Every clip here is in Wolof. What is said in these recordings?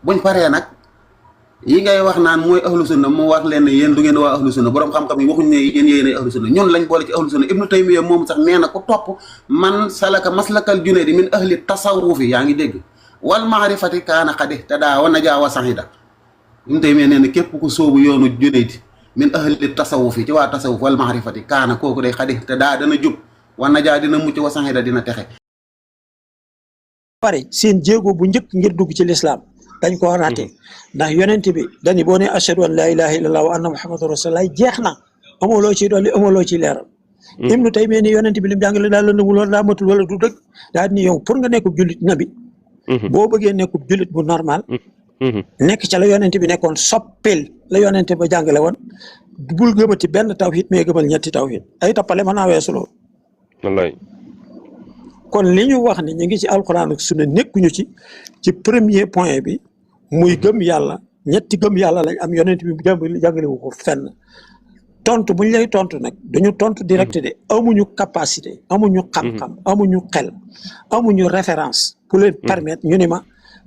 buñ paree nag yi ngay wax naan mooy ahlu sunna mu wax leen ne yéen du ngeen waa ahlu sunna borom xam-xam yi waxuñ ne yéen yéenay ahlu sunna ñun lañ boole ci ahlu sunna Ibnu Taymiya moom sax nee na ku topp man salaka maslakal junayd min ahli tasawufi yaa ngi dégg wal maarifati kaana xadi te daa wa najaa wa sahida Ibnu Taymiya nee na képp ku sóobu yoonu junayd min ahli tasawufi ci waa tasawuf wal maarifati kaana kooku day xadi te daa dana jub wa najaa dina mucc wa sahida dina texe. pare seen jéego bu njëkk ngir dugg ci lislaam dañ ko raté ndax yonent bi dañu boo ne ashhadu an laa ilaha illallah wa anna muhammadan rasulullah jeex na amoo loo ciy dolli amoo loo ciy leeral. Ibnu Taymiya ni yonent bi lim jàngale daal la nëbul wala daa matul wala du dëgg daal ni yow pour nga nekkub jullit nabi boo bëggee nekkub jullit bu normal nekk ca la yonent bi nekkoon soppil la yonent ba jàngale woon bul gëmati benn tawhid mais gëmal ñetti tawhid ay tappale mën naa weesu loolu. wallaay. kon li ñu wax ni ñu ngi ci alxuraan ak sunna nekkuñu ci premier point bi muy gëm yàlla ñetti gëm yàlla lañ am yonent bi jàngale wu ko fenn tontu buñ lay tontu nag dañu tontu direct de amuñu capacité amuñu xam-xam amuñu xel amuñu référence pour leen permettre ñu ni ma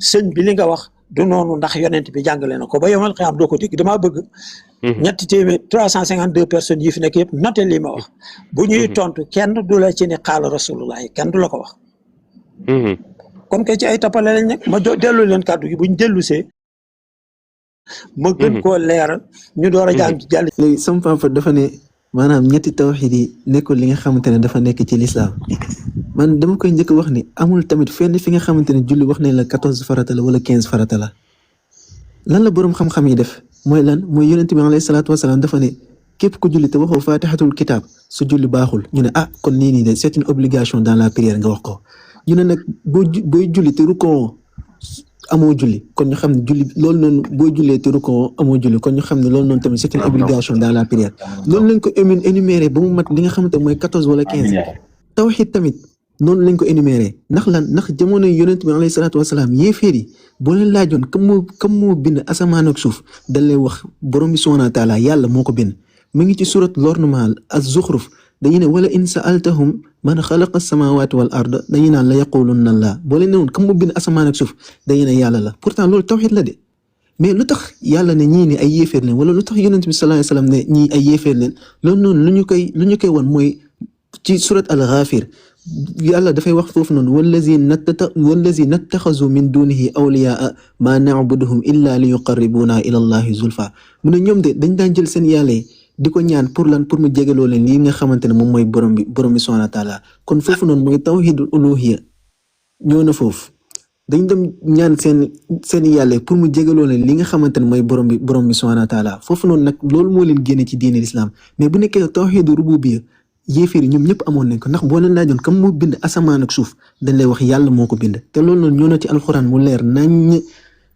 sëñ bi li nga wax du noonu ndax yonent bi jàngale na ko ba yomal xiyaam doo ko dégg damaa bëgg ñetti téeméer 352 personnes yi fi nekk yëpp noté li ma wax bu ñuy tontu kenn du la ci ne xaala rasulullah kenn du la ko wax comme que ci ay tapale lañ nekk ma dellu leen kàddu gi buñ dellusee ma gën koo leeral ñu door a jàng jàll. léegi sama papa dafa ne maanaam ñetti tawxiid yi nekkul li nga xamante ne dafa nekk ci lislaam man dama koy njëkk wax ni amul tamit fenn fi nga xamante ne julli wax nañ la 14 farata la wala 15 farata la lan la boroom xam-xam yi def mooy lan mooy yonent bi alayhi salaatu wasalaam dafa ne képp ku julli te waxoo faatixatul kitaab su julli baaxul ñu ne ah kon nii de c'est une obligation dans la prière nga wax ko ñu ne nag booy julli te rukkoo amoo julli kon ñu xam ne julli loolu noonu boo jullee te rukkoo amoo julli kon ñu xam ne loolu noonu tamit c'est une obligation dans la prière loolu lañ ko énuméré ba mu mat li nga xamante mooy 14 wala 15 tawxiid tamit noonu lañ ko énuméré ndax jamono yonent bi alayhi salaatu wasalaam yéeféer yi boo leen laajoon kam moo bind asamaan ak suuf dañ lay wax borom bi subhaanahu wa taala yàlla moo ko bind mu ngi ci surat l'ornement az-Zukhruf dañu ne wala in sa'altahum man xalaqa as-samawati wal arda dañu naan la yaqulunna Allah boo leen ne woon kam moo bind asamaan ak suuf dañu ne yàlla la pourtant loolu tawxiid la de mais lu tax yàlla ne ñii ni ay yéeféer leen wala lu tax yonent bi sallallahu alayhi wasallam ne ñii ay yéeféer leen loolu noonu lu ñu koy won mooy ci surat al-Ghafir yàlla dafay wax foofu noonu wallazina ittaxazu min dunihi awliyaa ma na'buduhum illa li yuqarribuna ila allahi zulfa mu ne ñoom de dañ daan jël seen yàlla yi di ko ñaan pour mu jégaloo leen lii nga xamante ne moom mooy borom bi subhanahu wa taala kon foofu noonu mooy tawhidul uluhiyya ñoo na foofu dañ dem ñaan seen yàlla yi pour mu jégaloo leen li nga xamante ne mooy borom bi subhanahu wa taala foofu noonu nag loolu moo leen génne ci diine l'islam mais bu nekkee tawhidu rububiyya yéeféer yi ñoom ñëpp amoon nañ ko ndax boo leen laajoon kam moo bind asamaan ak suuf dañ lay wax yàlla moo ko bind te loolu noonu ñoo na ci alxuraan mu leer nañ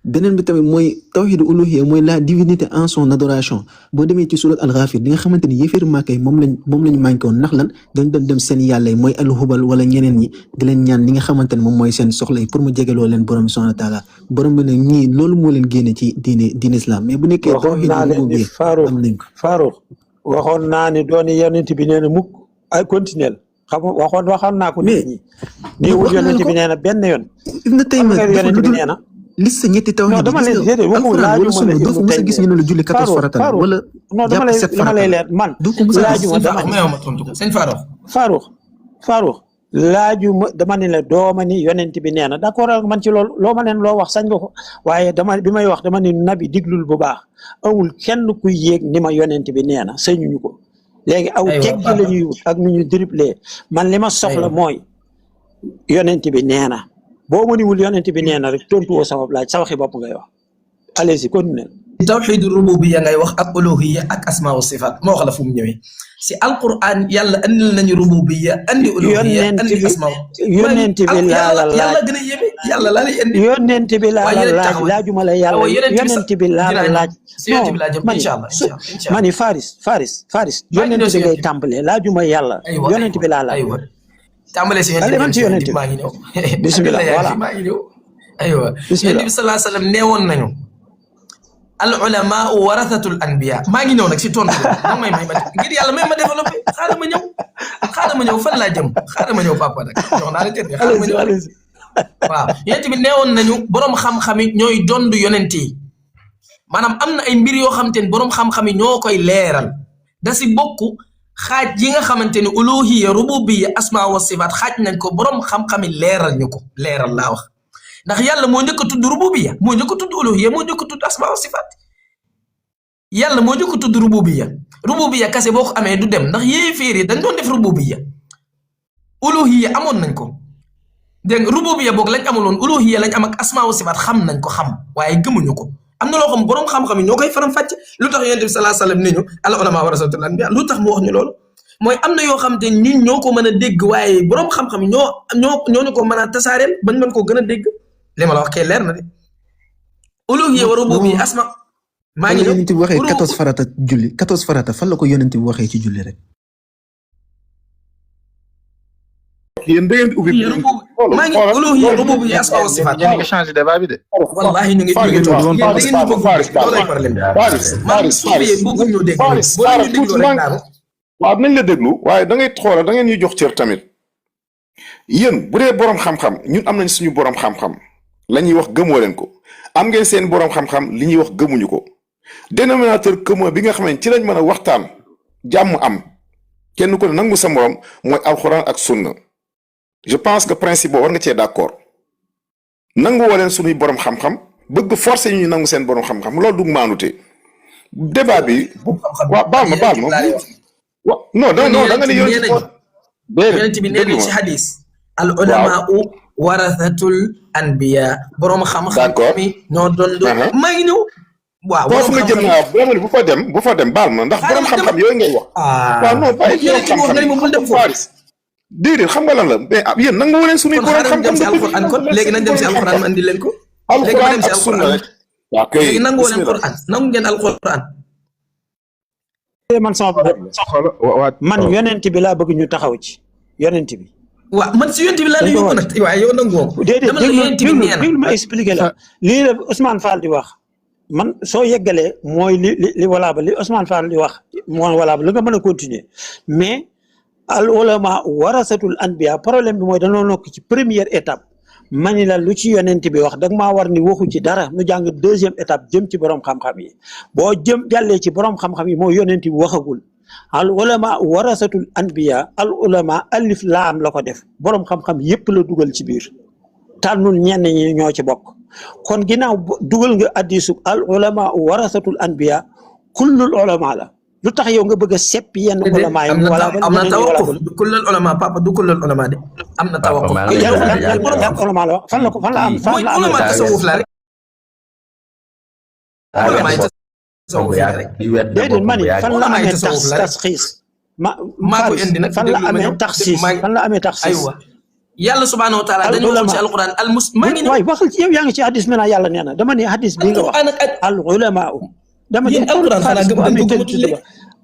beneen bi tamit mooy tawhidu uluhiyya mooy la divinité en son adoration boo demee ci surat al-Ghafir di nga xamante ni yéeféer Màkka yi moom lañ manqué woon ndax lan dañ doon dem seen yàlla yi mooy al-Hubal wala ñeneen ñi di leen ñaan li nga xamante ne moom mooy seen soxla yi pour mu jegeloo leen borom bi subhanahu wa taala borom bi ne ñii loolu moo leen génne ci diine islam mais bu nekkee tawhidu rububiyya am nañ ko Farouk waxoon naa ne dooni yonent bi nee na mukk ay continuel xam waxoon naa ko nit ñi nii wul yonent bi nee na benn yoon Ibnu Taymiya yonent bi nee na liste ñetti tawhid non dama lay déedéet waxu laaju ma la doo ko mos a gis ñu ne la julli 14 farata la wala non dama lay leer man laajuma dama ne la dooma ni yonent bi nee na d'accord ak man ci loolu loo ma leen loo wax sañ nga ko waaye bi may wax dama ne nabi diglul bu baax amul kenn kuy yéeg ni ma yonent bi nee na sañuñu ko léegi aw teg gi la ñuy wut ak nu ñu dribble man li ma soxla mooy yonent bi nee na boo mëniwul yonent bi nee na rek tontu woo sama laaj sa waxi bopp ngay wax allez-y continue. tawxiid rububiyya ngay wax ak uluhiyya ak asmaa wa sifaat moo wax la fu mu ñëwee si alquran yàlla andil nañu rububiyya andi uluhiyya andi asmaa yonent bi laa la laaj yàlla gën a yéeme yàlla laa lay andi yonent bi laa la laaj laajuma la yàlla yonent bi laa la laaj mani Faris yonent bi ngay tàmbalee laajuma yàlla yonent bi laa laaj tàmbalee si yonent bi maa ngi ñëw bismillah voilà maa ngi ñëw aywa yonent bi sallallahu alayhi wa sallam neewoon nañu al ulama warathatul anbiya maa ngi ñëw nag si tontu nag may ma ngir yàlla may ma développé xaaral ma ñëw fan laa jëm xaaral ma ñëw papa nag jox naa la tër xaaral ma ñëw waaw yonent bi neewoon nañu borom xam-xam yi ñooy dondu yonent yi maanaam am na ay mbir yoo xamante ni borom xam-xam yi ñoo koy leeral da si bokk xaaj yi nga xamante ni uluhiyya rububiyya asma wa sifaat xaaj nañ ko borom xam-xam yi leeral ñu ko leeral laa wax ndax yàlla moo njëkk a tudd rububiyya moo njëkk a tudd uluhiyya moo njëkk a tudd asma wa sifaat yàlla moo njëkk a tudd rububiyya kase boo ko amee du dem ndax yéeféer yi dañ doon def rububiyya uluhiyya amoon nañ ko dégg nga rububiyya boog lañ amuloon uluhiyya lañ am ak asma wa sifaat xam nañ ko xam waaye gëmuñu ko am na loo xam borom xam-xam yi ñoo koy faram fàcce lu tax yonent bi sallallahu alayhi wasallam ne ñu al ulama warasatul anbiya lu tax mu wax ñu loolu mooy am na yoo xam te ñun ñoo ko mën a dégg waaye borom xam-xam yi ñoo ñu ko mën a tasaareel bañ mën koo gën a dégg li ma la wax kay leer na de uluhiyya wa rububiyya asma maa ngi yonent bi waxee 14 farata julli 14 farata fan la ko yonent bi waxee ci julli rek. yéen da ngeen di ubbi. maa ngi uluhiyya rububiyya asma wa sifaat. yéen a ngi changé débat bi de. wallaahi ñu ngi toog yéen da ngeen ñu bëgg loolay problème waaw nañ la déglu waaye da ngay xoolal da ngeen ñuy jox cër tamit yéen bu dee borom xam-xam ñun am nañ suñu borom xam-xam la ñuy wax gëmoo leen ko am ngeen seen borom xam-xam li ñuy wax gëmuñu ko dénominateur commun bi nga xam ne ci lañ mën a waxtaan jàmm am kenn ku ne nangu sa morom mooy alxuraan ak sunna je pense que principe boobu war nga cee d'accord nangu woo leen suñuy borom xam-xam bëgg forcer ñu nangu seen borom xam-xam loolu du maanute débat bi. waaw baal ma non da nga ne yonent bi nee nañ ci hadis al ulamaa'u warathatul anbiya borom xam-xam mi ñoo doon maa ngi ñëw waaw foofu nga jëm naa bu fa dem baal ma ndax borom xam-xam yooyu ngay wax waaw non bàyyi borom xam-xam déedéet xam nga lan la mais yéen nangu leen suñuy borom xam-xam alquran kon léegi nañ dem si alquran ma andi leen ko alquran ak sunna rek waaw kay léegi nangu leen quran nangu ngeen alquran man sama man yonent bi laa bëgg ñu taxaw ci yonent bi waaw man si yonent bi laa la yóbbu nag waaye yow nangu woo déedéet déglu ma expliqué la lii la Ousmane Fall di wax man soo yeggalee mooy li wala ba li Ousmane Fall di wax mooy wala ba li nga mën a continuer mais al ulama warasatul anbiya problème bi mooy dañoo nokk ci première étape mani la lu ci yonent bi wax dag maa war ni waxu ci dara nu jàng deuxième étape jëm ci borom xam-xam yi boo jàllee ci borom xam-xam yi mooy yonent bi waxagul al ulama warasatul anbiya al ulama alif laam la ko def borom xam-xam yépp la dugal ci biir tànnul ñenn ñi ñoo ci bokk kon ginnaaw dugal nga addisu al ulama warasatul anbiya kullul ulama la lu tax yow nga bëgg a sepp yenn ulama yi wala am na tawakkuf kullul ulama papa du kullul ulama de am na tawakkuf yan ulama la fan la ko fan la am fan la am ulama tasawuf la rek déedéet ma ni fan la amee tasxiis maa ko indi nag fan la amee taxsiis fan la amee taxsiis aywa yàlla subhanahu wa taala dañu wax ci alquran al mus maa ngi waay waxal ci yow yaa ngi ci hadis maintenant yàlla nee na dama ne hadis bi nga wax al ulama dama ci alquran xanaa gëm dañ ko tuddee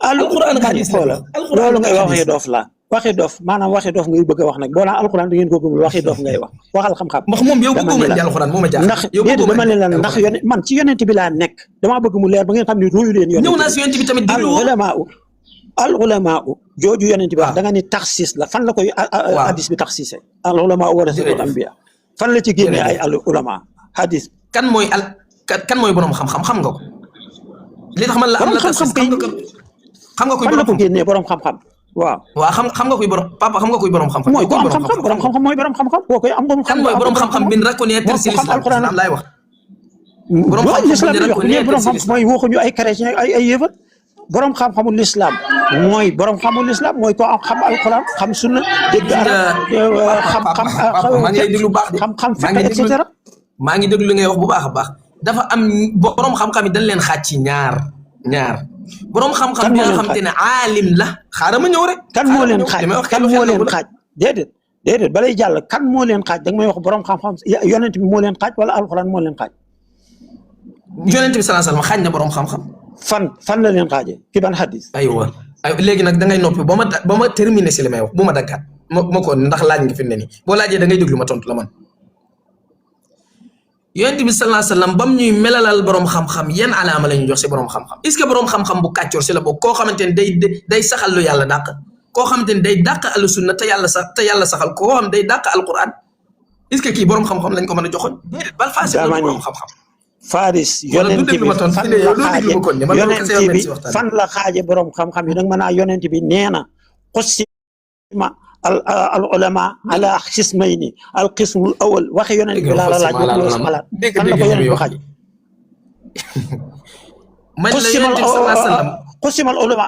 alquran hadis la loolu ngay waxee doof la waxi dof maanaam waxi dof ngay bëgg a wax nag boo naan alquran da ngeen ko gëmul waxi dof ngay wax waxal xam-xam ndax moom yow bëgguma indi alquran moo ma jaaxal ndax déedéet dama ne la ndax yone man ci yonent bi laa nekk damaa bëgg mu leer ba ngeen xam ne ruuyu leen yonent ñëw naa si yonent bi tamit al ulama jooju yonent bi wax da nga ni taxsis la fan la koy hadis bi taxsise al ulama warasatul anbiya fan la ci génnee ay al ulama hadis kan mooy borom xam-xam xam nga ko li tax man la am la taxsis xam nga koy fan la ko génnee borom xam-xam waaw xam nga koy borom papa xam nga koy borom xam-xam mooy borom xam-xam borom xam-xam mooy borom xam-xam boo koy am kan mooy borom xam-xam bin reconnaître ci l'islam laay wax borom xam-xam bin reconnaître borom xam-xam mooy waxuñu ay chrétien ay yéefar borom xam-xamul l'islam mooy borom xamul l'islam mooy ko am xam alquran xam sunna dégg maa ngi lay déglu baax de xam fiqh et cetera maa ngi déglu li ngay wax bu baax a baax dafa am borom xam-xam yi dañ leen xaaj ci ñaar borom xam-xam bi nga xam te ne aalim la xaaral ma ñëw rek kan moo leen xaaj déedéet balay jàll kan moo leen xaaj da nga may wax borom xam-xam yonent bi moo leen xaaj wala alquran moo leen xaaj yonent bi sallallahu alayhi wasallam xaaj na borom xam-xam fan la leen xaajee ci ban hadis aywa léegi nag da ngay noppi ba ma terminer si li may wax bu ma daggaat ma ko ndax laaj nga fi ne nii boo laajee da ngay déglu ma tontu la man yonent bi sallallahu alayhi wasallam bam ñuy melalal borom xam-xam yan alaama la ñu jox si borom xam-xam est-ce que borom xam-xam bu kàccoor si la bokk koo xamante ne day saxal lu yàlla dàq koo xamante ne day dàq al sunna te yàlla saxal koo xam day dàq alquran est-ce que kii borom xam-xam lañ ko mën a joxoon déedéet bal faasi la dama ni borom xam-xam Faris wala du yonent déglu bi ma toon fan fi ne la yow doo xaaje déglu ma kon ne man loolu yonent kese yow bi si waxtaan fan la xaaje borom xam-xam yi nag mën naa yonent bi nee na qusima al ulama ala xismayni al qismul awal waxe yonent bi laa la laaj wax loolu sa xalaat fan la ko yonent bi xaaje man la yonent bi sallallahu alayhi wa sallam qusimal ulama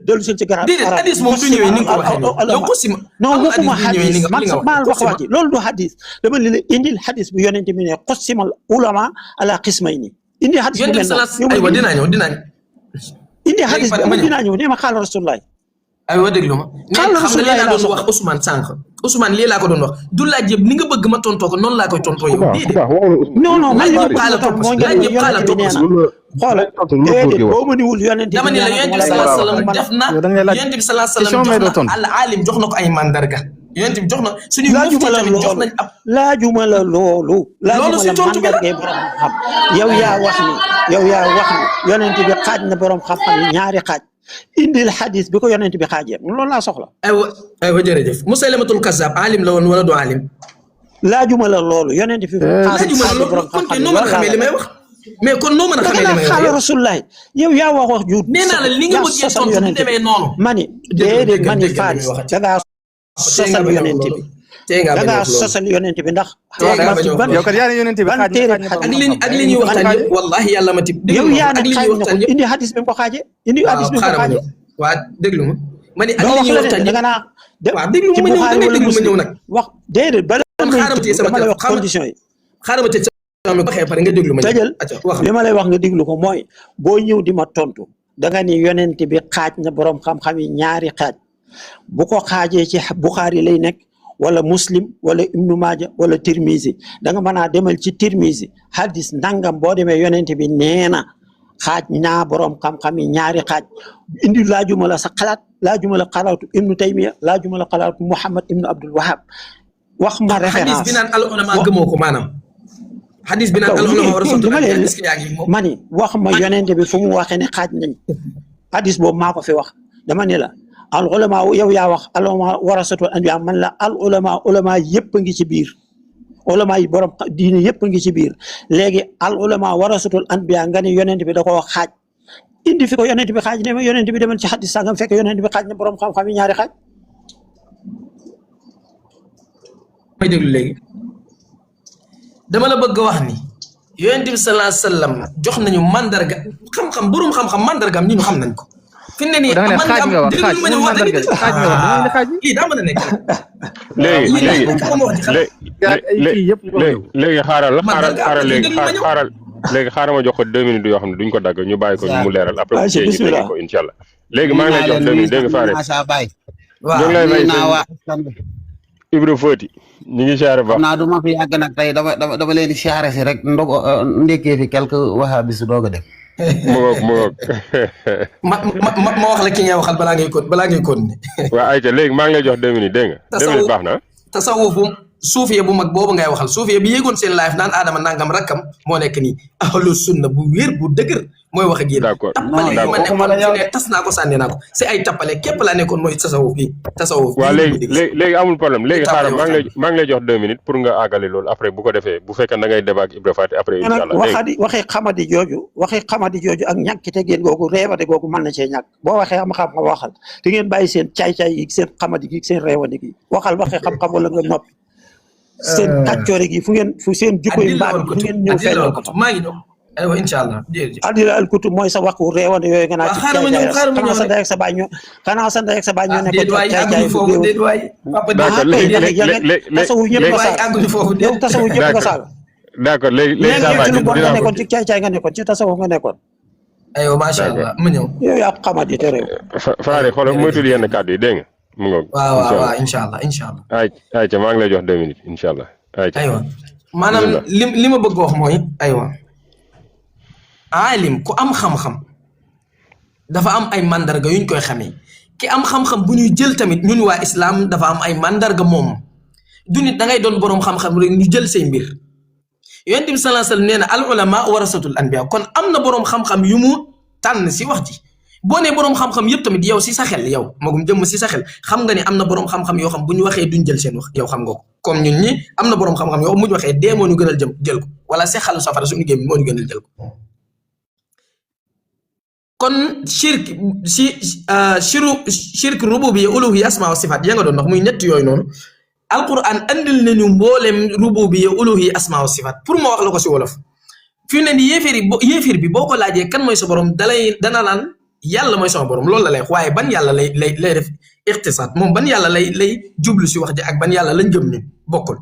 dellu seen ci garab déedéet hadis moom du ñëwee ni nga ko waxee nii yow qusima non waxuma hadis man li nga maa wax wax ji loolu du hadis dama li la indil hadis bu yonent bi ne qusimal ulama ala qismayni indi hadis bu yonent bi mel sallallahu noonu aywa dinaa ñëw indi hadis léegi bi ma ñëw. dinaa ñëw nee ma xaala rasulullah aywa déglu ma Xaaral mais xam nga lii laa doon Rasulullah wax Ousmane sànq Ousmane lii laa ko doon wax du laaj yëpp ni nga bëgg ma tontoo ko noonu laa koy tontoo yow déedéet non non man li ma xaaral bëgg a moo laaj ngi yëpp xaaral yonent bi nee na xoolal déedéet boo ma niwul yonent bi dama ne la nee yonent na bi sallallahu alayhi wa sallam ma def na yow da ngay laaj yonent bi sallallahu alayhi wa question may doo sallam jox tontu. na al alim jox na ko ay mandarga yonent bi jox na suñu mufti laajuma la tamit jox nañ ab laajuma la loolu laajuma si la tontu bi la. mandargay borom xam yow yaa wax ni yonent bi xaaj na borom xam-xam yi ñaari xaaj indil hadis bi ko yonent bi xaajee loolu laa soxla aywa jërëjëf Musaylamatul Kazzab alim la woon wala du alim laajuma la loolu yonent bi laajuma la loolu kon kay noo mën a xamee li may wax mais kon noo mën a xamee li may wax xaala yow rasulullah yow yaa wax ju nee naa la li nga bëggee tontu du demee noonu mani déedéet mani Faris da ngaa sosal yonent bi tey nga da bañ a ngaa wax loolu sosal yonent bi ndax Tey nga bañ a wax yow kat yaa ne yonent bi ban xaaj téere na ak li ñuy waxtaan yëpp wallahi yàlla ma tib yow yaa ne ak li xaaj ñuy na ko waxtaan yëpp indi hadis bi mu ko xaaje indi hadis bi mu ko xaaral ma xaaje ñëw waa déglu ma ma ni ak doo li wax ñuy la waxtaan da nga yëpp naa waaw déglu ci ma ñëw da Buxaari ngay wala déglu ma Muslim ñëw nag wax déedéet bala kon xaaral ma téye sama dama lay wax téléphone. condition yi xaaral ma tëj sama waxee pare nga déglu ma ñëw tëjal acca wax li ma lay wax nga déglu ko mooy boo ñëw di ma tontu da nga ni yonent bi xaaj na borom xam-xam yi ñaari xaaj bu ko xaajee ci Buxaari lay nekk wala Muslim wala Ibnu Maaja wala Tirmizi da nga mën a demal ci Tirmizi hadis ndangam boo demee yonent bi nee na xaaj naa borom xam-xam yi ñaari xaaj indi laajuma la sa xalaat laajuma la xalaatu Ibnu Taymiya laajuma la xalaatu Muhammad Ibnu Abdul Wahab wax ma xadis référence bi naan al ulama gëmoo ko maanaam xadis bi naan al ulama war a sotti dama leen est-ce que yaa ngi moom ma ni wax ma yonent bi fu mu waxee ne xaaj nañ hadis boobu maa ko fi wax dama ne la al ulama yow yaa wax al ulama warasatul anbiya man la al ulama yëpp a ngi ci biir ulama yi borom diine yëpp a ngi ci biir léegi al ulama warasatul anbiya nga ne yonent bi da koo xaaj indi fi ko yonent bi xaaj ne ma yonent bi demal ci hadis sangam fekk yonent bi xaaj na borom xam-xam yi ñaari xaaj may déglu léegi dama la bëgg a wax ni yonent bi sallallahu alayhi wa sallam jox nañu mandarga xam-xam borom xam-xam mandargam ñun xam nañ ko fi ne nii da nga ne xaaj nga wax xaaj ma ñëw wax mandarga xaaj nga wax da nga ne xaaj lii daa mën a nekk léegi xaaral léegi xaaral ma jox ko 2 minutes yoo xam ne duñ ko dagg ñu bàyyi ko mu leeral après bu ñu dégg ko incha allah léegi maa ngi lay jox 2 minutes dégg nga Faare waaw ñu ngi lay may Ibra Foti ñu ngi siyaare ba xam naa du ma fi yàgg nag tey dama leen di siyaare si rek ndekkee fi quelque wahabis doog a dem mu ngoog ma wax la ki ngay waxal balaa ngay kon ne waaw ayca léegi maa ngi lay jox 2 minutes dégg nga 2 minutes baax na tasawufu suufiye bu mag boobu ngay waxal suufiye bi yéegoon seen live naan Adama nangam rakkam moo nekk nii ahlu sunna bu wér bu dëgër mooy wax ak yéen d'accord tappale yi ma nekkoon fi ne tas naa ko sànni naa ko si ay tappale képp laa nekkoon mooy tasawuf bi waaw léegi amul problème léegi xaaral maa ngi lay jox 2 minutes pour nga àggale loolu après bu ko defee bu fekkee da ngay débat ak Ibra Faty après incha allah waxi xamadi jooju ak ñàkkite ngeen googu reewade googu mën na cee ñàkk boo waxee xam-xam nga waxal te ngeen bàyyi seen caay-caay yi seen xamadi gi seen reewade gi waxal waxee xam-xam wala nga noppi seen kàccoore gi fu seen jukkoy mbaam fu ngeen ñëw feeñal ko maa ngi ñëw aywa incha allah adila al kutub mooy sa waxu reewande yooyu nga naa ci xanaa sa ndey ak sa baay ñoo nekk caay-caay fu tasawu ñëpp nga saaga yow tasawu ñëpp nga saaga d'accord léegi sa baay nga nekkoon ci caay-caay nga nekkoon ci tasawu nga nekkoon aywa macha allah ma ñëw yow yaa xamadi te réew Faare xoolal moytul yenn kàddu yi dégg nga mu ngoog waaw incha allah ayca maa ngi lay jox 2 minutes incha allah aywa maanaam li ma bëgg wax mooy aywa aalim ku am xam-xam dafa am ay mandarga yuñ koy xamee ki am xam-xam bu ñuy jël tamit ñun waa islam dafa am ay mandarga moom du nit da ngay doon boroom xam-xam rek ñu jël say mbir yonent bi sallallahu alayhi wasallam nee na al ulama warasatul anbiya kon am na boroom xam-xam yu mu tànn si wax ji boo nee boroom xam-xam yëpp tamit yow si sa xel yow magum jëmm si sa xel xam nga ne am na boroom xam-xam yoo xam bu ñu waxee duñ jël seen wax yow xam nga ko comme ñun ñi am na boroom xam-xam yoo xam bu ñu waxee dee moo ñu gënal jël ko wala sexalu safara suñu gémmiñ moo ñu gënal jël ko kon shirk rububiyya uluhiyya asmaa wa sifaat ya nga doon wax muy ñett yooyu noonu alquran andil nañu mboolem rububiyya uluhiyya asmaa wa sifaat pour ma wax la ko si wolof fi ne ni yéeféer bi boo ko laajee kan mooy sa borom dana naan yàlla mooy sama borom loolu la lay wax waaye ban yàlla lay def ixtisaat moom ban yàlla lay jublu si wax ji ak ban yàlla lañ gëm ñun bokkul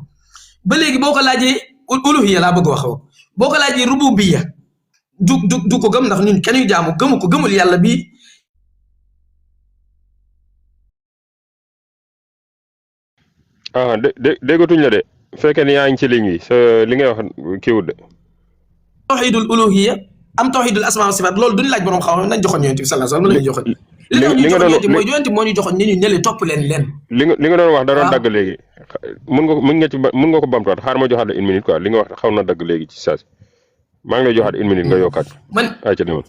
ba léegi boo ko laajee uluhiyya laa bëgg wax boo ko laajee rububiyya du ko gëm ndax ñun kenn yu jaamu gëmul yàlla bi déggatuñ la de fekkee ni yaa ngi ci ligne yi sa li ngay wax kiiwut de tawxidul uluhiyya am tawxidul asmaa wa sifaat loolu duñ laaj borom xam nañ joxoon yonent bi sallallahu alayhi wasallam lañu joxoon li nga doon mooy yonent moo ñu joxoon ni ñu ne topp leen li nga doon wax da doon dagg léegi mën nga ko bamtuwaat xaar ma joxaat la une minute quoi li nga wax xaw na dagg léegi ci saa si maa ngi lay joxaat une minute nga yokkaat ay ca demal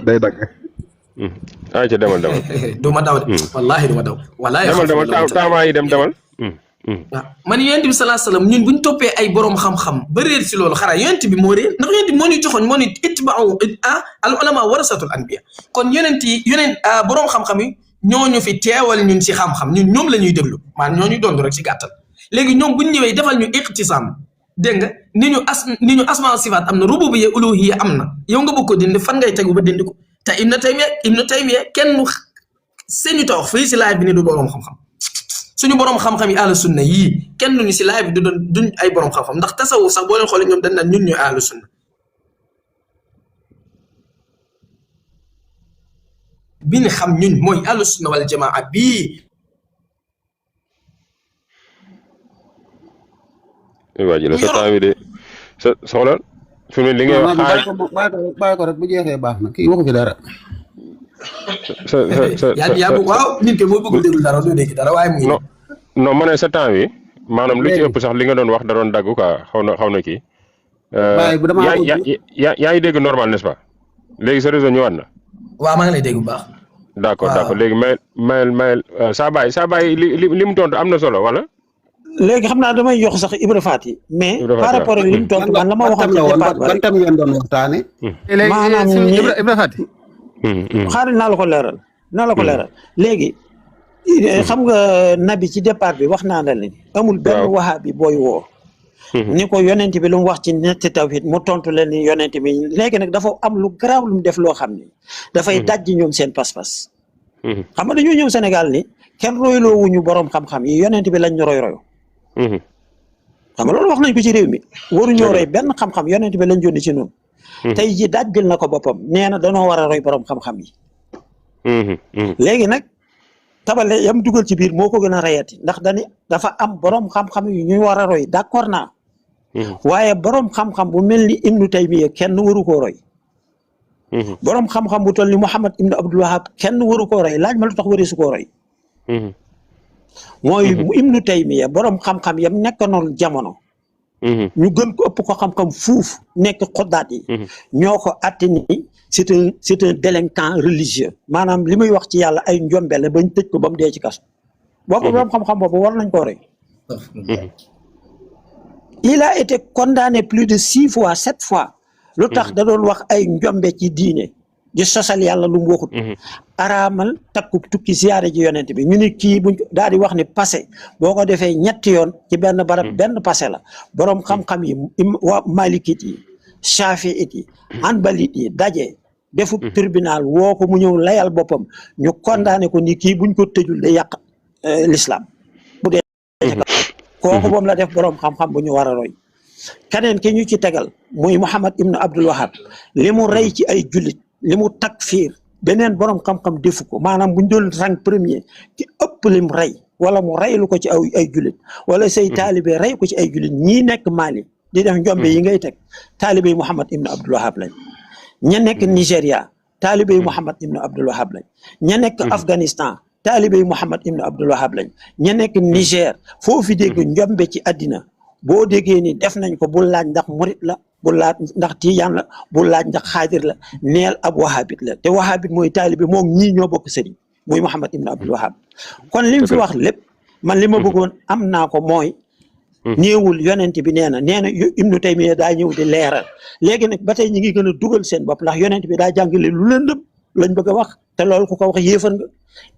day dagg ay ca demal du ma daw de wallahi du ma daw wallahi demal taamaa yi demal waaw man yonent bi sallallahu alayhi wasallam ñun buñ toppee ay borom xam-xam ba réer si loolu xanaa yonent bi moo réer ndax yonent bi moo ñu joxoon moo ñu itba'u al ulama warasatul anbiya kon yonent borom xam-xam yi ñooñu fi teewal ñun si xam-xam ñun ñoom la ñuy déglu maanaam ñoo ñu doon rek si gàttal léegi ñoom buñ ñëwee defal ñu iqtisam dégg nga ni ñu asmaa sifaat am na rububiyya uluhiyya am na yow nga bëgg ko dindi fan ngay tegu ba dindi ko te Ibnu Taymiya kenn seeni tax fii si laaj bi ni du borom xam-xam suñu borom xam-xam yi ahlu sunna yii kenn duñu si laaj bi duñ ay borom xam-xam ndax tasawuf sax boo leen xoolee ñoom dañ naan ñun ñooy ahlu sunna bi ñu xam ñun mooy ahlu sunna wal jamaa bii waa ji la sa temps bi de sa soxla su ne li ngay wax bàyyi ko rek bu jeexee baax na kii waxu fi dara yaa waaw nit ke moo bëgg déglu dara doo dégg dara waaye muy non ma ne sa temps bi maanaam lu ci ëpp sax li nga doon wax da doon dagg quoi xaw na kii yaa ngi dégg normal n'est-ce pas léegi sa réseau ñëwaat na waaw maa ngi lay dégg bu baax d'accord léegi mayel saa bàyyi li mu tontu am na solo wala léegi xam naa damay jox sax Ibra Faty mais par rapport ak li mu tontu man la ma waxoon ci départ ban tam ngeen doon waxtaane maanaam Ibra Faty xaaral naa la ko leeral léegi xam nga nabi ci départ bi wax naa la ni amul benn wahabi booy woo ni ko yonent bi lu mu wax ci ñetti tawhid mu tontu leen ni yonent bi léegi nag dafa am lu garaaw lu mu def loo xam ni dafay dajji ñoom seen pas-pas xam nga dañoo ñëw Sénégal ni kenn royloo wuñu borom xam-xam yi yonent bi lañ ñu roy xam nga loolu wax nañ ko ci réew mi waruñoo roy benn xam-xam yonent bi lañ yónni ci noonu tey ji dajjil na ko boppam nee na danoo war a roy borom xam-xam yi léegi nag tabale yam dugal ci biir moo ko gën a rayati ndax dafa am borom xam-xam yu ñuy war a roy d'accord naa waaye borom xam-xam bu mel ni Ibnu Taymiya kenn waru koo roy borom xam-xam bu toll ni Muhammad ibnu Abdul Wahab kenn waru koo roy laaj ma lu tax wari su koo roy mooy Ibnu Taymiya borom xam-xam yam nekkanoon jamono ñu gën ko ëpp ko xam-xam fuuf nekk xoddaat yi ñoo ko atte ni c'est un délinquant religieux maanaam li muy wax ci yàlla ay njombe la bañ tëj ko ba mu dee ci kaso boobu borom xam-xam boobu war nañ koo roy il a été condamné plus de 6 fois 7 fois lu tax da doon wax ay njombe ci diine di sosal yàlla lu mu waxut araamal takku tukki ziyaare ji yonent bi ñu ni kii buñ daal di wax ni passé boo ko defee ñetti yoon ci benn barab benn passé la boroom xam-xam yi waa malikit yi shafiit yi hanbalit yi daje defut tribunal woo ko mu ñëw layal boppam ñu condamné ko ni kii buñ ko tëjul day yàq l'islam bu dee kooku moom la def boroom xam-xam bu ñu war a roy keneen ki ñu ci tegal muy Muhammad ibnu Abdul Wahab li mu rey ci ay jullit li mu takfiir beneen borom xam-xam defu ko maanaam buñ doon rang premier ci ëpp lim rey wala mu reylu ko ci ay jullit wala say taalibe rey ko ci ay jullit ñii nekk Mali di def njombe yi ngay teg taalibe yi Muhammad ibnu Abdul Wahab lañ ña nekk Nigéria taalibe yi Muhammad ibnu Abdul Wahab lañ ña nekk Afghanistan taalibe yi Muhammad ibnu Abdul Wahab lañ ña nekk Niger foofu dégg njombe ci àddina boo déggee ni def nañ ko bu laaj ndax murit la bu laaj ndax tijaan la bu laaj ndax xaadir la neel ab wahabit la te wahabit mooy taalibe moom ñii ñoo bokk sëriñ muy Muhammad ibn Abdul Wahab kon li mu fi wax lépp man li ma bëggoon am naa ko mooy néewul yonent bi nee na Ibnu Taymiya daa ñëw di leeral léegi nag ba tey ñi ngi gën a dugal seen bopp ndax yonent bi daa jàngale lu lëndëm lañ bëgg a wax te loolu ku ko wax yéefar nga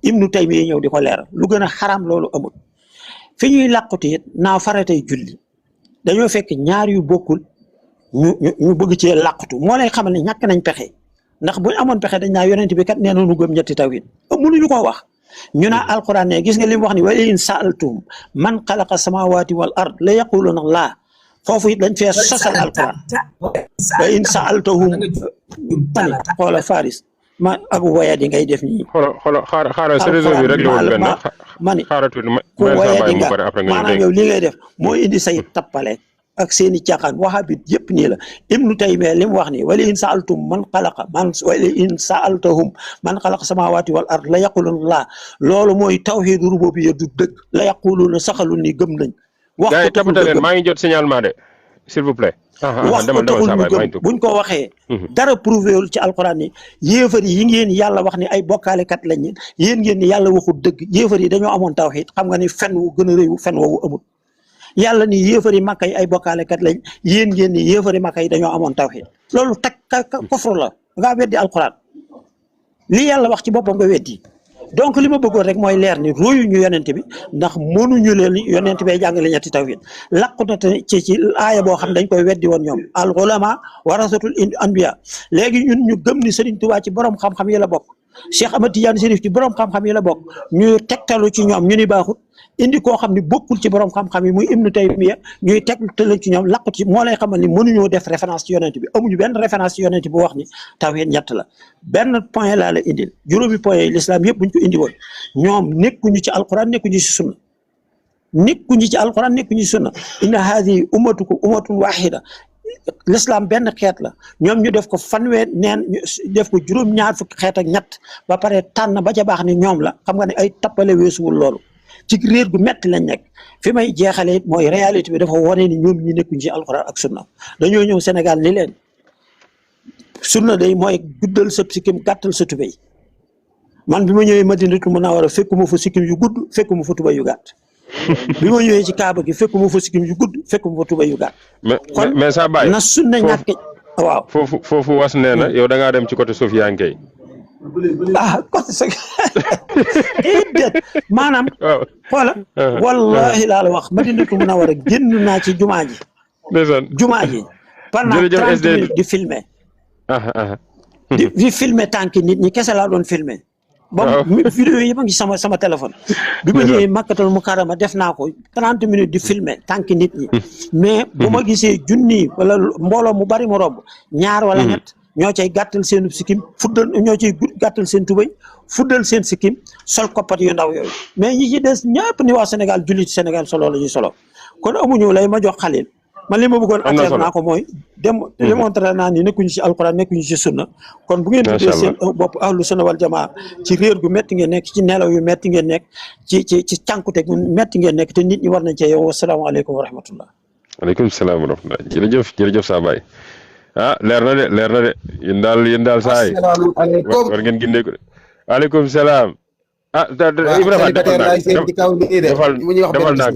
Ibnu Taymiya ñëw di ko leeral lu gën a xaram loolu amul fi ñuy làquti it naa faratay julli dañoo fekk ñaar yu bokkul ñu bëgg cee làqutu moo lay xamal ne ñàkk nañ pexe ndax buñ amoon pexe dañ naa yonent bi kat nee na nu gëm ñetti tawhid mënuñu ko wax ñu naa alquran ne gis nga li mu wax ni wa in saaltum man xalaqa samawati wal ard la yaquluna Allah foofu it dañ fee sosal alquran wa in saaltahum mani xoola faris ma ak waya di ngay def nii xaaral sa réseau bi rek la woon benn mani ku waya di nga maanaam yow li ngay def mooy indi say tappale ak seeni caaxaan wahabit yëpp nii la Ibnu Taymiya li mu wax nii wala in saaltum man xalaqa wala in saaltahum man xalaqa samawati wal ard la yaquluna Allah loolu mooy tawhidu rububiyya du dëgg la yaquluna saxalu ni gëm nañ wax ko taxul leen maa ngi jot signalement de s'il vous plaît wax ko taxul ñu gëm buñ ko waxee dara prouvé wul ci alquran ni yéefar yi ngeen yàlla wax ni ay bokkaalekat lañ yéen ngeen ni yàlla waxul dëgg yéefar yi dañoo amoon tawhid xam nga ni fen wu gën a rëy fen woowu amul yàlla ni yéefari makka yi ay bokkaalekat lañ yéen ngeen ni yéefari makka yi dañoo amoon tawhid loolu tag kofru la ngaa weddi alquran li yàlla wax ci boppam nga weddi donc li ma bëggoon rek mooy leer ni royu ñu yonent bi ndax mënuñu leen yonent bay jàngale ñetti tawhid làqu na te ci aaya boo xam dañ koy weddi woon ñoom al ulama warasatul anbiya léegi ñun ñu gëm ni Serigne Touba ci borom xam-xam yi la bokk Cheikh Ahmad Tidiane Chérif ci borom xam-xam yi la bokk ñu tegtalu ci ñoom ñu ni baaxut indi koo xam ni bokkul ci borom xam-xam yi muy Ibnu Taymiya ñuy tegtalu ci ñoom làqu ci moo lay xamal ni mënuñoo def référence ci yonent bi amuñu benn référence ci yonent bi wax ni tawhid ñett la benn point laa la indil juróomi point yi l'islam yëpp buñ ko indi woon ñoom nekkuñu ci alquran nekkuñu ci sunna nekkuñu ci alquran nekkuñu ci sunna inna haadihi ummatukum ummatun wahida l'islam benn xeet la ñoom ñu def ko fanweer neen def ko juróom-ñaar fukki xeet ak ñett ba pare tànn ba ca baax ni ñoom la xam nga ne ay tappale weesuwul loolu ci réer gu metti lañ nekk fi may jeexale it mooy réalité bi dafa wane ni ñoom ñi nekkuñ ci alxuraan ak sunna dañoo ñëw Sénégal ni leen sunna day mooy guddal sa sikkim gàttal sa tubéy man bi ma ñëwee Madinatul Munawwara fekkuma fa sikkim yu gudd fekkuma fa tubéy yu gàtt bi ma ñëwee ci Kaaba gi fekkuma fa sikkim yu gudd fekkuma fa tubéy yu gàtt mais sa baay na sunna ñàkk waaw foofu was nee na yow da ngaa dem ci côté Sofiyanke yi côté sa déedéet maanaam xoola wallahi laa la wax Madinatul Munawwara génn naa ci jumaa ji pendant 30 minutes di filmer di filmer tànk nit ñi kese laa doon filmer ba vidéo yi ma ngi sama téléphone bi ma ñëwee Makkatul Mukarrama def naa ko 30 minutes di filmer tànk nit ñi mais bu ma gisee junni wala mbooloo mu bari mu romb ñaar wala ñett ñoo cay gàttal seen sikkim fuddal ñoo cay gàttal seen tubéy fuddal seen sikkim sol koppat yu ndaw yooyu mais ñi ci des ñëpp ni waa Sénégal jullit Sénégal solo la ñuy solo kon amuñu lay ma jox Xalil man li ma bëggoon atteindre naa ko mooy démontré naa ni nekkuñu ci alquran nekkuñu ci sunna kon bu ngeen tuddee seen bopp ahlu sunna wal jamaa ci réer gu metti ngeen nekk ci nelaw yu metti ngeen nekk ci cànkute gu metti ngeen nekk te nit ñi war nañ cee yow asalaamaaleykum wa rahmatullah aleykum salaam wa rahmatullah jërëjëf saa baay leer na de yéen daal saa yi war ngeen gindee ko de aleykum salaam Ibrahima defal naag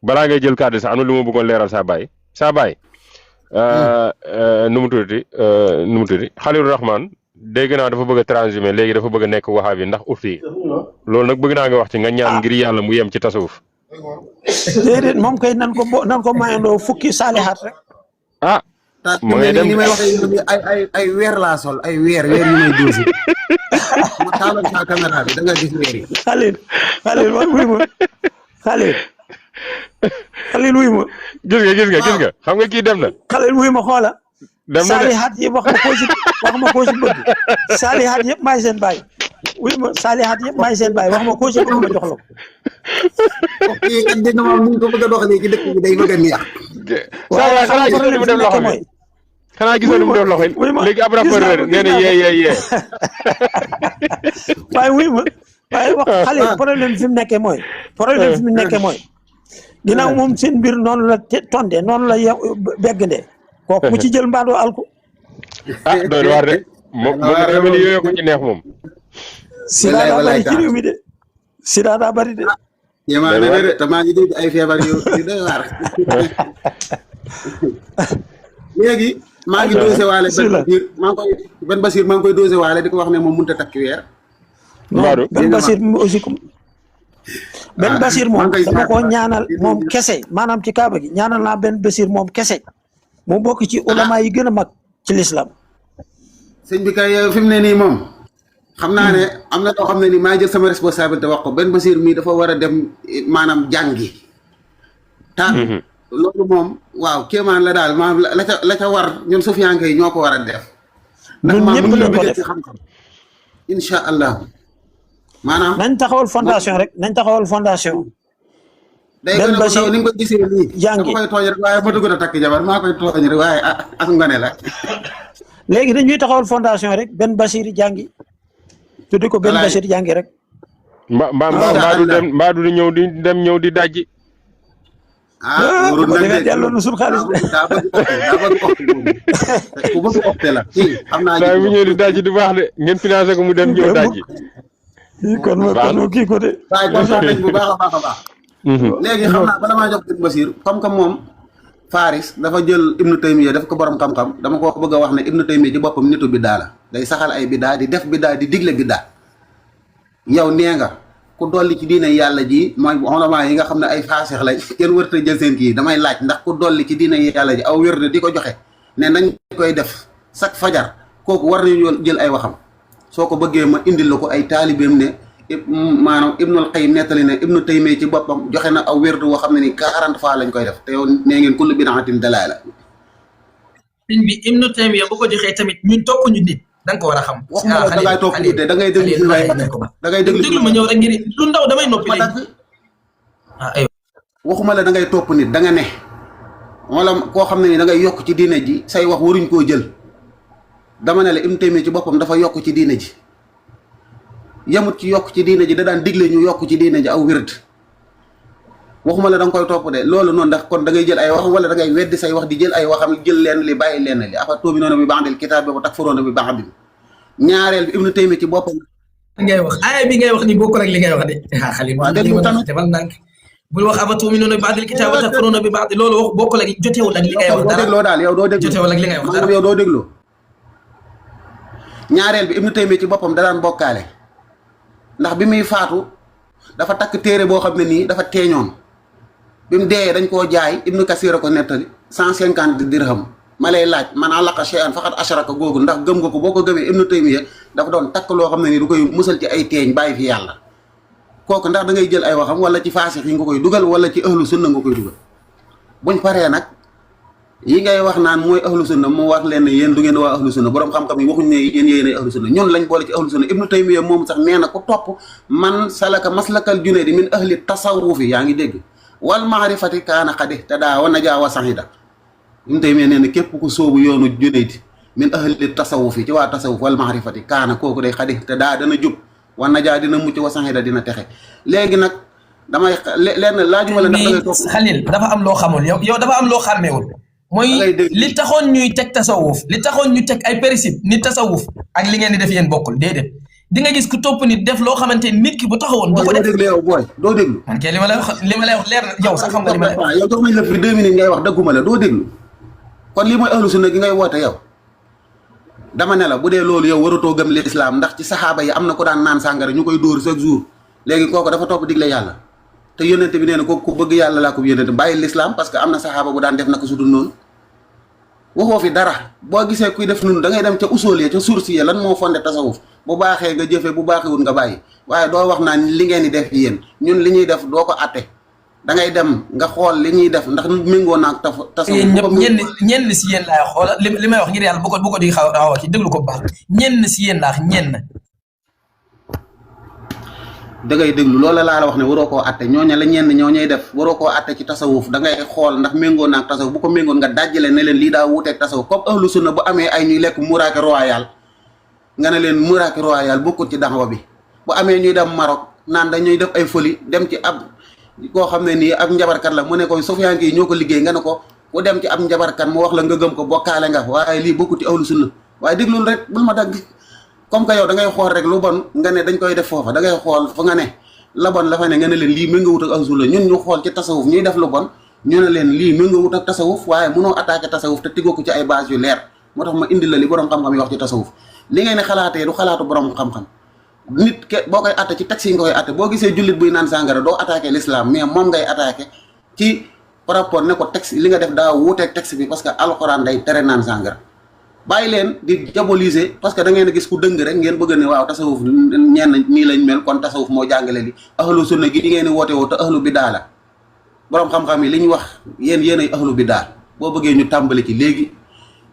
balaa ngay jël kàddu sax am na lu ma bëggoon leeral saa baay nu mu tuddati Xalilu Rahman dégg naa dafa bëgg a transhumé léegi dafa bëgg a nekk wahabi ndax urti loolu nag bëgg naa nga wax ci nga ñaan ngir yàlla mu yem ci tasawuf déedéet moom kay nan ko mayandoo fukki saalihaat rek ma ngay dem ni may waxee ay weer laa sol ay weer yu may dóosi ma taalal sa caméra bi da nga gis weer yi Xalil wuy ma Xalil wuy ma gis nga xam nga kii dem na Xalil wuy ma xoola dem na saalihaat yëpp wax ma koo ci bëgg saalihaat yëpp maay seen baay wuy ma saalihaat yëpp maay seen baay wax ma koo ci bëgg ma jox la ko kii kat dina moom ni ñu ko bëgg a doxalee ci dëkk bi day bëgg a neex waaye xanaa gisoo ni mu def loxo bi xanaa gisoo ni mu def loxo bi léegi ab rapport nee na yee waaye wuy ma waaye wax xale problème fi mu nekkee mooy ginnaaw moom seen mbir noonu la tonde noonu la beggndee kooku ku ci jël mbaadoo alku ah doy na waar de moom dafa mel ni yooyu ko ci neex moom. sida daa bari ci réew mi de sida daa bari de yéemaa ne de te maa ngi dégg ay feebar yu doy waar léegi maa ngi dosé waale Ben Basir maa ngi koy dosé waale di ko wax ne moom mënut a takki weer Mbadou Ben Basir aussi comme Ben Basir moom dama ko ñaanal moom kese maanaam ci kaaba gi ñaanal naa Ben Basir moom kese mu bokk ci ulama yi gën a mag ci l'islam sëñ bi kay fi mu ne nii moom xam naa ne am na loo xam ne nii maa jël sama responsabilité wax ko Ben Basir mii dafa war a dem maanaam jàngi ta loolu moom waaw kéemaan la daal maanaam la ca war ñun sufiyanke yi ñoo ko war a def ñun ñëpp lañ ko def ci xam-xam incha allah maanaam nañ taxawal fondation rek nañ taxawal fondation day Ben gën a Basir ni nga ko gisee nii jàngi dama koy tooñ rek waaye ma dugg a takk jabar maa koy tooñ rek waaye as ngone la léegi dañuy taxawal fondation rek Ben Basir jàngi tuddi ko Ben Basir jàngi rek Mbadou di ñëw di dem ñëw di dajji. wóorul da nag nga de delloo na suñu xaalis de daa bëgg opte ku bëgg opte la xam naa saa bu ñëw di dajji du baax de ngeen financé ko mu dem ñëw dajji. kon kii ko de waaye kontaan nañ bu baax a baax a baax léegi xam naa bala maa jox Ben Basir comme que moom Faris dafa jël Ibnu Taymiya def ko borom xam-xam dama ko bëgg a wax ne Ibnu Taymiya ci boppam nitu biddaa la day saxal ay biddaa di def biddaa di digle biddaa yow nee nga ku dolli ci diine yàlla ji mooy ulama yi nga xam ne ay faasix lañ kenn wërta jël seen kii damay laaj ndax ku dolli ci diine yàlla ji aw wér di ko joxe ne nañ koy def chaque fajar kooku war nañu jël ay waxam soo ko bëggee ma indil la ko ay taalibeem ne maanaam Ibnul Qayyim nettali ne Ibnu Taymiya ci boppam joxe na aw wérdu woo xam ne ni 40 fois lañ koy def te yow nee ngeen kullu bid'atin dalaala sëñ bi Ibnu Taymiya bu ko joxee tamit ñun topp ñu nit da nga ko war a xam. waxuma la da ngay topp nit de da ngay déglu da ngay déglu ma ñëw rek ngir lu ndaw damay noppi léegi. Aywa. waxuma la da ngay topp nit da nga ne wala koo xam ne ni da ngay yokk ci diine ji say wax waruñ koo jël dama ne la Ibnu Taymiya ci boppam dafa yokk ci diine ji yamut ci yokk ci diine ji da daan digle ñu yokk ci diine ji aw wérd waxuma la da nga koy topp de loolu noonu ndax kon da ngay jël ay wax wala da ngay weddi say wax di jël ay waxam jël leen li bàyyi leen li afa tu'minuuna bi ba'dil kitaabi wa takfuruuna bi ba'd ñaareel bi Ibnu Taymiya ci boppam li ngay wax aaya bi ngay wax ni bokkul ak li ngay wax de xalil defal ndànk bul wax afa tu'minuuna bi ba'dil kitaabi wa takfuruuna bi ba'd loolu wax bokkul ak jotewul ak li ngay wax doo dégloo daal yow doo dégloo jotewul ak li ngay wax dara yow doo dégloo ñaareel bi Ibnu Taymiya ci boppam da daan bokkaale ndax bi muy faatu dafa takk téere boo xam ne nii dafa teeñoon bi mu dee dañ koo jaay Ibnu Kasir a ko nettali 150 dirham ma lay laaj man alaqa shay'an faqad ashraka googu ndax gëm nga ko boo ko gëmee Ibnu Taymiya dafa doon takk loo xam ne nii du koy musal ci ay teeñ bàyyi fi yàlla kooku ndax da ngay jël ay waxam wala ci faasix yi nga koy dugal wala ci ahlu sunna nga koy dugal buñ paree nag yi ngay wax naan mooy ahlu sunna mu wax leen ne yéen du ngeen waa ahlu sunna borom xam-xam yi waxuñ ne yéen yéenay ahlu sunna ñun lañ boole ci ahlu sunna Ibnu Taymiya moom sax nee na ku topp man salaka maslakal junayd min ahli tasawufi yaa ngi dégg wal maarifati kaana xadi te daa wa najaa wa sahida Ibnu Taymiya nee na képp ku sóobu yoonu junayd min ahli tasawufi ci waa tasawuf wal maarifati kaana kooku day xadi te daa dana jub wa najaa dina mucc wa sahida dina texe léegi nag damay lenn laajuma la ndax da ngay topp xalil dafa am loo xamul yow dafa am loo xàmmeewul mooy li taxoon ñuy teg tasawuf li taxoon ñu teg ay principe ni tasawuf ak li ngeen di def yéen bokkul déedéet di nga gis ku topp nit def loo xamante ni nit ki bu taxawoon du ko def doo déglu yow booy doo déglu man kay li ma lay wax leer na yow sax xam nga li ma lay wax yow jox nañ la fi 2 minutes ngay wax dëgguma la doo déglu kon lii mooy ahlu sunna gi ngay woote yow dama ne la bu dee loolu yow waratoo gëm lislaam ndax ci saxaaba yi am na ko daan naan sàngara ñu koy dóor chaque jour léegi kooku dafa topp digle yàlla te yónnente bi nee na kooku ku bëgg yàlla laa ko yónnente bàyyi lislaam parce que am na saxaaba bu daan def naka su dul noonu waxoo fi dara boo gisee kuy def noonu da ngay dem ca usool ya ca source ya lan moo fondé tasawuf bu baaxee nga jëfe bu baaxewul nga bàyyi waaye doo wax naa li ngeen di def yéen ñun li ñuy def doo ko atte da ngay dem nga xool li ñuy def ndax méngoo naag tasawuf yéen ñëpp ñenn si yéen laay xoola li may wax ngir yàlla bu ko di xaw a ci déglu ko bu baax ñenn si yéen laax ñenn da ngay déglu loola laa la wax ne waroo koo atte ñooña la ñenn ñoo ñuy def waroo koo atte ci tasawuf da ngay xool ndax méngoo naag tasawuf bu ko méngoon nga dajjale ne leen lii daa wuuteeg tasawuf comme ahlu sunna bu amee ay ñuy lekk muraake royal nga ne leen muraake royal bokkut ci daxwa bi bu amee ñuy dem Maroc naan dañuy def ay folie dem ci ab koo xam ne nii ab njabarkat la mu ne ko Sufyaan yi ñoo ko liggéey nga ne ko ku dem ci ab njabarkan mu wax la nga gëm ko bokkaale nga waaye lii bokku ci ahlu sunna waaye déglul rek bul ma dagg comme que yow da ngay xool rek lu bon nga ne dañ koy def foofa da ngay xool fa nga ne la bon la fa ne nga ne leen lii mën nga wut ak ahlu sunna ñun ñu xool ci tasawuf ñuy def lu bon ñu ne leen lii mën nga wut ak tasawuf waaye mënoo attaqué tasawuf te tigoo ko ci ay base yu leer moo tax ma indi la li borom xam-xam yi wax ci tasawuf li ngay ne xalaatee du xalaatu borom xam-xam nit ke boo koy atte ci taxi yi nga koy atte boo gisee jullit buy naan sàngara doo attaqué l'islam mais moom ngay attaqué ci par rapport ne ko texte li nga def daa wuuteeg texte bi parce que alxuraan day tere naan sàngara bàyyi leen di diaboliser parce que da ngeen a gis ku dëng rek ngeen bëgg ne waaw tasawuf ñenn nii lañ mel kon tasawuf moo jàngale li ahlu sunna gi di ngeen di woote woo te ahlu bidaa la borom xam-xam yi li ñu wax yéen ay ahlu bidaa boo bëggee ñu tàmbali ci léegi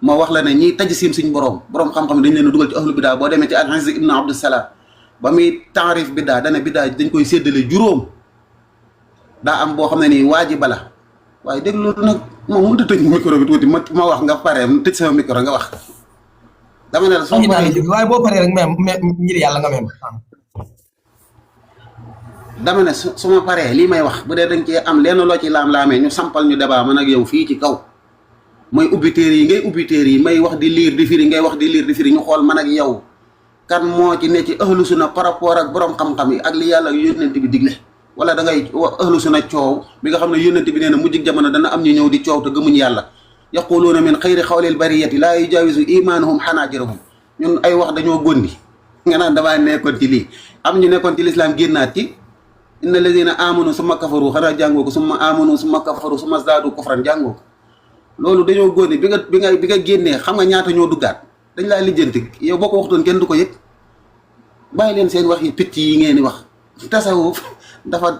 ma wax la ne ñiy taj siim suñ borom xam-xam dañ leen a dugal ci ahlu bidaa boo demee ci al-Izz ibn Abdussalam ba muy taarif bidaa dana bidaa dañ koy séddale juróom daa am boo xam ne nii waajiba la waaye déglu nag moom mënut a tëj micro bi tuuti ma wax nga pare tëj sama micro nga wax. dama ne la soo paree waaye boo paree rek même ngir yàlla nga même. dama ne su ma paree lii may wax bu dee dañ cee am lenn loo ci laam-laamee ñu sampal ñu débat man ak yow fii ci kaw mooy ubbi téere yi ngay ubbi téere yi may wax di liir di firi ngay wax di liir di firi ñu xool man ak yow kan moo ci ne ci ahlu sunna par rapport ak borom xam-xam yi ak li yàlla yónnent bi digle. wala da ngay ahlu sunna coow bi nga xam ne yónnent bi nee na mujjig jamono dana am ñu ñëw di coow te gëmuñ yàlla yaquluuna min xayri xawlil bariyati laa yujaawizu imanuhum xanaajirahum ñun ay wax dañoo góndi nga naan damaa nekkoon ci lii am ñu nekkoon ci lislaam génnaat ci inna alladina amanu summa kafaru xanaa jàngoo ko summa amanu summa kafaru summa zaadu kufran jàngoo ko loolu dañoo góndi bi nga génnee xam nga ñaata ñoo duggaat dañ laa lijjanti yow boo ko waxtoon kenn du ko yëg bàyyi leen seen wax yi picc yi ngeen di wax tasawuf dafa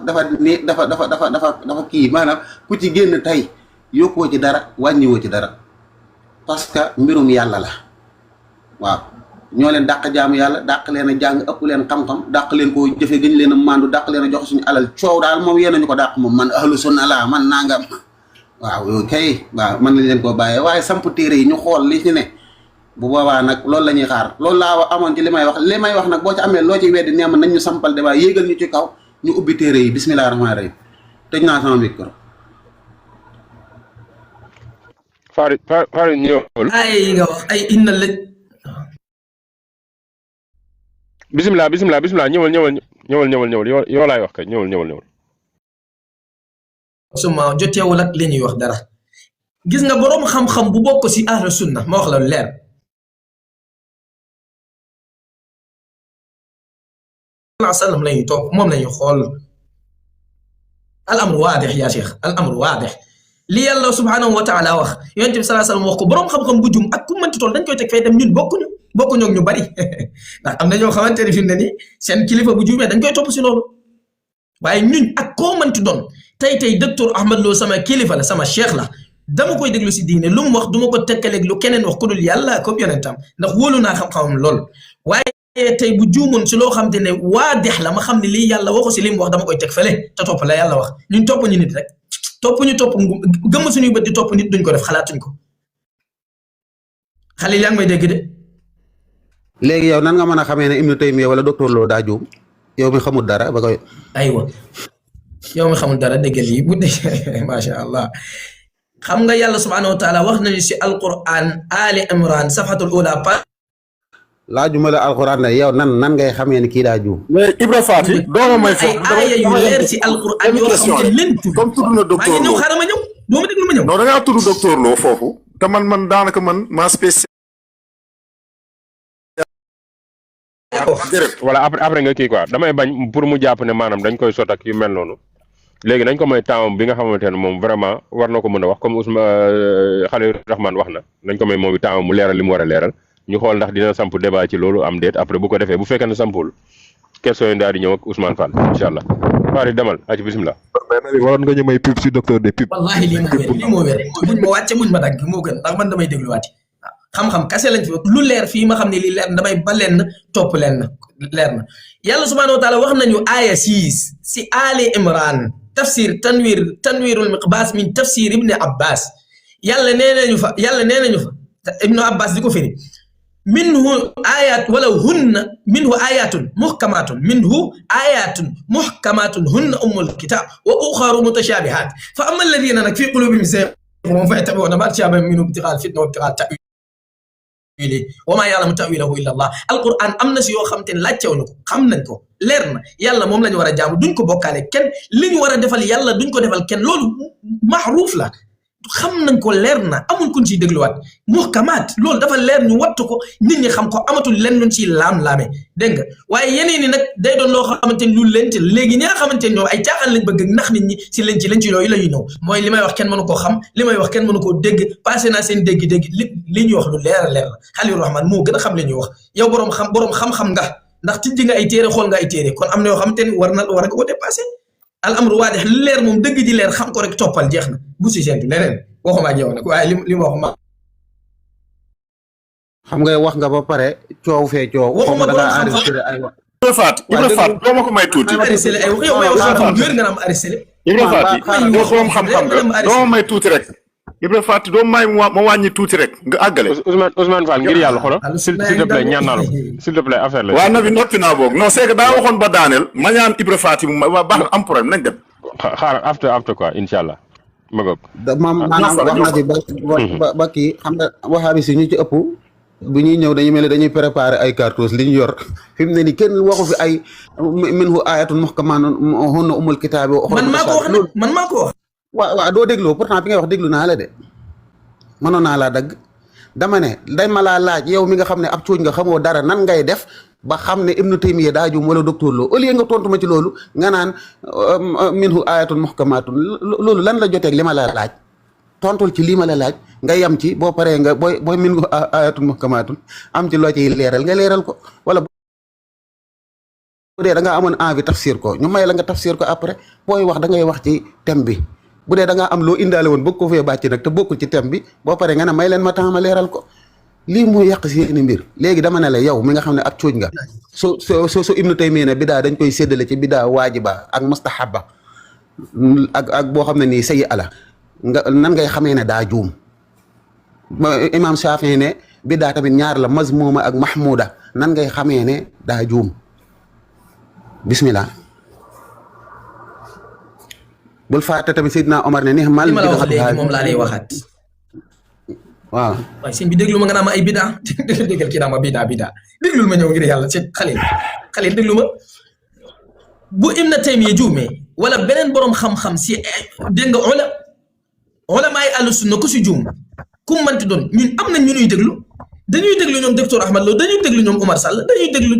kii maanaam ku ci génn tey yokkoo ci dara wàññiwoo ci dara parce que mbirum yàlla la waaw ñoo leen dàq jaamu yàlla dàq leen a jàng ëpp leen xam-xam dàq leen koo jëfe gëñ leen a mandu dàq leen a joxe suñu alal coow daal moom yéen ñu ko dàq moom man ahlu sunna la man nangam waaw kay waaw mën nañ leen koo bàyyee waaye samp téere yi ñu xool li ci ne bu boobaa nag loolu la ñuy xaar loolu laa amoon ci li may wax nag boo ci amee loo ci weddi neem nañ ñu sampal débat yéegal ñu ci kaw ñu ubbi téere yi bismillah rahmaani rahim tëj naa sama micro. Farid ñëwul. ay nga wax ay inna la. bismillah ñëwal yow laay wax kay ñëwal. suma joteewul ak li ñuy wax dara gis nga boroom xam-xam bu bokk ci ahlu sunna ma wax la lu leer. sallam lañuy toog moom lañuy xool al amru waadix yaa cheikh al amru waadix li yàlla subhanahu wa taala wax yonent bi salaa sallam wax ko boroom xam-xam bu jum ak ku mënti toll dañ koy teg fay dem ñun bokkuñu ak ñu bari ndax am na ñoo xamante ne fi mu ne nii seen kilifa bu jumee dañ koy topp si loolu waaye ñun ak koo mënti doon tey docteur Ahmad Lo sama kilifa la sama cheikh la dama koy déglu si diine lu mu wax du ma ko tekkaleeg lu keneen wax ku dul yàlla comme yonentam ndax wóolu naa xam-xamam lool waaye tey bu juumoon si loo xam te ne waa dex la ma xam ne lii yàlla waxu si li mu wax dama koy teg fële te topp la yàlla wax ñun topp ñu nit rek topp gëmm suñuy bët di topp nit duñ ko def xalaatuñ ko xale yaa ngi may dégg de. léegi yow nan nga mën a xamee ne Ibnu Taymiya wala docteur Lo daa juum yow mi xamul dara ba koy. aywa yow mi xamul dara dégg lii bu dee macha allah xam nga yàlla subhanahu wa taala wax nañu si alquran Ali Imran safatul ula laajuma la alquran ne yow nan ngay xamee ni kii daa juum. mais Ibra Faty dooma may ay aaya yu leer si alquran yoo xam ne leen tudd comme tudd na docteur Lo maa ngi ñëw xaaral ma ñëw doo ma déglu ma ñëw. non da ngaa tudd docteur Lo foofu te man daanaka ma spécial. voilà après nga kii quoi damay bañ pour mu jàpp ne maanaam dañ koy sot ak yu mel noonu léegi nañ ko may temps bi nga xamante ne moom vraiment war na ko mën a wax comme Ousmane Khalil Rahman wax na nañ ko may moom i temps mu leeral li mu war a leeral ñu xool ndax dina samp débat ci loolu am déet après bu ko defee bu fekkee ne sampul question yi daal di ñëw ak Ousmane Fall incha allah Farid demal aci bisimilah. waroon nga ñu may pub si docteur des pub. wallahi lii moo wér buñ ma wàcce buñ ma dagg moo gën ndax man damay dégluwaati xam-xam kase lañ fi lu leer fii ma xam ne lii leer na damay ba leen topp leen na leer na yàlla subhanahu wa taala wax nañu aaya 6 si Ali Imran tafsir tanwirul miqbaas min tafsir ibni abbas yàlla nee nañu fa ibnu abbas di ko firi minhu ayat wala hunna minhu ayatun muhkamatun hunna ummul kitab wa uxaru mutashabihat fa amma alladina nag fi qulubihim zayg moom fa yattabi'una maa tashabaha minhu ibtighaa al-fitnati wa ibtighaa ta'wiilihi wa maa ya'lamu ta'wiilahu illa Allah. alquran am na si yoo xam te ne laajtewuñu ko xam nañ ko leer na yàlla moom la ñu war a jaamu duñ ko bokkaale kenn li ñu war a defal yàlla duñ ko defal kenn loolu maxruuf la xam nañ ko leer na amul kuñ ciy dégluwaat muhkamaat loolu dafa leer ñu wattu ko nit ñi xam ko amatul lenn luñ ciy laam-laame dégg nga waaye yeneen ni nag day doon loo xamante ni lu lent léegi ñi nga xamante ni ñoom ay caaxaan lañ bëgg nax nit ñi si leen ci yooyu la ñuy ñëw mooy li may wax kenn mënu koo xam li may wax kenn mënu koo dégg passé naa seen dégg-dégg li ñuy wax lu leer a leer la Xaliilu Rahmaan moo gën a xam li ñuy wax yow boroom xam-xam nga ndax tijji nga ay téere xool nga ay téere kon am na yoo xamante ni war nga ko dépassé al amru waadix li leer moom dëgg ji leer xam ko rek toppal jeex na bu si séntu leneen waxuma ak yow nag waaye li ma wax ma xam nga wax nga ba pare coow fee coow. waxuma da ngaa enregistré ay wax. Ibra Faat doo ma ko may tuuti. arrêté ay wax yow may wax xam wér nga am arrêté Ibra Faat doo borom xam-xam nga doo ma may tuuti rek. Ibra Faat doo may ma wàññi tuuti rek nga àggale. Ousmane Fall ngir yàlla xoolal s'il te plaît ñaan naa la s'il te plaît affaire la. waaw na fi noppi naa boog non c'est que daa waxoon ba daaneel ma ñaan Ibra Faat yi ma baax am problème nañ dem. xaaral after quoi incha allah ma goog. maanaam wax na fi ba kii xam nga waxaabi si ñu ci ëpp bu ñuy ñëw dañuy mel ni dañuy préparer ay cartouches li ñu yor fi mu ne nii kenn waxu fi ay minhu ayatun muhkamatun hunna ummul kitaabi. man maa ko wax. waaw doo dégloo pourtant bi ngay wax déglu naa la de mënoon naa laa dagg dama ne day ma laa laaj yow mi nga xam ne ab cuuj nga xamoo dara nan ngay def ba xam ne Ibnu Taymiya daa jum wala docteur Lo au lieu nga tontu ma ci loolu nga naan minhu ayatun muhkamatun loolu lan la joteeg li ma la laaj tontul ci lii ma la laaj nga yem ci boo paree nga booy minhu ayatun muhkamatun am ci loo ciy leeral nga leeral ko wala bu dee da ngaa amoon envie tafsir ko ñu may la nga tafsir ko après booy wax da ngay wax ci thème bi bu dee da ngaa am loo indaale woon bëgg ko fee bàcc nag te bokkul ci thème bi boo paree nga ne may leen ma temps ma leeral ko lii moo yàq si ni mbir léegi dama ne la yow mi nga xam ne ak cuuj nga so Ibnu Taymiya ne bidaa dañ koy séddale ci bidaa waajiba ak mustahaba ak boo xam ne nii sayi ala nga nan ngay xamee ne daa juum imam Shafii ne bidaa tamit ñaar la mazmuma ak mahmuda nan ngay xamee ne daa juum bismillah bul fàtte tamit Seydina Omar ne ni mal li ma la wax léegi moom laa lay waxaat waaw waaye sëñ bi déglu ma nga naa ma ay bidaa déggal kii naa ma bidaa déglul ma ñëw ngir yàlla ci xalil déglu ma bu Ibn Taymiya juumee wala beneen boroom xam-xam si dégg nga ulamaay ahlu sunna ku si juum ku mu mënti doon ñun am nañ ñu ñuy déglu dañuy déglu ñoom docteur Ahmad Lo dañuy déglu ñoom Omar Sall dañuy déglu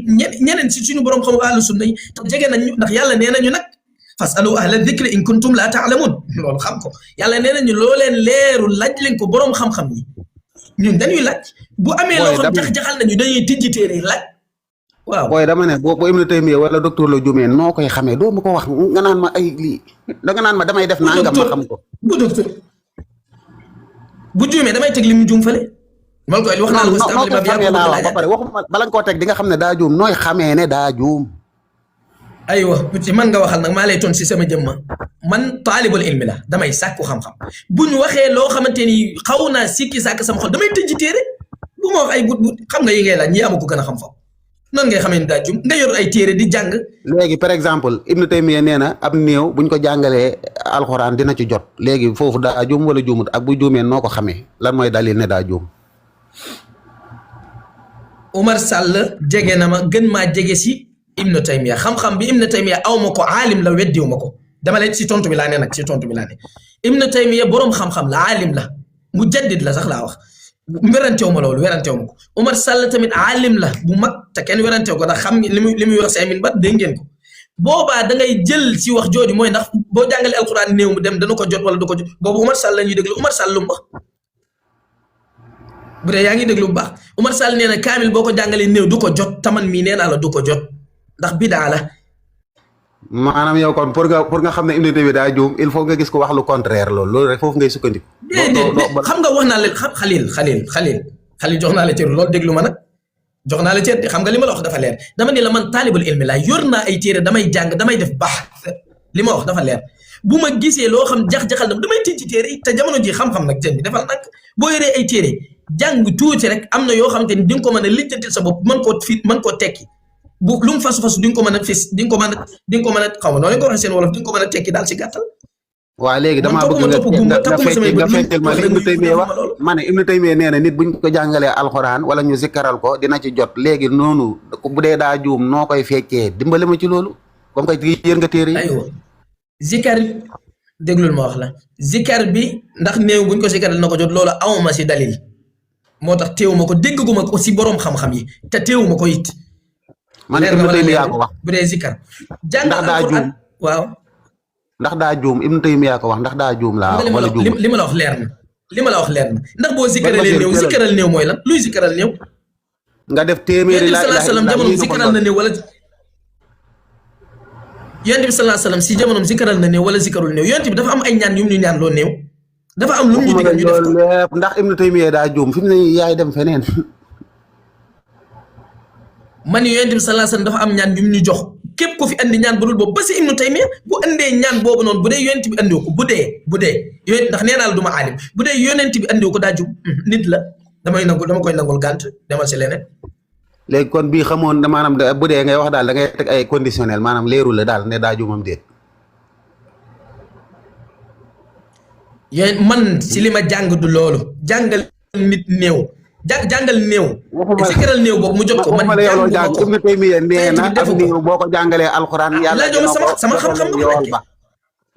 ñeneen si suñu boroom xam ahlu sunna yi te jege nañ ñu ndax yàlla nee nañu nag fasalu ahla dhikri in kuntum la ta'lamun loolu xam ko yàlla nee nañu loo leen leeru laaj leen ko boroom xam-xam yi ñun dañuy laaj bu amee loo xam jax-jaxal nañu dañuy tijji téere laaj waaw booy dama ne boo Ibnu Taymiya wala docteur Lo jumee noo koy xamee doo ma ko wax nga naan ma ay lii da nga naan ma damay def nangam ma xam ko bu docteur bu juumee damay teg li mu juum fële mal koy wax naa la noo ko xamee laa wax ba pare waxuma bala nga koo teg di nga xam ne daa juum nooy xamee ne daa juum aywa ci man nga waxal nag maa lay ton si sama jëmma man taalibul ilmi la damay sàkku xam-xam bu ñu waxee loo xamante ni xaw naa sikki sàkk sama xol damay tëjji téere bu ma wax ay but xam nga yi ngay laaj ñi amu ko gën a xam fa noonu ngay xamee ni daa jum nga yor ay téere di jàng léegi par exemple Ibnu Taymiya nee na ab néew buñ ko jàngalee alxuraan dina ci jot léegi foofu daa juum wala juumut ak bu juumee noo ko xamee lan mooy dalil ne daa juum Omar Sall jege na ma gën maa jege si Ibnu Taymiya xam-xam bi Ibnu Taymiya aw ma ko aalim la weddiw ma ko dama leen si tontu bi laa ne nag si tontu bi laa ne Ibnu Taymiya boroom xam-xam la aalim la mujaddid la sax laa wax weranteew ma loolu weranteew ma ko Omar Sall tamit aalim la bu mag te kenn weranteew ko ndax xam li muy wax si ay min ba dégg ngeen ko boobaa da ngay jël si wax jooju mooy ndax boo jàngalee alquran néew mu dem dana ko jot wala du ko jot boobu Omar Sall la ñuy déglu Omar Sall lu mu wax bu dee yaa ngi déglu bu baax Omar Sall nee na kaamil boo ko jàngalee néew du ko jot taman mii nee naa la du ko jot ndax bidaa la maanaam yow kon pour nga xam ne Ibnu Taymiya daa juum il faut nga gis ko wax lu contraire loolu rek foofu ngay sukkandiku. déedéet xam nga wax naa leen xalil jox naa la cër loolu déglu ma nag jox naa la cër xam nga li ma la wax dafa leer dama ne la man taalibul ilmi laa yor naa ay téere damay jàng damay def baax li ma wax dafa leer bu ma gisee loo xam jax-jaxal na damay tijji téere yi te jamono ji xam-xam nag jën bi defal nag boo yoree ay téere jàng tuuti rek am na yoo xam te ni di nga ko mën a lijjantil sa bopp mën koo tekki bu lu mu fasu di nga ko mën a fis di nga ko mën a xaw ma noonu lañ ko waxee seen wolof di nga ko mën a tekki daal si gàttal waa léegi man damaa bëgg toppuma topp gumba takkuma samay bët feccel ma wax li rek Ibnu muy Taymiya wax defuma loolu. ma ne Ibnu Taymiya nee na nit buñ ko jàngalee alxuraan wala ñu zikkaral ko dina ci jot léegi noonu bu dee daa juum noo koy feccee dimbali ma ci loolu comme que yër nga téere yi aywa zikar déglul ma wax la zikar bi ndax néew buñ ko zikaral na ko jot loolu awma si dalil moo tax teewuma ko dégguma ko si boroom xam-xam yi te teewuma ko it man leer Ibnu na wala Taymiya leer ko wax bu dee zikar jàng ndax daa alquran juum. waaw ndax daa juum Ibnu Taymiya ko wax ndax daa juum laa li ma wala la juum li ma la wax leer na li ma la wax leer na ndax boo zikaralee Basir, néew jëlal. zikaral néew mooy lan luy zikaral néew nga def téeméeri yonent bi salaa salaam jamono zikaral na néew wala yonent bi salaa salaam si jamonoom zikaral na néew wala zikarul néew yonent bi dafa am ay ñaan yu ñu ñaan loo néew dafa am lu mu ñu digal ñu def ko loolu lépp ndax Ibnu Taymiya daa juum fi mu ne yaay dem feneen man yonent bi salaa salaam dafa am ñaan yu mu ñu jox képp ku fi andi ñaan bu dul boobu ba si Ibnu Taymiya bu andee ñaan boobu noonu bu dee yonent bi andiwu ko bu dee yonent ndax nee naa la du ma aalim bu dee yonent bi andiwu ko daa jub nit la dama koy nangul gànt demal si leneen léegi kon bii xamoon na maanaam bu dee ngay wax daal da ngay teg ay conditionnel maanaam leerul la daal ne daa juumam déet yéen man si li ma jàng du loolu jàngal nit néew jàngal néew zikaral néew boobu mu jot ko man yow jàng ko Ibnu Taymiya nee na defu am ko. néew boo ko jàngalee alxuraan yàlla laajoo ma dina ko sama xam-xam nga ko yool ba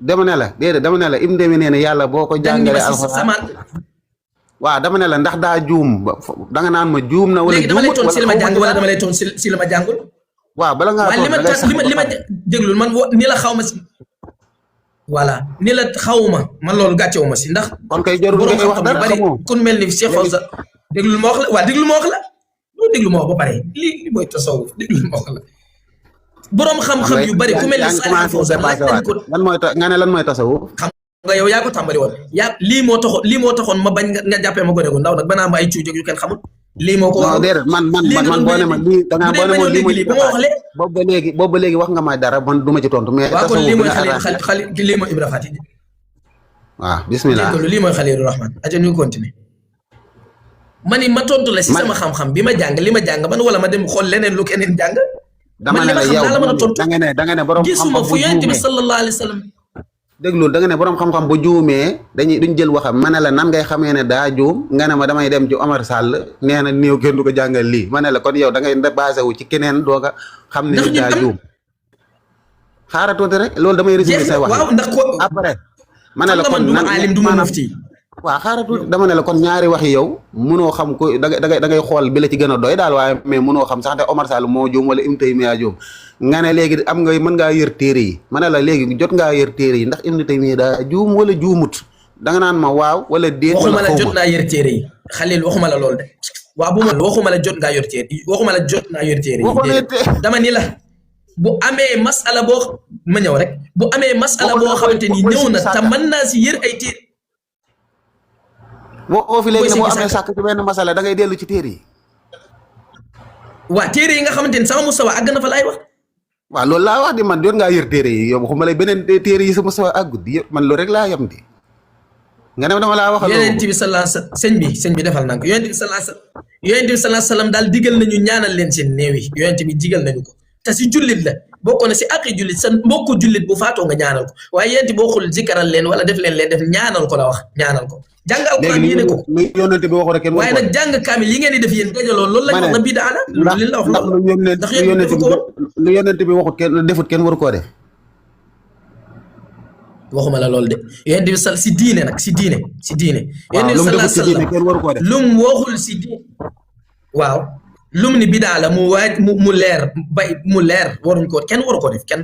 dama ne la déedéet dama ne la Ibnu Taymiya nee na yàlla boo ko jàngalee alxuraan sama waaw dama ne la ndax daa juum da nga naan ma juum na wala léegi dama lay juumut toon si li ma jàng wala xaw dama lay toon si li ma jàngul waaw bala ngaa waaye toog li ma déglul man ni la xaw ma si voilà ni la xawma man loolu gàccewu ma si ndax kon kay jarul borom ngay wax xam-xam yu dara bari xamoo kun mel ni Cheikh Fawza déglul ma wax la waa déglul ma wax la loo déglu ma wax ba pare li mooy tasawuf déglul ma wax la borom xam-xam yu bari ku mel ni Salih Fawza laaj nañ ko lan mooy nga ne lan mooy tasawuf xam nga yow yaa ko tàmbali woon yaa lii moo taxoon ma bañ nga jàppee ma gone gu ndaw nag ba naa ma ay cuujog yu kenn xamul lii moo ko non waral déedéet man boo ne ma lii da ngaa boo ne ma lii mooy ba ma wax lee boobu ba léegi wax nga ma dara man du ma ci tontu mais waaw kon tasawuf lii bi mooy nga xali lii mooy Ibra Fati waaw bismillah dégg lii mooy Xaliilu Rahman aca ñu continuer ma ni ma tontu la si sama xam-xam bi ma jàng li ma jàng man wala ma dem xool leneen lu keneen jàng dama ne la yow la mën a tontu da nga ne borom gisuma xam-xam fu bu yonent bi juumee sallallahu alayhi wa sallam déglu da nga ne borom xam-xam bu juumee duñ jël waxam ma ne la nan ngay xamee ne daa juum nga ne ma damay dem ci Omar Sall nee na néew kenn du ko jàngal lii ma ne la kon yow da ngay basé wu ci keneen doog a xam ne ndax daa juum xaaral tuuti rek loolu damay résumé say wax waaw ndax ko après ma ne la man kon du ma alim du ma mufti waaw xaaral tuuti dama ne la kon ñaari wax yi yow mënoo xam ko da ngay xool bi la ci gën a doy daal waaye mais mënoo xam sax te Omar Sall moo juum wala Ibnu Taymiya juum nga ne léegi am nga mën ngaa yër téere yi ma ne la léegi jot ngaa yër téere yi ndax Ibnu Taymiya daa juum wala juumut da nga naan ma waaw wala déet waxuma la jot naa yër téere yi Xalil waxuma la loolu de waaw bu ma waxuma la jot ngaa yor téere yi waxuma la jot naa yor téere yi dama ni la bu amee masala boo ma ñëw rek bu amee masala boo xamante ni ñëw na te mën naa si yër ay téere boo fi léegi ne boo amee sàkk ci benn masala da ngay dellu ci téere yi waa téere yi nga xamante ni sama mustawa àgg na fa laay wax waaw loolu laa wax di man jot ngaa yër téere yi yow waxuma lay beneen téere yi sa mustawa àggut di man loolu rek laa yem di nga ne dama laa wax yonent bi sallallahu alayhi wasallam sëñ bi defal nank yonent bi sallallahu alayhi wasallam daal digal nañu ñaanal leen seen néew yi yonent bi digal nañu ko te si jullit la bokk na si aqi jullit sa mbokku jullit bu faatoo nga ñaanal ko waaye yonent boo xul zikaral leen wala def leen def ñaanal ko la wax ñaanal ko jàng alquran yéene ko yonent bi waxu rek kenn waaye nag jàng kaamil yi ngeen di def yéen dajaloo loolu lañ wax na bidaa la loolu li la wax ndax lu yonent bi waxut kenn defut kenn waru koo def waxuma la loolu de yonent bi sal si diine nag si diine yonent bi sallallahu alayhi wasallam lum waxul si diine waaw lum ni bidaa la mu waaj mu leer mu leer waruñ ko kenn waru ko def kenn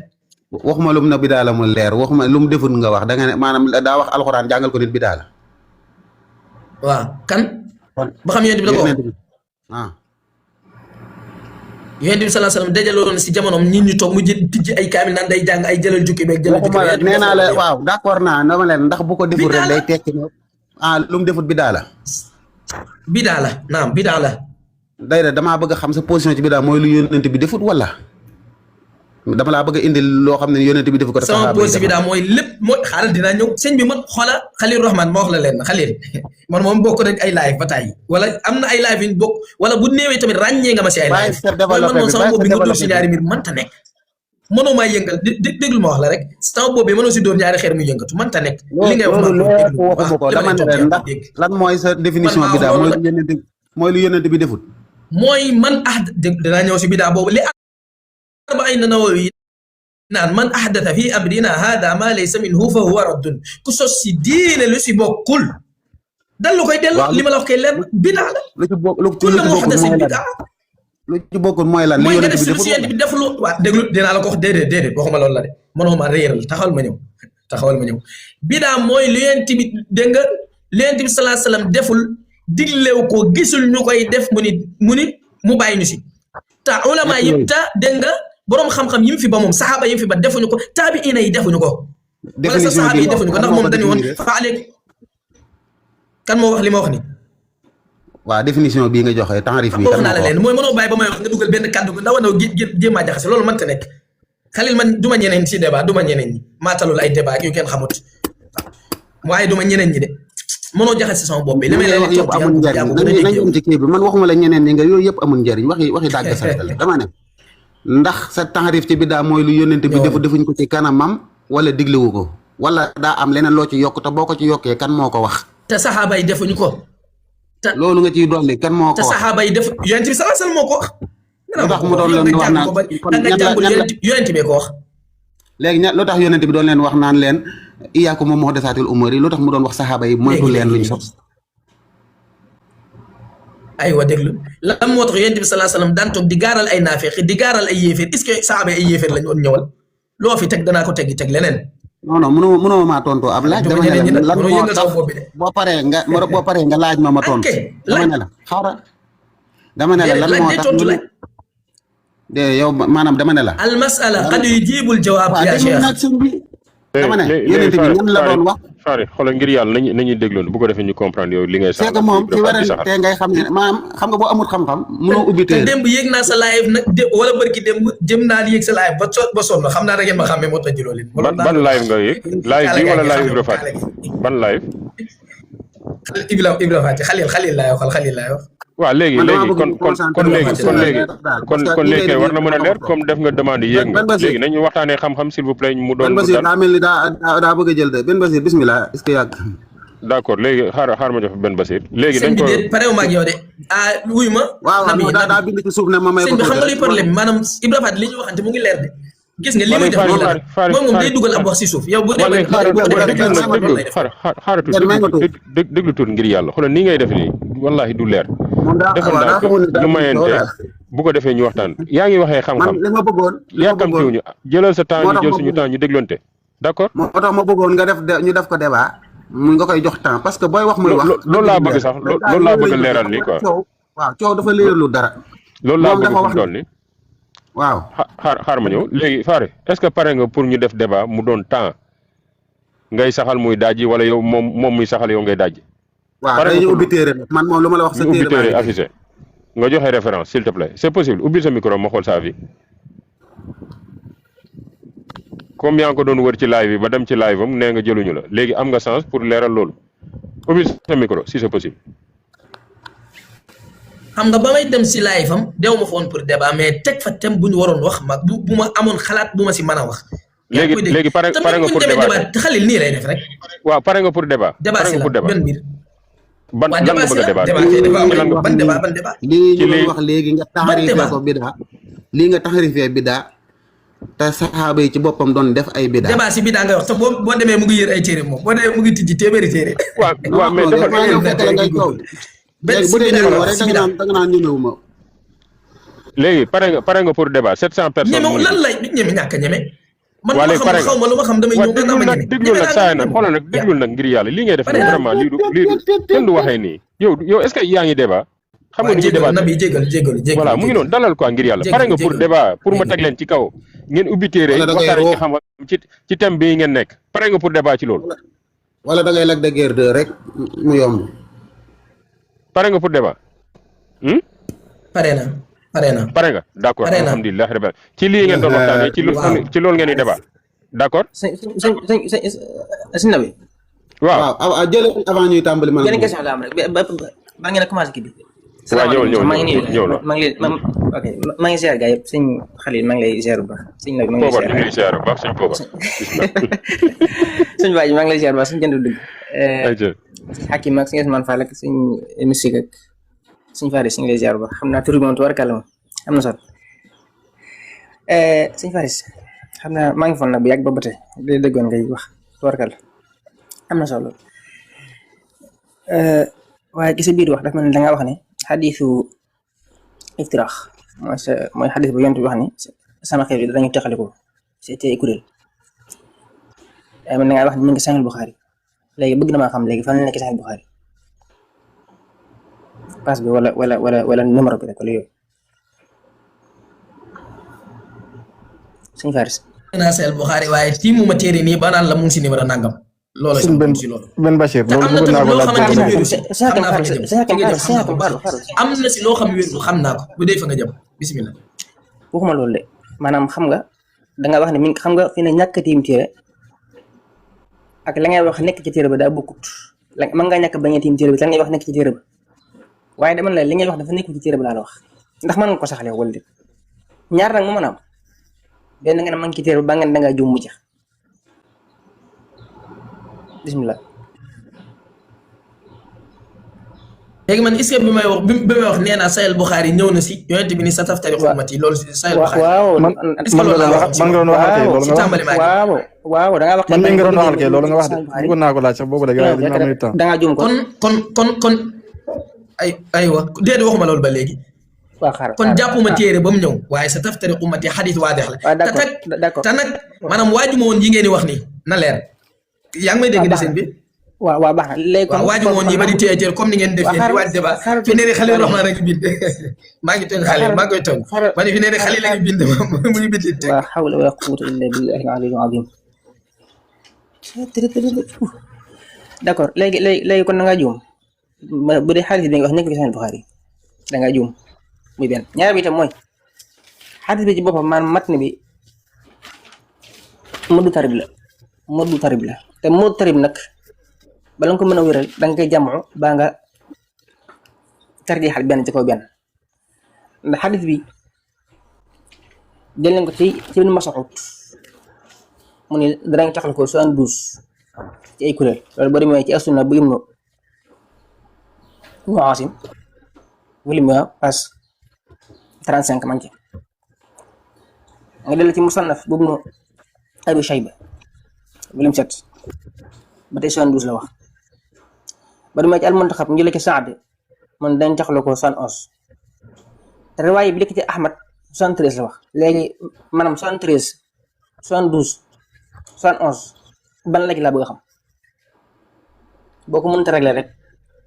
waxuma lum na bidaa la mu leer waxuma lum defut nga wax da nga ne maanaam daa wax alxuraan jàngal ko nit bidaa la waaw kan ba xam yonent bi da ko wax yonent bi sallallahu alayhi wasallam dajaloon si jamonoom ñi ñu toog mu tijji ay kaamil naan day jàng ay jëlal jukki beeg jëlal jukki beeg nee naa la waaw d'accord naa dama leen ndax bu ko defut rek day tekki ne lu mu defut bidaa la bidaa la naam bidaa la day da damaa bëgg a xam sa position ci bidaa mooy lu yonent bi defut wala dama laa bëgg a indi loo xam ne yonent bi defu ko sama position bidaa mooy lépp mooy xaaral dinaa ñëw sëñ bi man xoola Xalil Rahman ma wax la leen Xalil man moom bokk rek ay live ba tàyyi wala am na ay live yu ñu bokk wala bu néewee tamit ràññee nga ma si ay live man moom sama bopp bi nga dóor si ñaari mbir mënta nekk mënoo maa yëngal déglu ma wax la rek sama boobu mënoo si dóor ñaari xeer muy yëngatu mënta nekk. li ngay wax loolu lépp waxuma ko dama ne leen ndax lan mooy sa définition bidaa mooy lu yonent bi defut. mooy man dinaa ñëw si bidaa boobu li arba'iin Nawawi naan man ahdatha fi amrina hada ma laysa minhu fa huwa raddun ku sos si diine lu si bokkul dal lu koy dellu li ma la wax kay leer bidaa la. kullu muhdathin bidaa lu ci bokkul mooy lan. li yonent bi deful waa déglu dinaa la ko wax déedéet waxuma loolu la de mënoo ma réeral taxawal ma ñëw bidaa mooy lu yonent bi dégg nga lu yonent bi sallallahu alayhi wasallam deful diglew ko gisul ñu koy def mu ni mu bàyyi ñu si te ulama yëpp ta dégg nga boroom xam-xam yi mu fi ba moom saxaaba yi mu fi ba defuñu ko taabiina yi defuñu ko wala sa saxaaba yi defuñu ko ndax moom dañu woon faale kan moo wax li ma wax ni waaw définition bii nga joxe taarif bi wax naa la leen mooy mënoo bàyyi ba may wax nga dugal benn kàddu gu ndaw ndaw jéem a jaxase loolu mënta nekk xalil man du ma ñeneen si débat du ma ñeneen ñi maatalul ay débat yu kenn xamut waaye du ma ñeneen ñi de mënoo jaxase sama bopp bi li may wax yëpp amul njariñ nañ ci kii bi man waxuma la ñeneen ñi nga yooyu yëpp amul njariñ waxi dàgg sartal dama ne ndax sa taarif ci bidaa mooy lu yónnent bi defuñ ko ci kanamam wala diglewu ko wala daa am leneen loo ci yokk te boo ko ci yokkee kan moo ko wax te saxaaba yi defuñu ko loolu nga ciy dolli kan moo ko wax te saxaaba yi def yonent bi sallallahu alayhi wasallam moo ko wax lu tax mu doon leen wax naan yonent bi ko wax léegi lu tax yonent bi doon leen wax naan leen iyyaakum wa muhdathaatil umuur yi lu tax mu doon wax saxaaba yi moytu leen luñ sos aywa déglu lan moo tax yonent bi sallallahu alayhi wasallam daan toog di gaaral ay naafeq di gaaral ay yéeféer est-ce que saxaaba yi ay yéeféer lañu woon ñëwal loo fi teg danaa ko teg leneen non mënoo maa tontoo ab laaj dama ne la lan moo tax boo paree nga laaj ma tontu dama ne la xaaral dama ne la lan moo tax de yow maanaam dama ne la al mas'ala qad yujibul jawaab ya cheikh dama ne yonent bi ñan la doon wax Fary xoolal ngir yàlla nañuy dégloon bu ko defee ñu comprendre yow li ngay sax c'est que moom ci werante ngay xam ne maanaam xam nga boo amul xam-xam mënoo ubbi téere démb yéeg naa sa live nag wala bërki démb jëm naa yéeg sa live ba sonn xam naa da ngeen ma xàmmee moo tax jëloo leen ban live nga yéeg live bi wala live Ibra Faty ban live Ibra Faty xalil laay waxal xalil laay wax waaw léegi kon léegi kay war na mën a leer comme def nga demande yéeg nga léegi nañu waxtaanee xam-xam s'il vous plaît mu doon Ben Basir daa mel ni daa bëgg a jël de Ben Basir bismillah est-ce que yàgg d'accord léegi xaar ma jox Ben Basir léegi dañ ko parew ma ak yow de wuy ma waaw daa bind ci suuf ne ma may ko sëñ bi xam nga luy problème maanaam Ibra Faty li ñu waxante mu ngi leer de gis nga li muy def nii la moom day dugal ab wax si suuf yow bu dee déglu tuut ngir yàlla xoolal nii ngay def nii wallahi du leer defal naa ko lu mayente bu ko defee ñu waxtaan yaa ngi waxee xam-xam li ma bëggoon yàkkamtiwuñu jëlal sa temps ñu jël suñu temps ñu déglonte d'accord moo tax ma bëggoon nga ñu def ko débat mu nga koy jox temps parce que booy wax muy wax loolu laa bëgg sax loolu laa bëgg leeral nii quoi waaw coow dafa leerlu dara loolu laa bëgg fu doon ni waaw xaar ma ñëw léegi Fary est-ce que pare nga pour ñu def débat mu doon temps ngay saxal muy dajji wala yow moom muy saxal yow ngay dajji waaw dañuy ubbi téere man moom lu ma la wax sa téere ubbi téere affiché nga joxe référence s'il te plaît c'est possible ubbil sa micro ma xool sa avis comme yaa ngi ko doon wër ci live bi ba dem ci live am nee nga jëluñu la léegi am nga chance pour leeral loolu ubbil sa micro si c'est possible xam nga ba may dem si live am dew ma fa woon pour débat mais teg fa thème bu ñu waroon wax ma bu ma amoon xalaat bu ma si mën a wax. léegi pare nga pour débat xalil nii lay def rek. waaw pare nga pour débat. débat si la benn biir. ban lan nga bëgg a débat ban débat. lii ñu wax léegi nga taxarifee ko bidaa lii nga taxarifee bidaa te saxaaba yi ci boppam doon def ay bidaa. débat si bidaa nga wax te boo demee mu ngi yër ay téere moom boo demee mu ngi tijji téeméeri téere. waaw mais léegi bu dee ñëwoo rek da nga naan ñëwuma. léegi pare nga pour débat 700 personnes. ñeme lan lay ñeme ñàkk a ñeme. man waa léegi pare nga xaw ma lu ma xam damay ñëw nga naa ma ñeme. déglul nag saa nag xoolal nag déglul nag ngir yàlla lii ngay def vraiment lii du kenn du waxee nii yow est-ce que yaa ngi débat. xam nga ni ñuy débat nabi jégalu voilà mu ngi noonu dalal quoi ngir yàlla pare nga pour débat pour ma teg leen ci kaw ngeen ubbi téere waxtaan ci xam ci thème bii ngeen nekk pare nga pour débat ci loolu. wala da ngay Lac de Guiers 2 rek mu yomb. pare nga pour débat. pare na nga d'accord alhamdulilah rabbil ci lii ngeen doon waxtaanee ci loolu ngeen di débat d'accord. sëñ Nabi. waaw jëlee avant ñuy tàmbali. benn question la am rek ba ngeen a commencé kii bi. ñëwal maa ngi nii ñëw na. maa ngi leen ok maa ngi ziar gaa yëpp sëñ Xalil maa ngi lay ziar bu baax sëñ Nabi maa ngi Poobar lay ñu ngi ziar bu baax suñ Poobar. sëñ Baaji maa ngi lay ziar bu baax sëñ jënd dëgg ayca sëñ Hakim ak sëñ Ousmane Fall ak sëñ Mystique ak sëñ Faris ñu ngi lay ziar bu baax xam naa tur bi moom tubaarkàlla moom am na solo sëñ Faris xam naa maa ngi foon nag bu yàgg ba tey li dëggoon ngay wax tubaarkàlla am na solo waaye ci sa biir wax dafa mel ni da ngaa wax ne xadiisu iftiraax mooy xadiis bu yonent bi wax ni sama xeet yi danañu teqaliko ci ay kuréel waaye man da ngaa wax ni mu ngi Sahih Bukhari léegi bëgg na maa xam léegi fan la nekk Sahih Bukhari passe bi wala numéro bi rek wala yooyu sëñ Faris naa Sahih Bukhari waaye tiimu ma téere nii ba naan la mu ngi si numéro nangam loolu suñ benn si loolu benn Bachir te am loolu na bëggoon naa tamit ko loo laaj. xamante ni wéru si xam naa fa nga jëm am na si loo xam wéru xam naa ko bu dee fa nga jëm bismillah waxuma loolu de maanaam xam nga da nga wax ne mi xam nga fi ne ñàkk a tiim téere ak la ngay wax nekk ci téere ba daa bokkut la mën ngaa ñàkk bañ a tiim téere bi la ngay wax nekk ci téere ba waaye dama la li ngay wax dafa nekk ci téere ba laa la wax ndax mën nga ko saxale wala déet ñaar nag mu mën a am benn nga ne ma ngi ci téere ba nga ne da ngaa juum mu jeex bismillah léegi man est-ce que bi may wax nee naa Sahih Bukhari ñëw na si yonent bi ni sa taftari ummati loolu si Sahih Bukhari waaw man nga doon waxal kay loolu nga wax waaw da ngaa wax man mi nga doon waxal kay loolu nga wax de bëggoon naa ko laaj sax boobu de gars yi dañu am temps. da ngaa juum kon aywa déedéet waxuma loolu ba léegi waaw xaaral kon jàppuma téere ba mu ñëw waaye sa taftari ummati xadis waadex la d'accord te nag maanaam waaju ma woon yi ngeen di wax nii na leer yaa ngi may dégg deseen bi waaw baax na léegi kon waaju ma woon ñi ba di téye téere comme ni ngeen def yéen di waaj débat fi ne Xalil Rahman a ngi bind maa ngi tooñ Xalil maa ngi koy tooñ ma ne fi ne Xalil la ngi bind mu ngi bind teg waaw hawla wala quwwata illa billahi al-aliyyil azim d'accord léegi kon da ngaa juum bu dee xaalis bi nga wax nekk ci Sahih Bukhari da ngaa juum muy benn ñaar bi itam mooy xaalis bi ci boppam maanaam matn bi moddu tarib la te moddu tarib nag bala nga ko mën a wéral da nga koy jamoo baa nga tarjeexal benn ci kaw benn ndax xaalis bi jël nañ ko ci Ibn Mas'ud mu ne danañ taxal ko 72 ci ay kuréel loolu boo demee ci as-Sunna bu Ibnu Aasim volume 1 page 35 man ci nga dellu ci Musannaf bu Ibnu Abi Shayba volume 7 ba tey 72 la wax ba demee ci al-Muntaxab ñu jëlee ci Saad man dañ taxal ko 71 te riwaaya bi nekk ci Ahmad 73 la wax léegi maanaam 73 72 71 ban la ci laa bëgg a xam boo ko mënta régler rek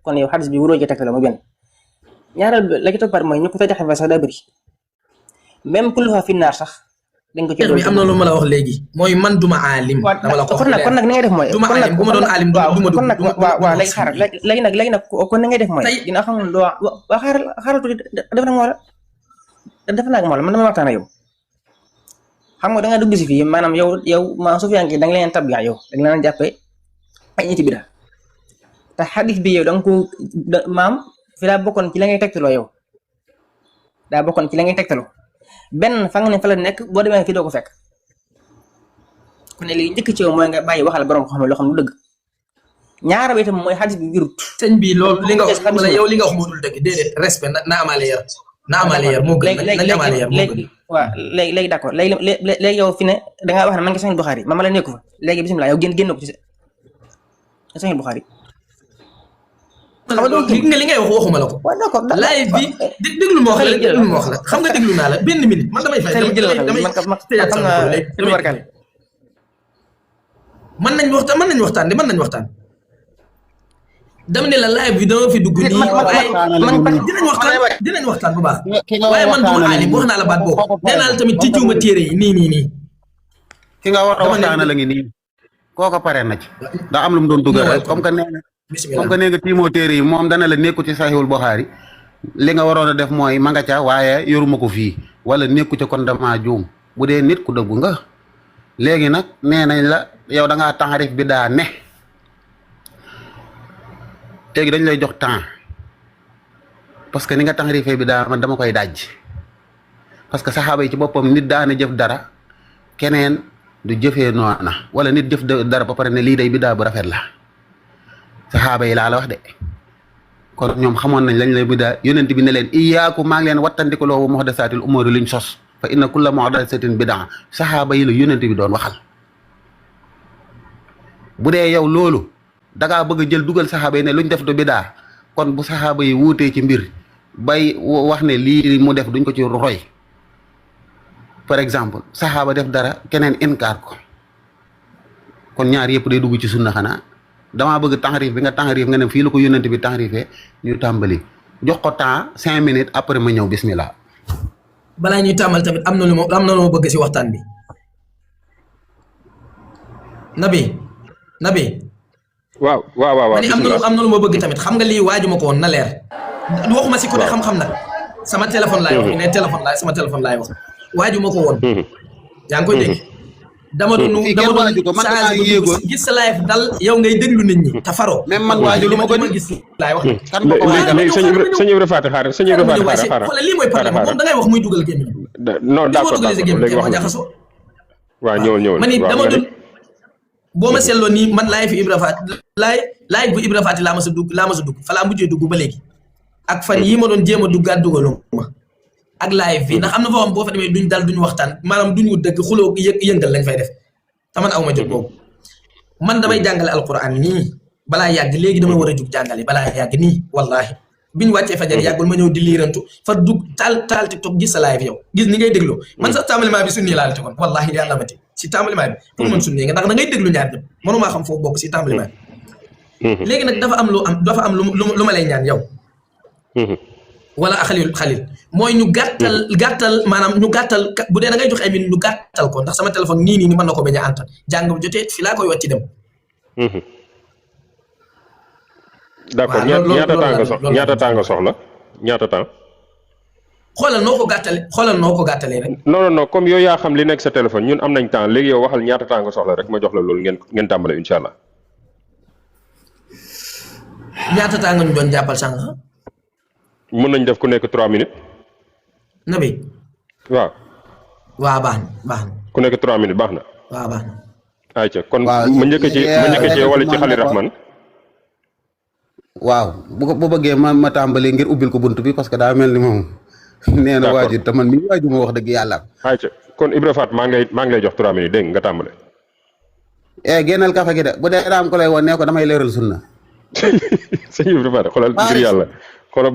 kon yow xadis bi wuroo ci tegtal la muy benn ñaareel bi la ci toppaat mooy ñu ko tajaxe fa sax daa bëri même kulluha fi naar sax dañ ko ci bi am na lu ma la wax léegi mooy man duma aalim dama la ko kon nag ni ngay def mooy duma aalim bu ma doon aalim duma kon nag waaw léegi xaaral léegi nag kon ni ngay def mooy dina xam ne doo waa xaaral tuuti def na moo la def naa moo la man dama waxtaan ak yow xam nga da nga dugg si fii maanaam yow maa Sufyaan da nga leen tabbiya yow da nga leen jàppee ay ñetti bida te xadis bi yow da nga ko maam fi daa bokkoon ci la ngay tegtaloo yow daa bokkoon ci la ngay tegtaloo benn fa nga ne fa la nekk boo demee fii doo ko fekk ku ne léegi njëkk ci yow mooy nga bàyyi waxal borom ko xam ne loo xam lu dëgg ñaara bi itam mooy xadis bi wirut sëñ bi loolu li nga wax wala yow li nga wax moo dul dëgg déedéet respect na amaale yar na amaale yar moo gën nañ amaale yar moo gën waaw léegi d'accord léegi yow fi ne da ngaa wax ne man nga Sahih Bukhari ma la nekku fa léegi bismillah yow génn ko ci Sahih Bukhari xam nga li ngay wax waxuma la ko. waaw d'accord live bi déglu ma wax la déglu ma wax la xam nga déglu naa la benn minute man damay fay damay tëjaat sama ko léegi mën nañ waxtaan dama ne la live bi dama fi dugg nii waaye dinañ waxtaan bu baax waaye man duma aalim wax naa la baat boobu nee naa la tamit tijjuuma téere yi nii ki nga war a waxtaana la ngi nii kooka pare na ci daa am lu mu doon dugal rek comme que nee nga tiimoo téere yi moom dana la nekku ci Sahihul Bukhari li nga waroon a def mooy ma nga ca waaye yoruma ko fii wala nekku ca kon dama juum bu dee nit ku dëggu nga léegi nag nee nañ la yow da ngaa taxarif bi daa ne léegi dañ lay jox temps parce que ni nga taxarifee bidaa man dama koy dajj parce que saxaaba yi ci boppam nit daana jëf dara keneen du jëfee noona wala nit jëf dara ba pare ne lii day bidaa bu rafet la saxaaba yi laa la wax de kon ñoom xamoon nañ lañ lay bidaa yonent bi ne leen iyaaku maa ngi leen wattandikuloo muhdasaatil umuuri liñ sos fa inna kulla muhdasatin bidaa saxaaba yi la yonent bi doon waxal bu dee yow loolu dangaa bëgg a jël dugal saxaaba yi ne luñ def du bidaa kon bu saxaaba yi wuutee ci mbir bay wax ne lii mu def duñ ko ci roy par exemple saxaaba def dara keneen inkaar ko kon ñaar yëpp day dugg ci sunna xanaa damaa bëgg taxarif bi nga taxarif nga ne fii la ko yónnent bi taxarifee ñu tàmbali jox ko temps 5 minutes après ma ñëw bismillah. balaa ñuy tàmbali tamit am na lu ma bëgg si waxtaan bi nabi waaw ma ni am na lu ma bëgg tamit xam nga lii waajuma ko woon na leer waxuma si côté xam-xam nag sama téléphone laay wax ne sama téléphone laay wax waajuma ko woon yaa ngi koy dégg dama doon gis sa live dal yow ngay déglu nit ñi te faroo même man waaju lu ma ko gis laay wax kan ma ko léegi sëñ Ibra Faty xaaral xoolal lii mooy problème moom da ngay wax muy dugal gémmiñ non d'accord léegi wax jaxasoo waaw ñëwal ma ni dama doon boo ma seetloo nii man live Ibra Faty live bu Ibra Faty laa ma sa dugg fa laa mujjee dugg ba léegi ak fan yii ma doon jéem a duggaat dugaloo ma ak live bi ndax am na foo xam boo fa demee duñ dal duñ waxtaan maanaam duñ wut dëgg xuloo yëngal lañ fay def te man aw ma jot boobu man damay jàngale alquran nii balaa yàgg léegi damay war a jug jàngale balaa yàgg nii wallahi biñ wàccee fajar yàggul ma ñëw di liirantu fa dugg taal TikTok gis sa live yow gis ni ngay dégloo man sax tàmbaliment bi sunni laa la tegoon wallahi yàlla ma ti si tàmbaliment bi pour man sunni nga ndax da ngay déglu ñaar ñëpp mënumaa xam foofu bokk si tàmbaliment bi léegi nag dafa am lu ma lay ñaan yow wala xalil mooy ñu gàttal maanaam ñu gàttal bu dee da ngay jox ay minutes ñu gàttal ko ndax sama téléphone nii mën na ko bañ a antan jàng bu jotee fi laa koy wàcc dem. d'accord ñaata temps nga soxla ñaata temps. xoolal noo ko gàttalee rek. non comme yow yaa xam li nekk sa téléphone ñun am nañ temps léegi yow waxal ñaata temps nga soxla rek ma jox la loolu ngeen tàmbale incha allah. ñaata temps nga ñu doon jàppal sànq. mën nañ def ku nekk 3 minutes. nabi. waaw baax na. ku nekk 3 minutes baax na. waaw baax na. ayca kon ma njëkk ci wala ci Xalil Rahman. waaw bu bëggee ma tàmbali ngir ubbil ko bunt bi parce que daa mel ni moom. nee na waajur te man mi waaju ma wax dëgg yàlla. ayca kon Ibra Faty maa ngi lay jox 3 minutes dégg nga tàmbale. génnal kafe gi de bu dee daam ko lay woon nee ko damay leeral sunna. sëñ Ibra Faty xoolal ngir yàlla. xoolal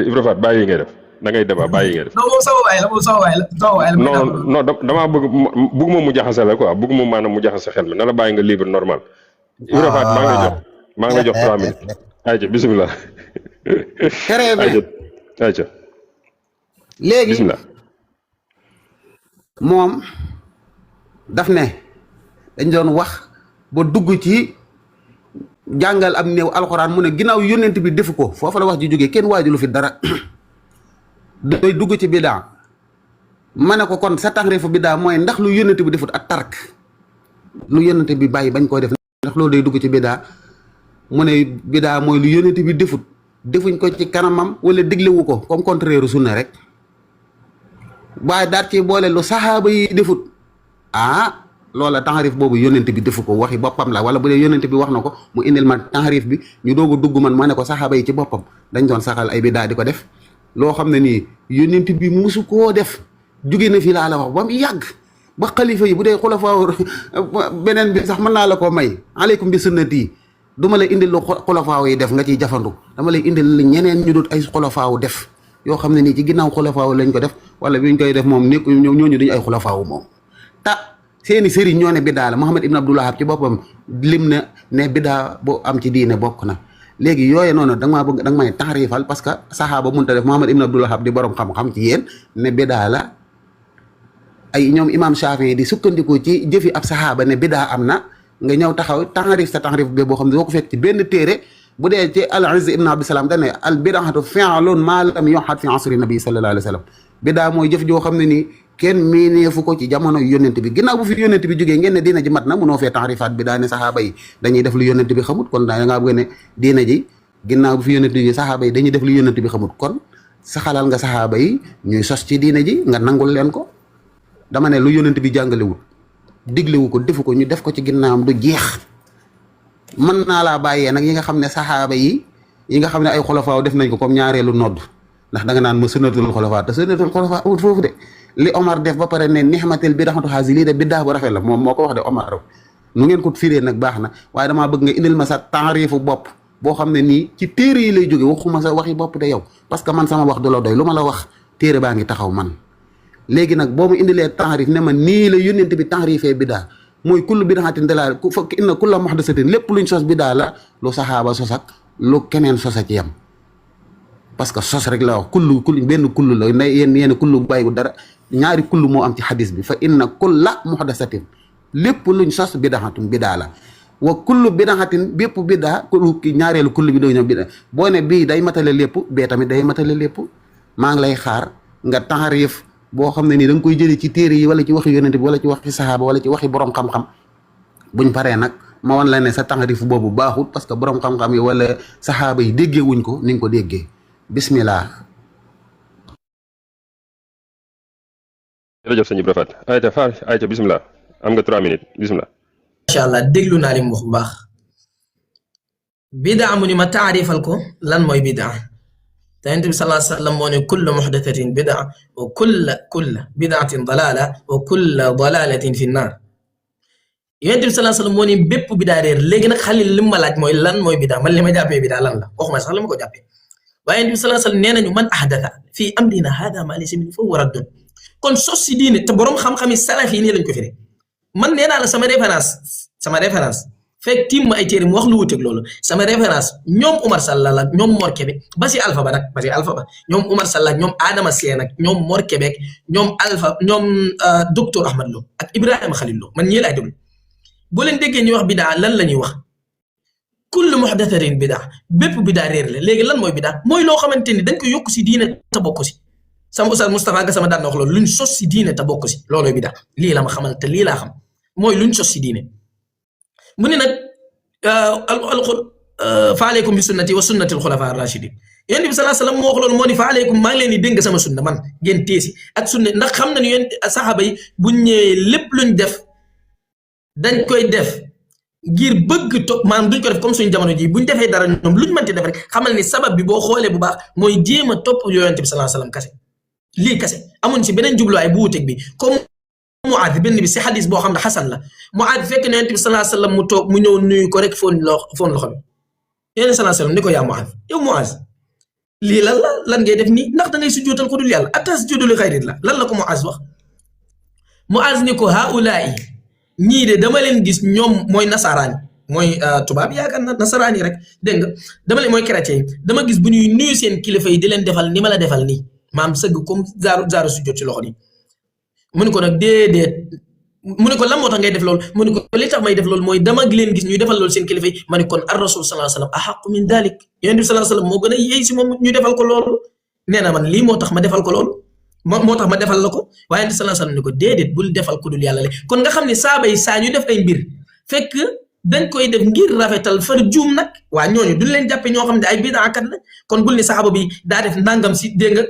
Ibra Faty bàyyi ngay def da ngay débat bàyyi ngay def. non moom sama waay la. non damaa bëgguma mu jaxase la quoi bëgguma maanaam mu jaxase xel mi na la bàyyi nga libre normal. Ibra Faty maa ngi lay jox 3 minutes. ayca bisimilah. très bien ayca. léegi bisimilah. moom daf ne dañ doon wax ba dugg ci. jàngal am néew alxuraan mu ne ginnaaw yónnent bi defu ko foofu la wax ji jógee kenn waajulu fi dara doy dugg ci bidaa ma ne ko kon sa taxriifu bidaa mooy ndax lu yónnent bi defut ak tark lu yónnent bi bàyyi bañ koo def ndax loolu day dugg ci bidaa mu ne bidaa mooy lu yónnent bi defuñ ko ci kanamam wala diglewu ko comme contraire sunna rek waaye daat ci boole lu saxaaba yi defut loola taxarif boobu yónnent bi defu ko waxi boppam la wala bu dee yónnent bi wax na ko mu indil ma taxarif bi ñu doog a dugg man ma ne ko saxaaba yi ci boppam dañ doon saxal ay bidaa di ko def loo xam ne nii yónnent bi musu koo def jóge na fi laa la wax ba mu yàgg ba xalifa yi bu dee xulafaaw beneen bi sax mën naa la koo may aleykum bi sunnati du ma lay indil lu xulafaaw yi def nga ciy jafandu dama lay indil ñeneen ñu dut ay xulafaaw def yoo xam ne nii ci ginnaaw xulafaaw lañ ko def wala bi ñu koy def moom nekk ñooñu duñu ay xulafaaw moom seeni sëriñ ñoo ne biddaa la Muhammad ibn Abdul Wahhab ci boppam lim na ne biddaa bu am ci diine bokk na léegi yooye noonu da nga may taxriifal parce que saxaaba mënut a def Muhammad ibn Abdul Wahhab di borom xam-xam ci yéen ne biddaa la ay ñoom imam Shafii di sukkandiku ci jëfi ab saxaaba ne biddaa am na nga ñëw taxaw taxriif sa taxriif bi boo xam ne doo ko fekk ci benn téere bu dee ci al-Izz ibn Abdissalaam dañ ne al bidaatu fi'lun maa lam yuhad fi asri nabi sallallahu alayhi wa sallam biddaa mooy jëf joo xam ne nii kenn miineefu ko ci jamono yónnent bi ginnaaw bu fi yónnent bi jógee ngeen ne diina ji mat na mënoo fee taxrifaat bi daa ne saxaaba yi dañuy def lu yónnent bi xamut kon da ngaa bëgg ne diina ji ginnaaw bi fi yonent bi saxaaba yi dañuy def lu yonent bi xamut kon saxalal nga saxaaba yi ñuy sos ci diine ji nga nangul leen ko dama ne lu yonent bi jàngalewul diglewu ko defu ko ñu def ko ci ginnaawam du jeex mën naa laa bàyyee nag yi nga xam ne saxaaba yi nga xam ne ay xulafaaw def nañ ko comme ñaareelu nodd ndax da nga naan ma sunnatul xulafaa te sunnatul xulafaa amul foofu de li Omar def ba pare ne nixmatel bi raxmatu xaasi lii de biddaa bu rafet la moom moo ko wax de Omar nu ngeen ko firee nag baax na waaye damaa bëgg nga indil ma sa taarifu bopp boo xam ne nii ci téere yi lay jóge waxuma sa waxi bopp de yow parce que man sama wax du la doy lu ma la wax téere baa ngi taxaw man léegi nag boo mu indilee taarif ne ma nii la yónnent bi taarifee biddaa mooy kullu bidaatin dalaala ku fa inna kulla muhdasatin lépp luñ sos biddaa la lu saxaaba sos ak lu keneen sosa ci yam parce que sos rek la wax kullu benn kullu la nday yéen kullu bàyyiwu dara ñaari kullu moo am ci xadis bi fa inna kulla muhdasatin lépp luñ sos bidaatum biddaa la wa kullu bidaatin bépp biddaa ñaareelu kullu bi doo ñëw biddaa boo ne bii day matale lépp bee tamit day matale lépp maa ngi lay xaar nga taarif boo xam ne nii da nga koy jëlee ci téere yi wala ci waxi yonent bi wala ci waxi saxaaba wala ci waxi borom xam-xam buñ paree nag ma wan la ne sa taarif boobu baaxul parce que borom xam-xam yi wala saxaaba yi déggee wuñ ko ni nga ko déggee bismillah. jërëjëf sëñ Ibra Faty ayca Faar ayca bismillah am nga 3 minutes bismillah. macha allah déglu naa li mu wax bu baax bidaa mu ni ma taarifal ko lan mooy bidaa te Yonent bi sallallahu alayhi wa sallam moo ne kullu muhdathatin bidaa wa kulla bidaatin dalaala wa kulla dalaalatin fi nnaar Yonent bi sallallahu alayhi wa sallam moo ne bépp bidaa réer léegi nag xalil li ma laaj mooy lan mooy bidaa man li ma jàppee bidaa lan la waxuma sax li ma ko jàppee waaye Yonent bi sallallahu alayhi wa sallam nee nañu man ahdatha fii amrina haadha maa laysa minhu fa huwa raddun kon sos si diine te borom xam-xam yi salaf yi nii lañ ko firee man nee naa la sama référence fekk tiim ma ay téere mu wax lu wuteeg loolu sama référence ñoom Umar Sall ak ñoom Mor Kébé ba si Alpha ba nag ba si Alpha ba ñoom Umar Sall ak ñoom Adama Seen ak ñoom Mor Kébé ak ñoom Alpha ñoom docteur Ahmad Lo ak Ibrahima Khalil Lo man ñii laay déglu boo leen déggee ñuy wax bidaa lan la ñuy wax kullu muhdathatin bidaa bépp bidaa réer la léegi lan mooy bidaa mooy loo xamante ni dañ ko yokk si diine te bokk si sama Oustaz Moustapha nga sama daan na wax loolu luñ sos si diine te bokk si loolooy bidaa lii la ma xamal te lii laa xam mooy luñ sos si diine mu ne nag fa aleykum bi sunnati wa sunnati alxulafa arrachidin Yonent bi sallallahu alayhi wa sallam moo wax loolu moo ni fa aleykum maa ngi leen di dénk sama sunna man ngeen teesi ak sunna ndax xam na ni yéen saxaaba yi buñ ñëwee lépp luñ def dañ koy def ngir bëgg topp maanaam duñ ko def comme suñu jamono ji buñ defee dara ñoom luñ mënti def rek xamal ni sabab bi boo xoolee bu baax mooy jéem a topp Yonent bi sallallahu alayhi wa sallam kase lii kase amuñ si beneen jubluwaay bu wuteeg bi comme Muaad benn bi si xadis boo xam ne xasan la Muaad fekk ne Yonent bi sallallahu alayhi wa sallam mu toog mu ñëw nuyu ko rek foon loxo bi Yonent sallallahu alayhi wa sallam ni ko yaa Muaad yow Muaad lii lan ngay def nii ndax da ngay sujjootal ko dul yàlla atasjudu li xayrillah lan la ko Muaad wax Muaad ni ko haulaai ñii de dama leen gis ñoom mooy nasaraan mooy tubaab yaakaar na nasaraan yi rek dégg nga dama leen mooy chrétien yi dama gis bu ñuy nuyu seen kilifa yi di leen defal ni ma la defal nii maam sëgg comme zaaru sujjoot ci loxo nii mu ne ko nag déedéet mu ne ko lan moo tax ngay def loolu mu ne ko li tax may def loolu mooy dama leen gis ñuy defal loolu seen kilifa yi ma ne kon ar rasul sallallahu alayhi wa sallam ahaqu min dalik Yonent bi sallallahu alayhi wa sallam moo gën a yey si moom ñu defal ko loolu nee na man lii moo tax ma defal ko loolu moo tax ma defal la ko waaye Yonent bi sallallahu alayhi wa sallam ne ko déedéet bul defal ku dul yàlla le kon nga xam ne saaba yi saa ñu def ay mbir fekk dañ koy def ngir rafetal far juum nag waa ñooñu duñ leen jàppe ñoo xam ne ay bidaakat la kon bul ni saxaaba bi daa def nangam si dégg nga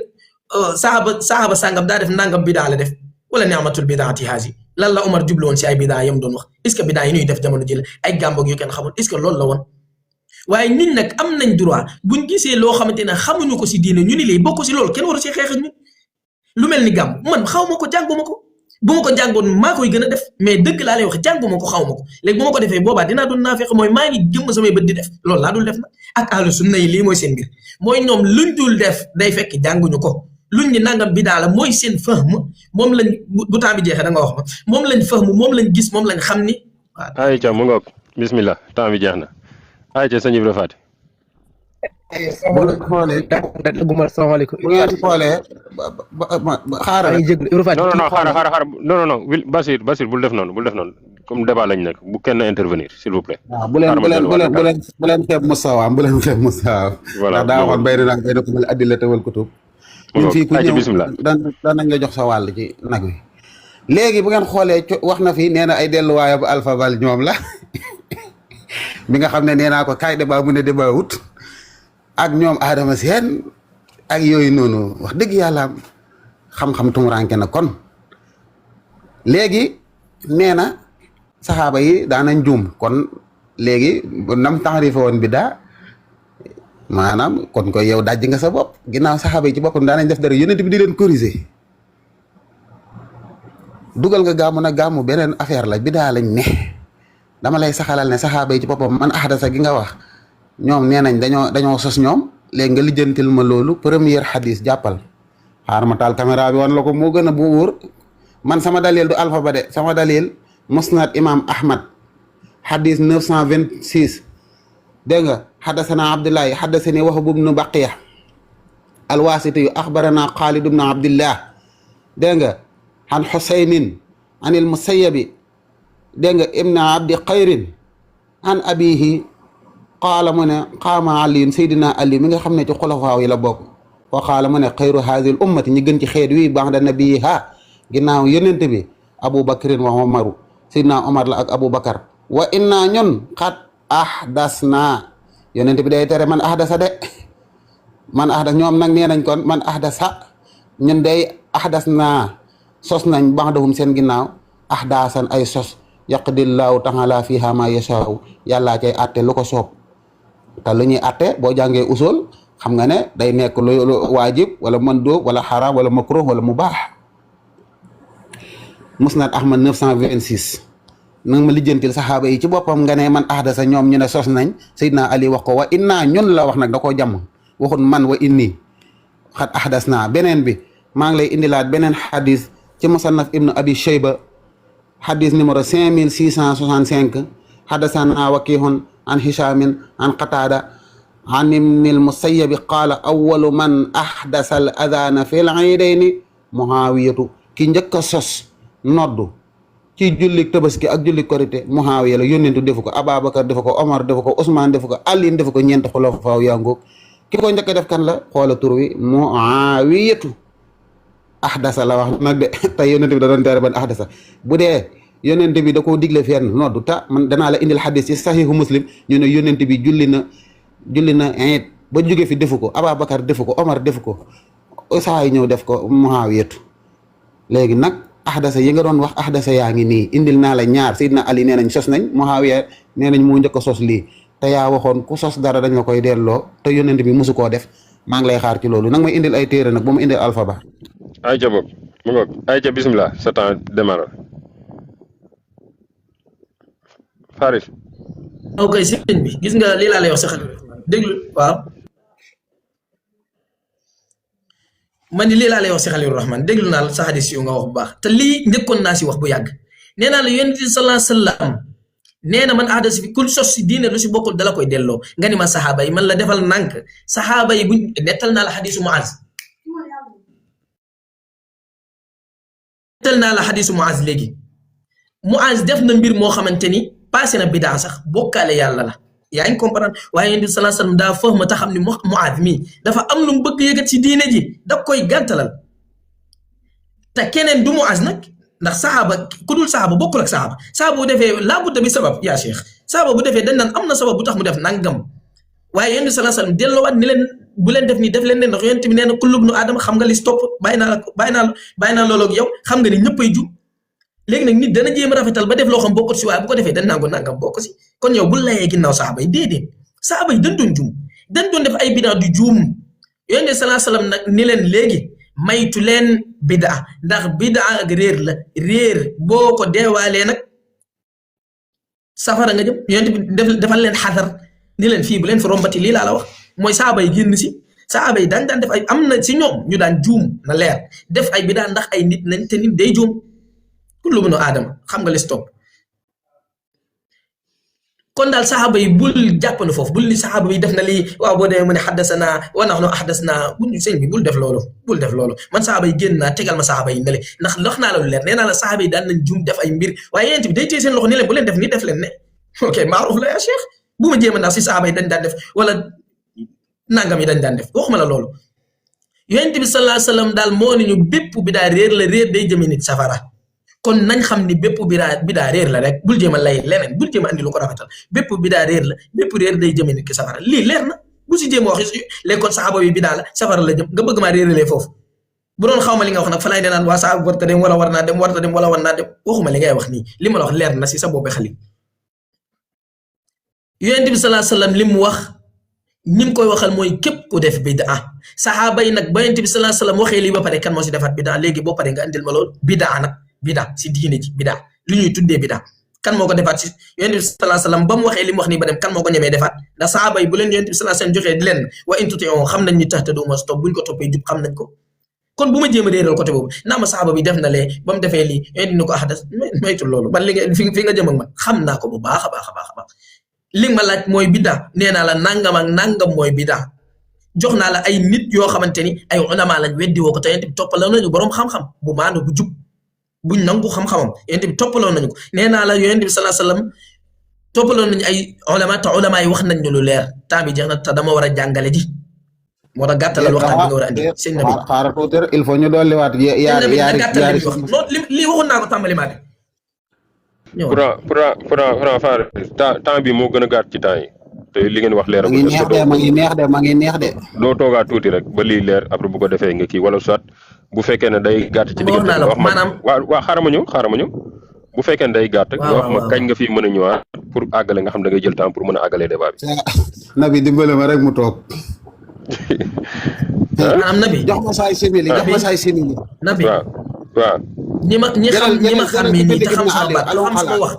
saxaaba sàngam daa def nangam bidaa la def wala ni'matul bidaati haasi lan la Umar jublu woon si ay bidaa yam doon wax est ce que bidaa yi ñuy def jamono ji la ay gàmboog yu kenn xamul est ce que loolu la woon waaye nit nag am nañ droit buñ gisee loo xamante ne xamuñu ko si diine ñu ni lii bokk si loolu kenn waru si xeex ak ñu lu mel ni gàmm man xaw ma ko jànguma ko bu ma ko jàngoon maa koy gën a def mais dëgg laa lay wax jànguma ko xaw ma ko léegi bu ma ko defee boobaa dinaa doon naafeq mooy maa ngi jëmm samay bët di def loolu laa dul def nag ak ahlu sunna yi lii mooy seen mbir mooy ñoom luñ dul def day fekk jànguñu ko luñ ni nangam bidaa la mooy seen fahm moom lañ bu temps bi jeexee da nga wax ma moom lañ fahm moom lañ gis moom lañ xam ni waaw. ayca mu ngoog bismillah temps bi jeex na ayca sëñ Ibra Faty. bu ngeen xoolee salaamaaleykum. bu ngeen xoolee xaaral xaaral non Basir bul def noonu comme débat lañ nekk bu kenn intervenir s'il vous plaît. waaw bu leen xeeb Moustapha bu leen xeeb Moustapha. voilà ndax daa waxoon bay na nag bay na ko mel addila tawal kutub. ñun fii ku ñëw daan nañ la jox sa wàll ci nag wi. léegi bu ngeen xoolee wax na fi nee na ay delluwaaya bu Alpha Val ñoom la bi nga xam ne nee naa ko kaay débat mu ne débat wut ak ñoom Adama Seen ak yooyu noonu wax dëgg yàlla xam-xam tumuranke na kon léegi nee na saxaaba yi daanañ juum kon léegi nam taxarife woon biddaa maanaam kon koy yow dajji nga sa bopp ginnaaw saxaaba yi ci boppam daanañ def dara yonent bi di leen corriger dugal nga gàmmu nag gàmmu beneen affaire la biddaa lañ ne dama lay saxalal ne saxaaba yi ci boppam man ahdasa gi nga wax ñoom nee nañ dañoo sos ñoom léegi nga lijjantil ma loolu première xadis jàppal xaar ma taal caméra bi wan la ko moo gën a bu wóor man sama dalil du alpha de sama dalil musnad imam ahmad xadis 926 dégg nga xaddasana abdullahi xaddasani wahb ibnu baqiya alwaasiti yu axbarana xaalid ibnu abdillah dégg nga an xusaynin an il musayabi dégg nga ibnu abdi xayrin an abihi qaala mu ne qaama aliyun seydina ali mi nga xam ne ci xulafaaw yi la bokk wa qaala mu ne xayru haazil ummati ñi gën ci xeet wi ba'da nabiyiha ginnaaw yonent bi abu bakrin wa omaru seydina omar la ak abu bakar wa inna ñun xat ahdasna yonent bi day tere man ahdasa de man ahdas ñoom nag nee nañ kon man ahdasa ñun day ahdasna sos nañ ba'dahum seen ginnaaw ahdasan ay sos yaqdillaahu taala fiha ma yashaaw yàllaa cay atte lu ko soob te lu ñuy atte boo jàngee usul xam nga ne day nekk lu waajib wala mandóob wala xaraam wala makruh wala mubaax musnad ahmad 926 nanga ma lijjantil saxaaba yi ci boppam nga ne man ahdasa ñoom ñu ne sos nañ Seydina Ali wax ko wa inna ñun la wax nag da koo jàmm waxun man wa inni xat ahdas naa beneen bi maa ngi lay indilaat beneen xadis ci musannaf ibnu abi shayba xadis numéro 5665 xadasana wakihun an hishamin an qataada an ibnil musayyabi qaala awalu man ahdasa al adana fi l iidayni muhawiyatu ki njëkk a sos noddu ci julli tabaski ak julli korité muhaawiya la yónnentu defu ko Ababakar defu ko Omar defu ko Ousmane defu ko Ali defu ko ñeent xulafaa yaa ngoog ki ko njëkk a def kan la xoola tur wi muawiyatu ahdasa la wax nag de tey yónnent bi da doon tere ban ahdasa bu dee yónnent bi da koo digle fenn noddu ta man danaa la indil xadis ci saxiixu muslim ñu ne yónnent bi julli na it ba jóge fi defu ko Ababakar defu ko Omar defu ko saa yi ñëw def ko muawiyatu léegi nag ahdasa yi nga doon wax ahdasa yaa ngi nii indil naa la ñaar Seydina Ali nee nañ sos nañ Muawiya nee nañ moo njëkk a sos lii te yaa waxoon ku sos dara dañ la koy delloo te yónnent bi mosu koo def maa ngi lay xaar ci loolu nag may indil ay téere nag ba mu indil alpha ba ayca boog mu ngoog ayca bismillah sa temps démarre Faris ok sëñ bi gis nga lii laa lay wax sa xel déglu waaw man ni lii laa lay wax si Xaliilu Rahmaan déglu naa la sa xadis yu nga wax bu baax te lii njëkkoon naa si wax bu yàgg nee naa la yonent bi sallallahu alayhi wa sallam nee na man ahdas fi kul sos si diine lu si bokkul dala koy delloo nga ni ma saxaaba yi man la defal nànk saxaaba yi buñ nettal naa la xadisu Muaz nettal naa la xadisu Muaz léegi Muaz def na mbir moo xamante ni passé na bidaa sax bokkaale yàlla la yaa ngi comprendre waaye yonent bi sallallahu alayhi wa sallam daa fahma ta xam ni Muaz mii dafa am lu mu bëgg yëgat si diine ji da koy gàntalal te keneen du Muaz nag ndax saxaaba ku dul saxaaba bokkul ak saxaaba bu defee laa budda bi sabab yaa cheikh saxaaba bu defee dañ naan am na sabab bu tax mu def nangam waaye yonent bi sallallahu alayhi wa sallam delloowaat ni leen bu leen def nii def leen ne ndax yonent bi nee na kullu ibnu aadama xam nga li stop bàyyi naa loolu ak yow xam nga ni ñëppay jub léegi nag nit dana jéem a rafetal ba def loo xam bokkut si waaye bu ko defee dañ naan ko nangam bokk si kon yow bul layee ginnaaw saxaaba yi déedéet saxaaba yi dañ doon juum dañ doon def ay bidaa du juum yonent bi sallallahu alayhi wa sallam nag ni leen léegi maytu leen bidaa ndax bidaa ak réer la réer boo ko deewaalee nag safara nga jëm yonent bi defal leen xadar ni leen fii bu leen fi rombati lii laa la wax mooy saxaaba yi génn si saxaaba yi daan def ay am na si ñoom ñu daan juum na leer def ay bidaa ndax ay nit lañ te nit day juum kullu bnu aadama xam nga li stop kon daal saxaaba yi bul jàppandi foofu bul ni saxaaba yi def na lii waaw boo demee mu ne xaddasana wa nahnu ahdasna bul sëñ bi bul def loolu man saxaaba yi génn naa tegal ma saxaaba yi ne le ndax wax naa la lu leer nee naa la saxaaba yi daan nañ juum def ay mbir waaye yéen bi day téye seen loxo ni leen bu leen def nii def leen ne ok maaruf la yaa cheikh bu ma jéem a ndax si saxaaba yi dañ daan def wala nangam yi dañ daan def waxuma la loolu yonent bi sallallahu alayhi wa sallam daal moo ne ñu bépp bi daa réer la réer day jëme nit safara kon nañ xam ni bépp bidaa réer la rek bul jéem a lay leneen bul jéem a andi lu ko rafetal bépp bidaa réer la bépp réer day jëme nit ki safara lii leer na bu si jéem a wax léegi kon saxaaba bi bidaa la safara la jëm nga bëgg maa réeralee foofu bu doon xaw ma li nga wax nag fa laay ne naan waa saxaaba warta dem wala war naa dem warta dem wala war naa dem waxuma li ngay wax nii li ma la wax leer na si sa boppi xali yonent bi salaa sallam li mu wax ñi mu koy waxal mooy képp ku def bidaa saxaaba yi nag ba yonent bi salaa sallam waxee lii ba pare kan moo si defaat bidaa léegi boo pare nga andil ma lool bidaa nag bidaa si diine ji bidaa li ñuy tuddee bidaa kan moo ko defaat si yonent bi salaa sallam ba mu waxee li mu wax nii ba dem kan moo ko ñemee defaat ndax saxaaba yi bu leen yonent bi salaa sallam joxee di leen wa in tuti'uhu xam nañ ni tahtadu ma stop buñ ko toppee jub xam nañ ko kon bu ma jéem a réeral côté boobu naa ma saxaaba bi def na lee ba mu defee lii yonent ni ko ahdas maytul loolu ban li nga fi nga jëm ak man xam naa ko bu baax a baax a baax a baax li ma laaj mooy bidda nee naa la nangam ak nangam mooy bidda jox naa la ay nit yoo xamante ni ay ulama lañ weddi woo ko te yonent bi toppaloo nañu borom xam-xam bu maanu bu jub buñ nangu xam-xamam yonent bi toppaloo nañu ko nee naa la yonent bi salaa sallam toppaloo nañu ay ulama te ulama yi wax nañ ñu lu leer temps bi jeex na te dama war a jàngale ji moo tax gàttalal waxtaan bi nga war a andi sëñ Nabi xaaral tuuti il faut ñu dolliwaat yaari non lii waxoon naa ko tàmbali maa pourtant Faare temps bi moo gën a gàtt ci temps yi te li ngeen wax leer ma ngi neex de doo toogaat tuuti rek ba lii leer après bu ko defee nga kii wala soit bu fekkee ne day gàtt ci diggante nga wax ma waa xaaral ma ñëw bu fekkee ne day gàtt nga wax ma kañ nga fi mën a ñëwaat pour àggale nga xam da ngay jël temps pour mën a àggalee débat bi Nabi dimbale ma rek mu toog Nabi jox ma saay simili Nabi waaw ñi ma xam ni te xam sama baat xam sama wax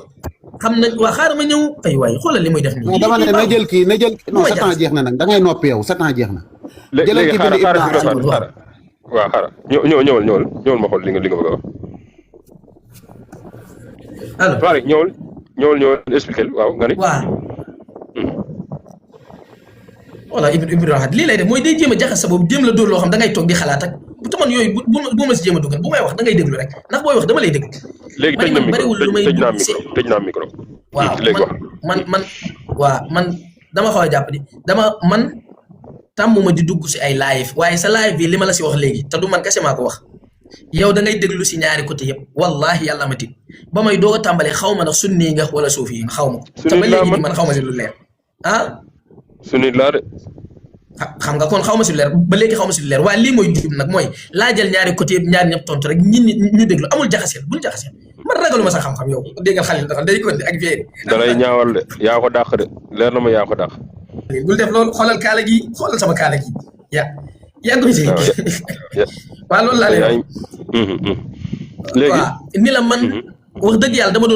xam nañ waa xaaral ma ñëw ay waay xoolal li muy def nii dama ne na jël kii non sa temps jeex na nag da ngay noppi yow sa temps jeex na léegi xaaral waaw xaaral ñëwal ma xool li nga bëgg a wax allo Faare ñëwal expliquer waaw nga ni waaw voilà Ibrahima lii lay def mooy day jéem a jaxas sa boobu jéem la dóor loo xam da ngay toog di xalaat ak bu taman yooyu bu ma si jéem a dugal bu may wax da ngay déglu rek ndax booy wax dama lay déglu. léegi tëj naa micro waaw man dama xaw a jàpp di man tàmmuma di dugg si ay live waaye sa live bi li ma la si wax léegi te du man kese maa ko wax yow da ngay déglu si ñaari côté yëpp wallahi yàlla ma tit ba may doog a tàmbalee xaw ma nag sunni nga wala suufi yi nga xaw ma ko. te ba léegi nii man xaw ma si lu leer ah. sunni laa de. xam nga kon xaw ma si lu leer ba léegi xaw ma si lu leer waaye lii mooy jub nag mooy laa jël ñaari côté yëpp ñaari ñëpp tontu rek ñu déglu amul jaxaseel bul jaxaseel man ragaluma sa xam-xam yow déggal xalil dafa day ko ak fieri dalay ñaawal de yaa ko dàq de leer na ma yaa ko dàq. bul def loolu xoolal kaala gi xoolal sama kaala gi yaa ngi koy si waaw loolu laa lay wax léegi waaw ni la man wax dëgg yàlla dama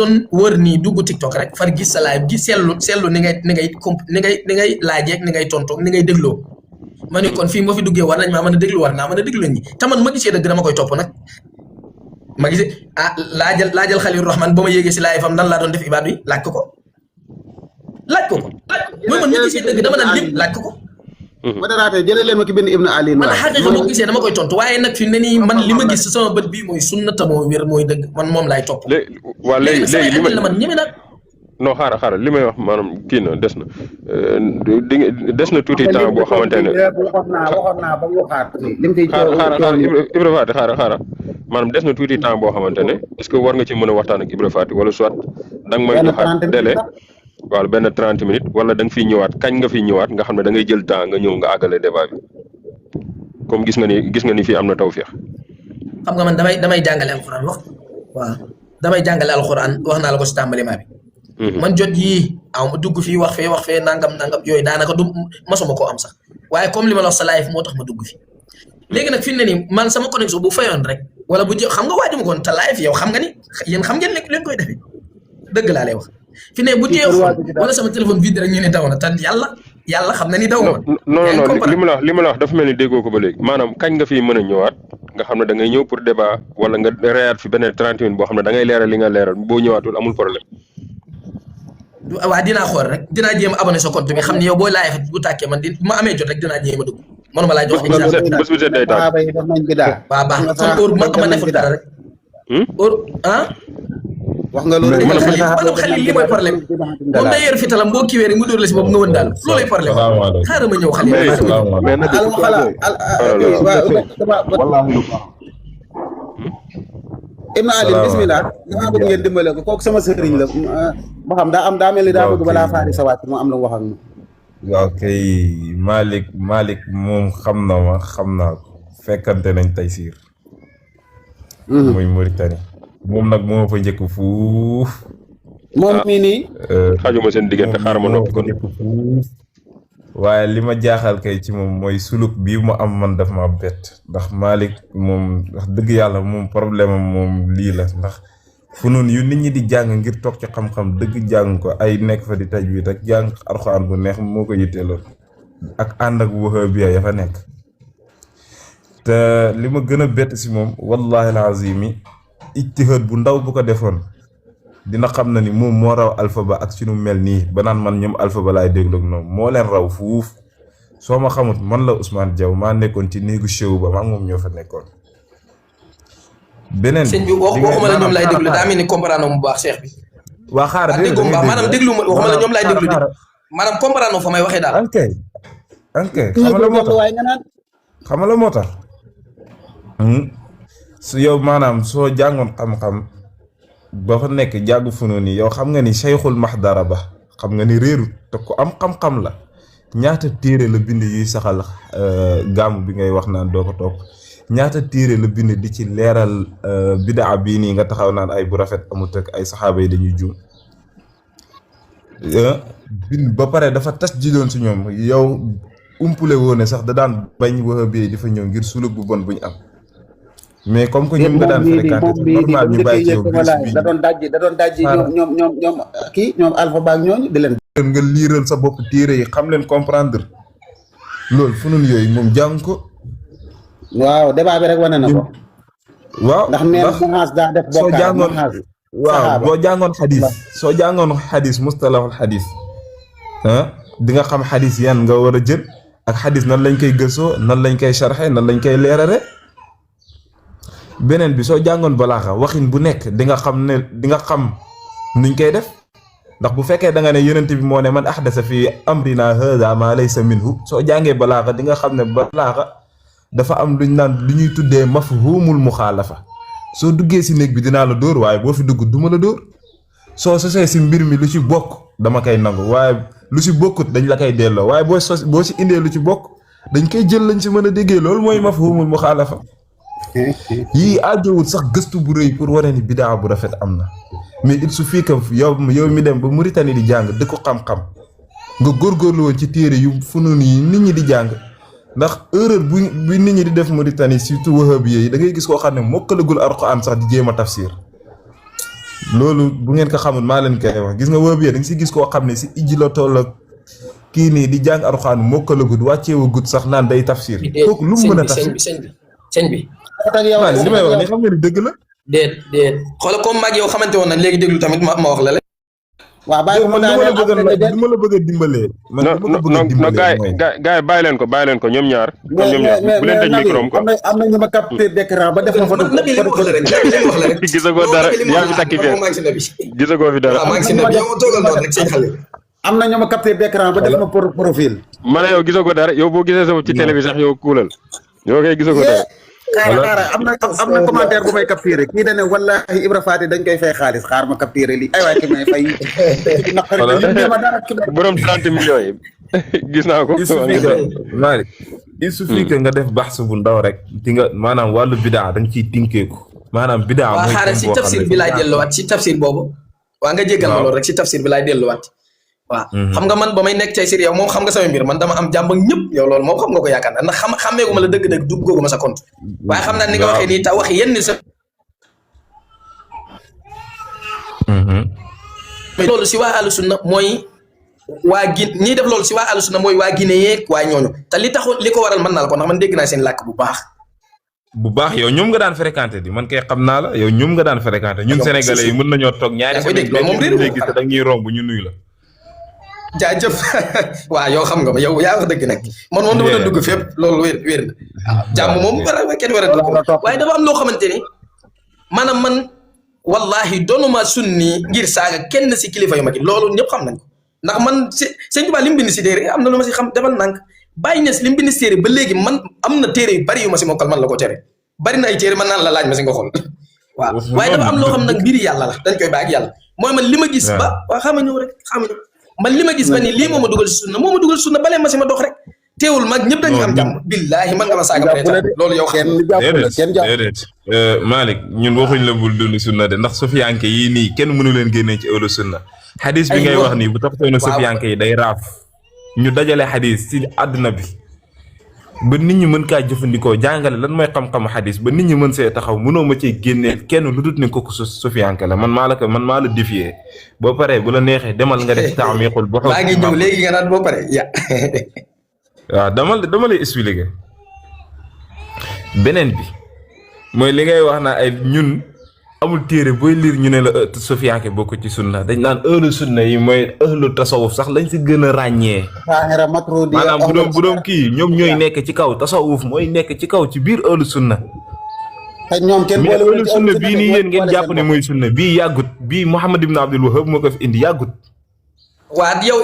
doon wër nii dugg TikTok rek far gis sa live gi seetlu ni ngay laajeeg ni ngay tontoog ni ngay dégloo ma ne kon fii moo fi duggee war nañ maa mën a déglu war naa mën a déglu ñi te man ma gisee dëgg dama koy topp nag ma gisee laajal Xalilu Rahman ba ma yéegee si live am nan laa doon def ibaadu yi laaj ko mooy man ma gisee dëgg dama naan lépp laaj ko modérateur jëlee leen ma ki benn Ibn Ali man xaqiqa moo gisee dama koy tontu waaye nag fi ne nii man li ma gis sama bët bii mooy sunnata moo wér mooy dëgg man moom laay topp léegi li la man ñeme nag non xaaral li may wax maanaam kii na des na des na tuuti temps boo xamante ne waxoon naa ba waxaat lim fi xaaral Ibra Faty xaaral maanaam des na tuuti temps boo xamante ne est-ce que war nga ci mën a waxtaan ak Ibra Faty wala soit da nga may joxaat délai waaw benn 30 minutes wala da nga fiy ñëwaat kañ nga fiy ñëwaat nga xam ne da ngay jël temps nga ñëw nga àggale débat bi comme gis nga ni fii am na tawfeex. xam nga man damay jàngale alxuraan waaw damay jàngale alxuraan wax naa la ko si tàmbalima bi. man jot yii aw ma dugg fii wax fee nangam yooyu daanaka du masuma koo am sax waaye comme li ma la wax sa live moo tax ma dugg fi léegi nag fi mu ne nii man sama connexion bu fayoon rek wala bu xam nga waajuma koon te live yow xam nga ni yéen xam ngeen leen koy defee dëgg laa lay wax. fi ne bu jeexoon wala sama téléphone vide rek ñu ne daw na te yàlla xam na ni daw ma. non li ma la wax dafa mel ni déggoo ko ba léegi maanaam kañ nga fi mën a ñëwaat nga xam ne da ngay ñëw pour débat wala nga reyaat fi benn 30 minutes boo xam ne da ngay leeral li nga leeral boo ñëwaatul amul problème. waaw dinaa xool rek dinaa jéem a abonné sa compte bi xam ni yow booy laaj bu tàkkee man bu ma amee jot rek dinaa jéem a dugg manuma laa jox. bés bu set day tàkk. waaw baax na kon heure ma deful dara rek. wax nga loolu maanaam xalil li mooy problème moom day yor fitalam boo kiiwee rek mu dóor la si boobu nga wën daal loolay problème xaaral ma ñëw xalil mais nag Ibn Ali bismillah dama bëgg ngeen dimbale ko kooku sama sëriñ la ba xam daa mel ni daa bëgg balaa faari sa wàcc mu am la wax ak moom waaw kay Malick moom xam na ma xam naa ko fekkante nañ Taysiir muy Mauritanie moom nag moo fa njëkk fuuf moom mii nii xajuma seen diggante xaaral ma noppi kon waaye li ma jaaxal kay ci moom mooy suluk bii mu am man daf ma bett ndax Malick moom wax dëgg yàlla moom problème am moom lii la ndax funun yu nit ñi di jàng ngir toog ci xam-xam dëgg jàng ko ay nekk fa di tajwid ak jàng alxuraan bu neex moo ko yitteeloon ak ànd ak wahabiya ya fa nekk te li ma gën a bett si moom wallahi alazimi ijtihaad bu ndaw bu ko defoon dina xam na ni moom moo raw Alpha Ba ak ci nu mel nii ba naan man ñoom Alpha Ba laay déglu ak noonu moo leen raw fuuf soo ma xamut man la Ousmane Diaw maa nekkoon ci néegu show ba maa moom ñoo fa nekkoon. beneen sëñ bi waxuma la ñoom laay déglu daa mel ni comprendre mu baax cheikh bi. waa xaaral dégg nga maanaam déglu ma waxuma la ñoom laay déglu de maanaam comprendre fa may waxee daal. ok xam nga la moo tax su yow maanaam soo jàngoon xam-xam ba fa nekk jàggu funoon yi yow xam nga ni Cheikhul Mahdara ba xam nga ni réeru te ko am xam-xam la ñaata téere la bind yuy saxal gàmm bi ngay wax naan doo ko topp ñaata téere la bind di ci leeral bidaa bii nii nga taxaw naan ay bu rafet amut ak ay saxaaba yi dañuy juum bind ba pare dafa tas ji doon si ñoom yow umpule woone sax da daan bañ wahabi di fa ñëw ngir suluk bu bon bu ñu am mais comme que ñoom nga daan fréquenté normal ñu bàyyi ci yow da doon dajji ñoom kii ñoom Alpha Ba ak ñooñu di leen nga liiral sa bopp téere yi xam leen comprendre loolu fu nun yooyu moom jàng ko waaw débat bi rek wane na ko waaw ndax meen Muhaas daa def soo jàngoon waaw boo jàngoon xadis soo jàngoon xadis mustalahul xadis di nga xam xadis yan nga war a jël ak xadis nan lañ koy gëstoo nan lañ koy sharxe nan lañ koy leerare beneen bi soo jàngoon balaaxa waxin bu nekk di nga xam ne di nga xam nuñ koy def ndax bu fekkee da nga ne yonent bi moo ne man ahdasa fi amrina hada ma laysa minhu soo jàngee balaaxa di nga xam ne balaaxa dafa am luñ naan lu ñuy tuddee mafhumul muxaalafa soo duggee si néeg bi dinaa la dóor waaye boo fi dugg duma la dóor soo sosee si mbir mi lu ci bokk dama koy nangu waaye lu si bokkut dañ la koy delloo waaye boo si indee lu ci bokk dañ koy jël lañ si mën a déggee loolu mooy mafhumul muxaalafa yii àjjowul sax gëstu bu rëy pour wane ni bidaa bu rafet am na mais il suffit que yow mi dem ba Mauritanie di jàng di ko xam-xam nga góorgóorlu woon ci téere yu funun yi nit ñi di jàng ndax erreur bu nit ñi di def Mauritanie surtout wahabi yi da ngay gis koo xam ne mokkalagul Alxuraan sax di jéem a tafsir loolu bu ngeen ko xamul maa leen koy wax gis nga wahabi da nga si gis koo xam ne si ijji la toll ak kii nii di jàng Alxuraan mokkalagul wàcceewagut sax naan day tafsir kooku lu mu mën a tafsir sëñ bi li may wax ni xam nga ni dëgg la déet xoolal comme mag yow xamante woon nañ léegi déglu tamit ma wax la waaw bàyyi man li ma la bëgg a dimbalee non gaay yi bàyyi leen ko ñoom ñaar bu leen tëj micro am quoi am na ñu ma capture d'écran ba def ma photo wax la rek gisagoo dara yaa ngi takki fee gisagoo fi dara maa ngi si nabi yow toogal noonu rek sëñ xale am na ñu ma capture d'écran ba def ma profil ma ne yow gisagoo dara yow boo gisee sama ci télé bi sax yow kuulal yow kay gisagoo dara xaaral am na commentaire bu may capturé kii dañ ne wallahi Ibra Faty dañ koy fay xaalis xaar ma capturé lii ay waay ki may fay naqari ma dara borom 30 millions yi gis naa ko il suffit que nga def baxs bu ndaw rek di nga maanaam wàllu bidaa da nga ciy tinkeeku maanaam bidaa waaw xaaral si tafsir bi laay delluwaat si tafsir boobu waa nga jéggal ma loolu rek si tafsir bi laay delluwaat waaw xam nga man ba may nekk cay sir yow moom xam nga sama mbir man dama am jàmm ak ñëpp yow loolu moom xam nga ko yaakaar naa ndax xammeeguma la dëgg-dëgg duggaguma sa compte waaye xam naa ni nga waxee nii tax wax yenn sa loolu si waa ahlu sunna mooy waa ñiy def loolu si waa ahlu sunna mooy waa Guinée yeeg waa ñooñu te li tax li ko waral mën naa la ko ndax man dégg naa seen làkk bu baax yow ñoom nga daan fréquenté di man kay xam naa la yow ñoom nga daan fréquenté ñun sénégalais yi mën nañoo toog ñaari semaine moom réer gis da ñuy romb ñu nuyu la jaajëf waaw yow xam nga ma yow yaa wax dëgg nag man moom dama doon dugg fépp loolu wér na waaw jàmm moom kenn war a dugg waaye dafa am loo xamante ni maanaam man wallahi doonuma sunni ngir saaga kenn si kilifa yu mag yi loolu ñëpp xam nañ ko ndax man si sëñ Tuubaa li mu bind si téere am na lu ma si xam defal nànk Baye Niass li mu bind si téere ba léegi man am na téere yu bari yu ma si mokkal man la ko tere bari na ay téere man naan la laaj ma si nga xool waaw waaye dafa am loo xam nag mbiri yàlla la dañ koy bàyyi ak yàlla mooy man li ma gis ba waaw xama ñëw rek xama ñëw man li ma gis ba ni lii moo ma dugal si sunna moo ma dugal si sunna balee ma si ma dox rek teewul mag ñëpp dañuy am jàmm billaahi man nga ma saaga ba loolu yow xam déedéet Malick ñun waxuñ la bul dund sunna de ndax sufiyanke yii nii kenn mënu leen génnee ci ëllu sunna xadis bi ngay wax nii bu taxatoon sufiyanke yi day raaf ñu dajale xadis ci àdduna bi ba nit ñi mën kaa jëfandikoo jàngale lan mooy xam-xamu xadis ba nit ñi mën see taxaw mënoo ma cee génnee kenn lu dut ne kooku sufiyanke la man maa la défier boo paree bu la neexee demal nga def taamiqul bu maa ngi ñëw léegi nga naan boo pare ya waaw dama lay expliquer beneen bi mooy li ngay wax naa ay ñun amul téere booy liir ñu ne la sufiyanke bokk ci sunna dañ naan ëhlu sunna yi mooy ëhlu tasawuf sax lañ si gën a ràññee maanaam bu doon kii ñoom ñooy nekk ci kaw tasawuf mooy nekk ci kaw ci biir ëhlu sunna te ñoom kenn mais ëhlu sunna bii nii yéen ngeen jàpp ne mooy sunna bii yàggut bii Muhammad ibn Abdul Wahhab moo ko fi indi yàggut waa yow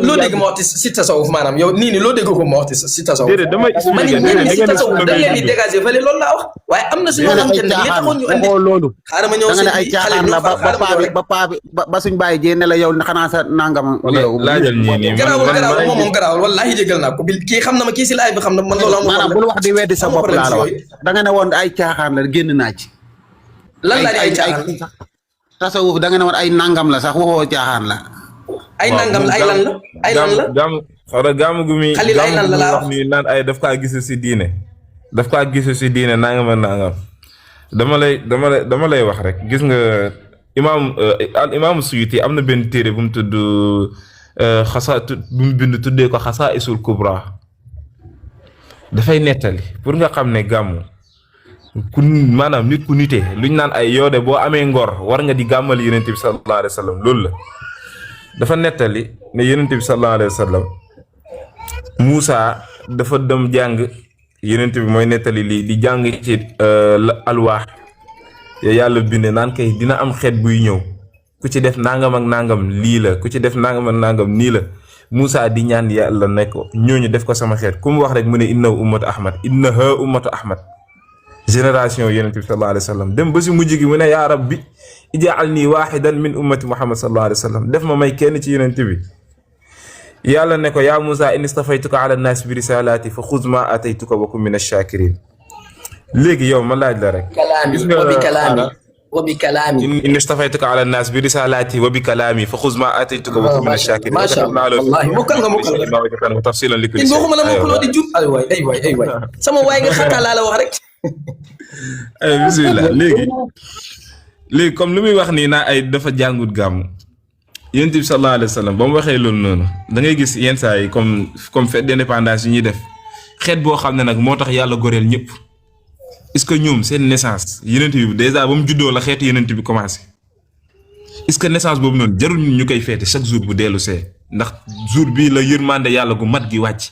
loo dégg ma wax si tasawuf maanaam yow nii loo dégg ko ma wax si tasawuf déedéet damay expliquer si tasawuf dañ leen di dégager fële loolu laa wax waaye am na si ñoo xamante ne li taxoon ñu andi loolu xaaral ma ñëw da nga ne ay caaxaan la ba paa bi ba suñ bàyyi jee ne la yow xanaa sa nangam laajal ñii nii garaawul moom garaawul wallaahi jégal naa ko kii xam na ma kii si laay bi xam na man loolu am maanaam bul wax di weddi sa bopp laa la wax da nga ne woon ay caaxaan la génn naa ci lan laa di ay caaxaan tasawuf da nga ne woon ay nangam la sax waxoo caaxaan la ay nangam la ay lan la ay lan la gàmm gu mi xalil ay lan la laa wax nii naan ay daf kaa gisu si diine nangam ak nangam dama lay wax rek gis nga imaam Suyuti am na benn téere bu mu tudd bu mu bind tuddee ko Xasaa'isul Kubra dafay nettali pour nga xam ne gàmm ku maanaam nit ku nitee luñ naan ay yow de boo amee ngor war nga di gàmmal Yonent bi sallallahu alayhi wa sallam loolu la dafa nettali ne Yonent bi sallallahu alayhi wa sallam Moussa dafa dem jàng Yonent bi mooy nettali lii di jàng ci alwaax ya yàlla bind naan kay dina am xeet buy ñëw ku ci def nangam ak nangam lii la ku ci def nangam ak nangam nii la Moussa di ñaan yàlla ne ko ñooñu def ko sama xeet ku mu wax rek mu ne innahu ummatu Ahmad innaha ummatu Ahmad génération Yonent bi sallallahu alayhi wa sallam dem ba si mujj gi mu ne yaa rabbi ij'alni waahidan min ummati Muhammad sallallahu alayhi wa sallam def ma may kenn ci Yonent bi yàlla ne ko yaa Moussa inni stafaytuka ala nnaas bi risalaati fa xuz ma ataytuka wa kun min ash-shakirin léegi yow ma laaj la rek. wa bi kalaami inni stafaytuka ala nnaas bi risalaati wa bi kalaami fa xuz ma ataytuka wa kun min ash-shakirin. macha allah wallaahi mokkal nga tafsilan li kulli shay. waxuma la mokkaloo di jub ay waay sama waay nga xataa laa la wax rek. bismillah léegi comme lu muy wax nii naa ay dafa jàngut gàmm Yonent bi sallallahu alayhi wa sallam ba mu waxee loolu noonu da ngay gis yenn saa yi comme fête d'indépendance yi ñuy def xeet boo xam ne nag moo tax yàlla goreel ñëpp est-ce que ñoom seen naissance Yonent bi dèjà ba mu juddoo la xeetu Yonent bi commencé est-ce que naissance boobu noonu jarul ñu koy feete chaque jour bu dellu see ndax jour bii la yërmande yàlla gu mat gi wàcc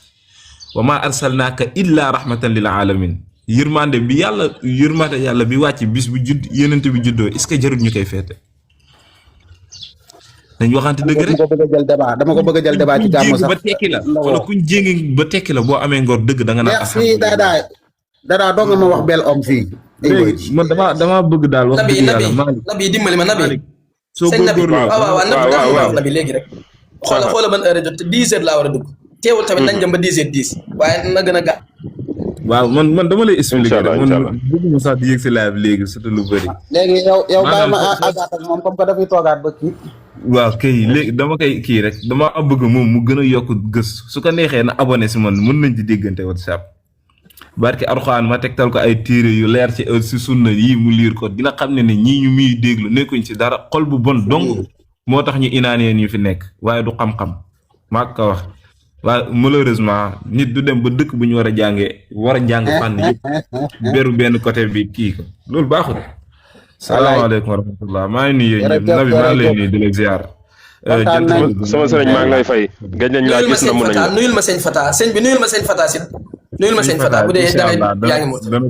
wa maa arsalnaaka illa rahmatan lil alamin yërmande yàlla bi wàcc bis bu judd Yonent bi juddoo est-ce que jarul ñu koy feete dañ waxante dëgg rek dama ko bëgg a jël débat ci gàmmu sax ba tekki la wala kuñ jéngi ba tekki la boo amee ngor dëgg da nga naan fii dadaa doo nga ma wax bel om fii man dama bëgg daal wax dëgg yàlla nabi dimbali ma nabi soo góorgóorlu waaw nabi léegi rek xoola ban heure jot 10 heures laa war a dugg teewul tamit nañ dem ba 10 heures 10 waaye na gën a gàtt waaw man dama lay expliquer rek man bëgguma sax di yëg si live léegi surtout lu bëri léegi yow bàyyi ma àggaat ak moom comme que dafay toogaat ba kii waaw kay léegi dama koy kii rek dama bëgg moom mu gën a yokk gëstu su ko neexee na abonné si man mën nañ di déggante WhatsApp barki Alxuraan ma tegtal ko ay téere yu leer ci sunna yii mu liir ko dina xam ne ñii ñu muy déglu nekkuñ si dara xol bu bon dong moo tax ñu inaanee ñu fi nekk waaye du xam-xam maa ko wax waaye malheureusement nit du dem ba dëkk bu ñu war a jàng fànn yëpp beru benn côté bi kii ko loolu baaxul. salaamaaleykum wa rahmatulah maa ngi nuyu ñëpp Nabi maa ngi lay nuyu di la ziar. sama sëriñ maa ngi lay fay. gëj nañ laa gis na mën nañu nuyul ma sëñ Fata sëñ bi nuyul ma sëñ Fata si nuyul ma sëñ Fata bu dee yaa ngi mot. dana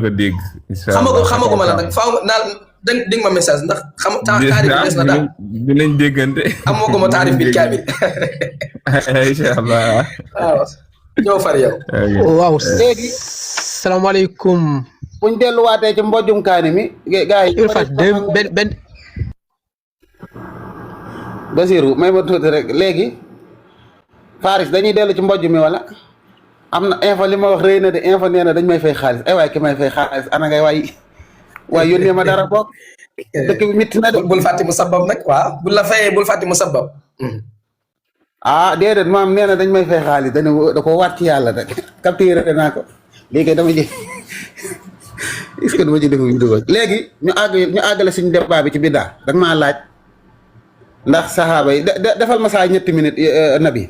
ko dégg. incha allah xamaguma la nag faaw naa dégg ma message ndax taarif bi des na daal. dinañ déggante. amaguma taarif bi kaamil. incha allah. waaw ñëw far yow. waaw léegi. salaamaaleykum. buñ delluwaatee ci mbojum kaani mi gars yi. Basiru may ma tuuti rek léegi Faris dañuy dellu ci mbojj mi wala am na info li ma wax rëy na de info nee na dañ may fay xaalis ay waay ki may fay xaalis ana ngay waay yónnee ma dara bokk dëkk bi métti na de. bul fàtte mu sabab nag waaw bul la fayee bul fàtte mu sabab. ah déedéet maam nee na dañ may fay xaalis da ko waat ci yàlla rek capturé naa ko léegi dama ji est-ce que dama ji def vidéo léegi ñu àggale suñu débat bi ci biddaa dañ maa laaj ndax saxaaba yi defal ma saa ñetti minutes nabi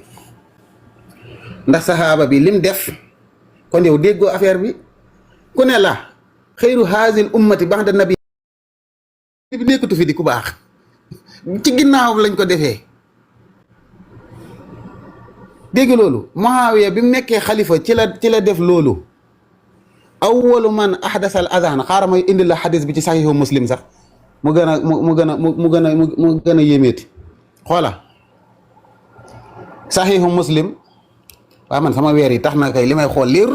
ndax saxaaba bi lim def kon yow déggoo affaire bi ku ne la xëyru haazil ummati ba'da nabi bi nekkatu fi di ku baax ci ginnaaw lañ ko defee dégg loolu Muawiya bi mu nekkee xalifa ci la def loolu awwalu man ahdasal azan xaaral may indi la xadis bi ci saxiixu muslim sax mu gën a yéemeeti xoola saxiixu muslim waaw man sama weer yi tax na kay li may xool liir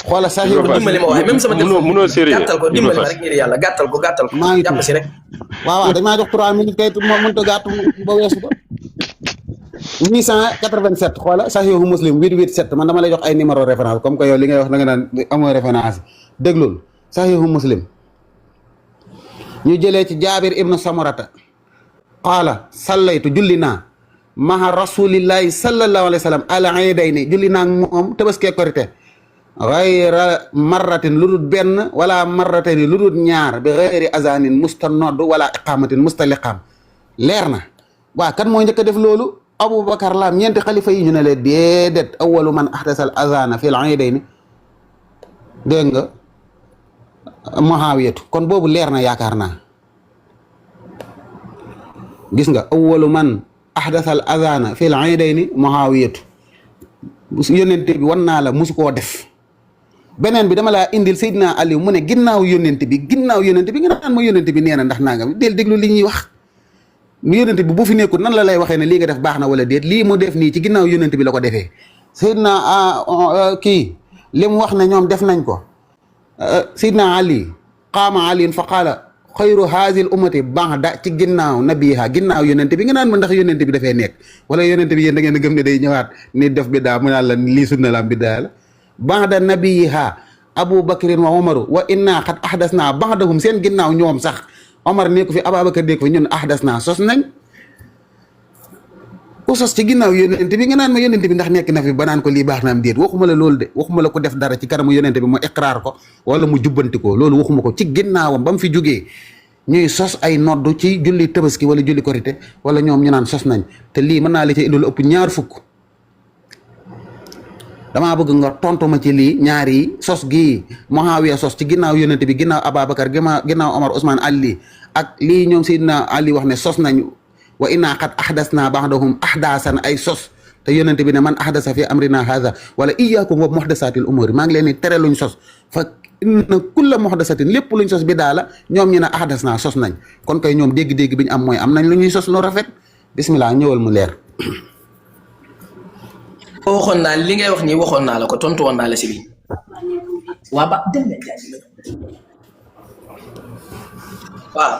xoola saxiixu dimbali ma waaye même sama mënoo sérieux gàttal ko dimbali ma rek ngir yàlla gàttal ko maa ngi jàpp si rek waaw dañ maa jox 3 minutes kay mënut a gàtt ba weesu ko 887 xoola saxiixu muslim 887 man dama lay jox ay numéro référence comme que yow li ngay wax da nga naan amoo référence déglul saxiixu muslim ñu jëlee ci jaabir ibnu samurata qaala sallaytu julli naa maha rasulillahi sallallahu alayhi wa sallam ala iidayni julli naa moom tabaskee korite gayra marratin lu dul benn wala marratayni lu dul ñaar bi gayri azanin musta nodd wala iqamatin musta liqaam leer na waa kan mooy njëkk a def loolu aboubacar laam ñeenti xalifa yi ñu ne leen déedéet awalu man ahdasal azana fil iidayni dégg nga Muawiyatu kon boobu leer na yaakaar naa gis nga awwalu man ahdasal azana fil iidayni Muawiyatu yónnente bi wan naa la musu koo def beneen bi dama laa indil Seydina Aliou mu ne ginnaaw yónnente bi nga naan ma yónnente bi nee na ndax nangam del déglu li ñuy wax yónnente bi bu fi nekkul nan la lay waxee ne lii nga def baax na wala déet lii mu def nii ci ginnaaw yónnente bi la ko defee Seydina kii li mu wax ne ñoom def nañ ko Seydina Ali qaama aliin fa qaala xayru haazil ummati ba'da ci ginnaaw nabiha ginnaaw yónnente bi nga naan ma ndax yónnente bi dafay nekk wala yónnente bi yéen da ngeen a gëm ne day ñëwaat ni def biddaa mu naan la lii sunna la am biddaa la ba'da nabiha Abu Bakrin wa Umaru wa inna qad ahdasna ba'dahum seen ginnaaw ñoom sax Omar nekku fi Ababakar nekku fi ñun ahdasna sos nañ ku sos ci ginnaaw yónnente bi nga naan ma yónnente bi ndax nekk na fi ba naan ko lii baax na am déet waxuma la loolu de waxuma la ko def dara ci kanamu yónnente bi mu iqraar ko wala mu jubbanti ko loolu waxuma ko ci ginnaawam ba mu fi jógee ñuy sos ay noddu ci julli tabaski wala julli korité wala ñoom ñu naan sos nañ te lii mën naa la ci indi lu ëpp ñaar fukk damaa bëgg nga tontu ma ci lii ñaar yi sos gii Muawiya sos ci ginnaaw yónnente bi ginnaaw Ababakar ginnaaw Omar Ousmane Ali ak lii ñoom Seydina Ali wax ne sos nañ wa inna qad ahdasna ba'dahum ahdasan ay sos te yónnente bi ne man ahdasa fi amrina hadha wala iyyakum wa muhdasatil umuri maa ngi leen di tere luñ sos fa inna kulla muhdasatin lépp luñ sos bi daala ñoom ñu ne ahdasna sos nañ kon kay ñoom dégg-dégg bi ñu am mooy am nañ lu ñuy sos lu rafet bismillah ñëwal mu leer. waxoon naa li ngay wax nii waxoon naa la ko tontu woon naa la si lii waa ba waaw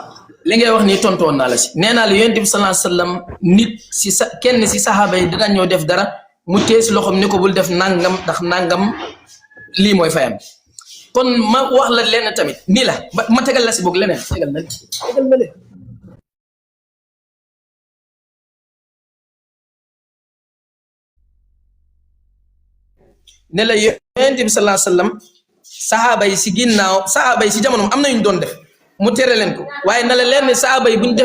li ngay wax nii tontu woon naa la si nee naa la yonent bi sallallahu alayhi wasallam nit si kenn si saxaaba yi dina ñëw def dara mu téye si loxoom ni ko bul def nangam ndax nangam lii mooy fayam kon ma wax la lenn tamit nii la ma tegal la si boog leneen tegal na leen ne la yonent bi sallallahu alayhi wasallam saxaaba yi si ginnaaw saxaaba yi si jamonoom am na ñu doon def mu tere leen ko waaye na la leen ne saxaaba yi bu ñu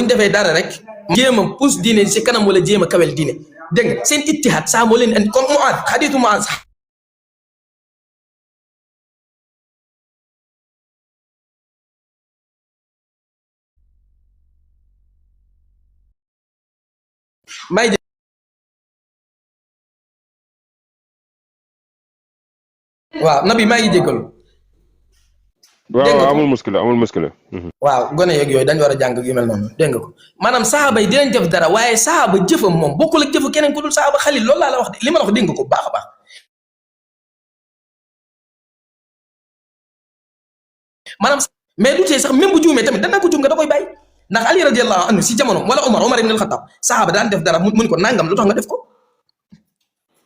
defee dara rek jéem a pousse diine si kanam wala jéem a kawel diine dégg nga seen ittihaad saa moo leen andi comme Muaaz xadiitu Muaaz sax may waaw nabi maa ngi jégalu. waaw amul muskila. waaw gone yeeg yooyu dañu war a jàng yu mel noonu dégg nga ko maanaam saxaaba yi dinañ def dara waaye saxaaba jëfam moom bokkul ak jëfu keneen ku dul saxaaba Xalil loolu laa la wax de li ma la wax dégg nga ko baax a baax. maanaam mais du tee sax même bu juumee tamit danaa ko juum nga da koy bàyyi ndax Ali radiyallahu anhu si jamono wala Omar ibn al-Khattab saxaaba daan def dara mu ni ko nangam lu tax nga def ko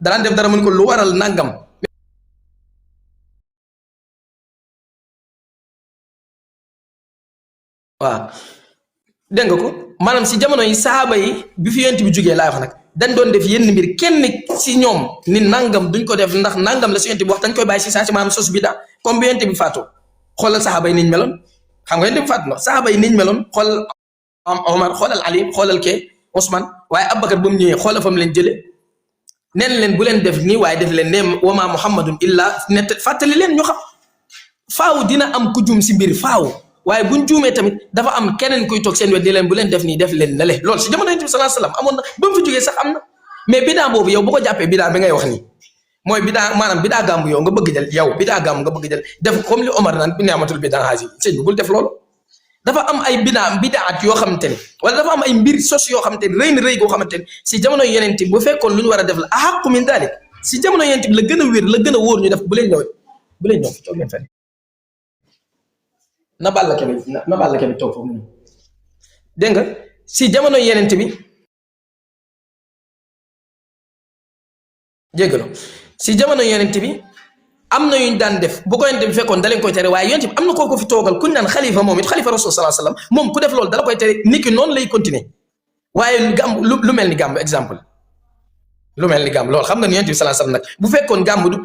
daan def dara mu ni ko lu waral nangam waaw dégg nga ko maanaam si jamono yi saxaaba yi bi fi yonent bi jógee laay wax nag dañ doon def yenn mbir kenn si ñoom ni nangam duñ ko def ndax nangam la si yonent bi wax dañ koy bàyyi si saa si maanaam sos bi daa comme bi yonent bi faatoo xoolal saxaaba yi niñ meloon xam nga yonent bi faatu na saxaaba yi niñ meloon xoolal Omar xoolal Ali xoolal kee Ousmane waaye Abubakar ba mu ñëwee xoolal fa mu leen jëlee neen leen bu leen def nii waaye def leen ne wama Muhammadun illa net fàttali leen ñu xam faaw dina am ku juum si mbir faaw waaye buñ juumee tamit dafa am keneen kuy toog seen wet di leen bu leen def nii def leen na le loolu si jamono yonent bi sallallahu alayhi wasallam amoon na ba mu fi jógee sax am na mais bidaa boobu yow bu ko jàppee bidaa bi ngay wax nii mooy bidaa maanaam bidaa gàmmu yow nga bëgg jël yow bidaa gàmmu nga bëgg jël def comme li Omar naan bi neamatul bidaa haasi sëñ bi bul def loolu dafa am ay bidaat yoo xamante ni wala dafa am ay mbir sos yoo xamante ni rëy na rëy goo xamante ni si jamono yonent bi bu fekkoon lu ñu war a def la ahaqu min dalik si jamono yonent bi la gën a wér la gën a wóor ñu def bu leen ñëw toog leen fenn na bàll ke bi toog foofu mu dégg nga si jamono yonent bi jéggaloo si jamono yonent bi am na yuñ daan def bu ko yonent bi fekkoon da leen koy tere waaye yonent bi am na koo ko fi toogal kuñ naan xalifa moom it xalifa rasul sallallahu alayhi wasallam moom ku def loolu dala koy tere niki noonu lay continuer waaye gàmm lu mel ni gàmm exemple lu mel ni gàmm loolu xam nga ni yonent bi sallallahu alayhi wasallam nag bu fekkoon gàmm du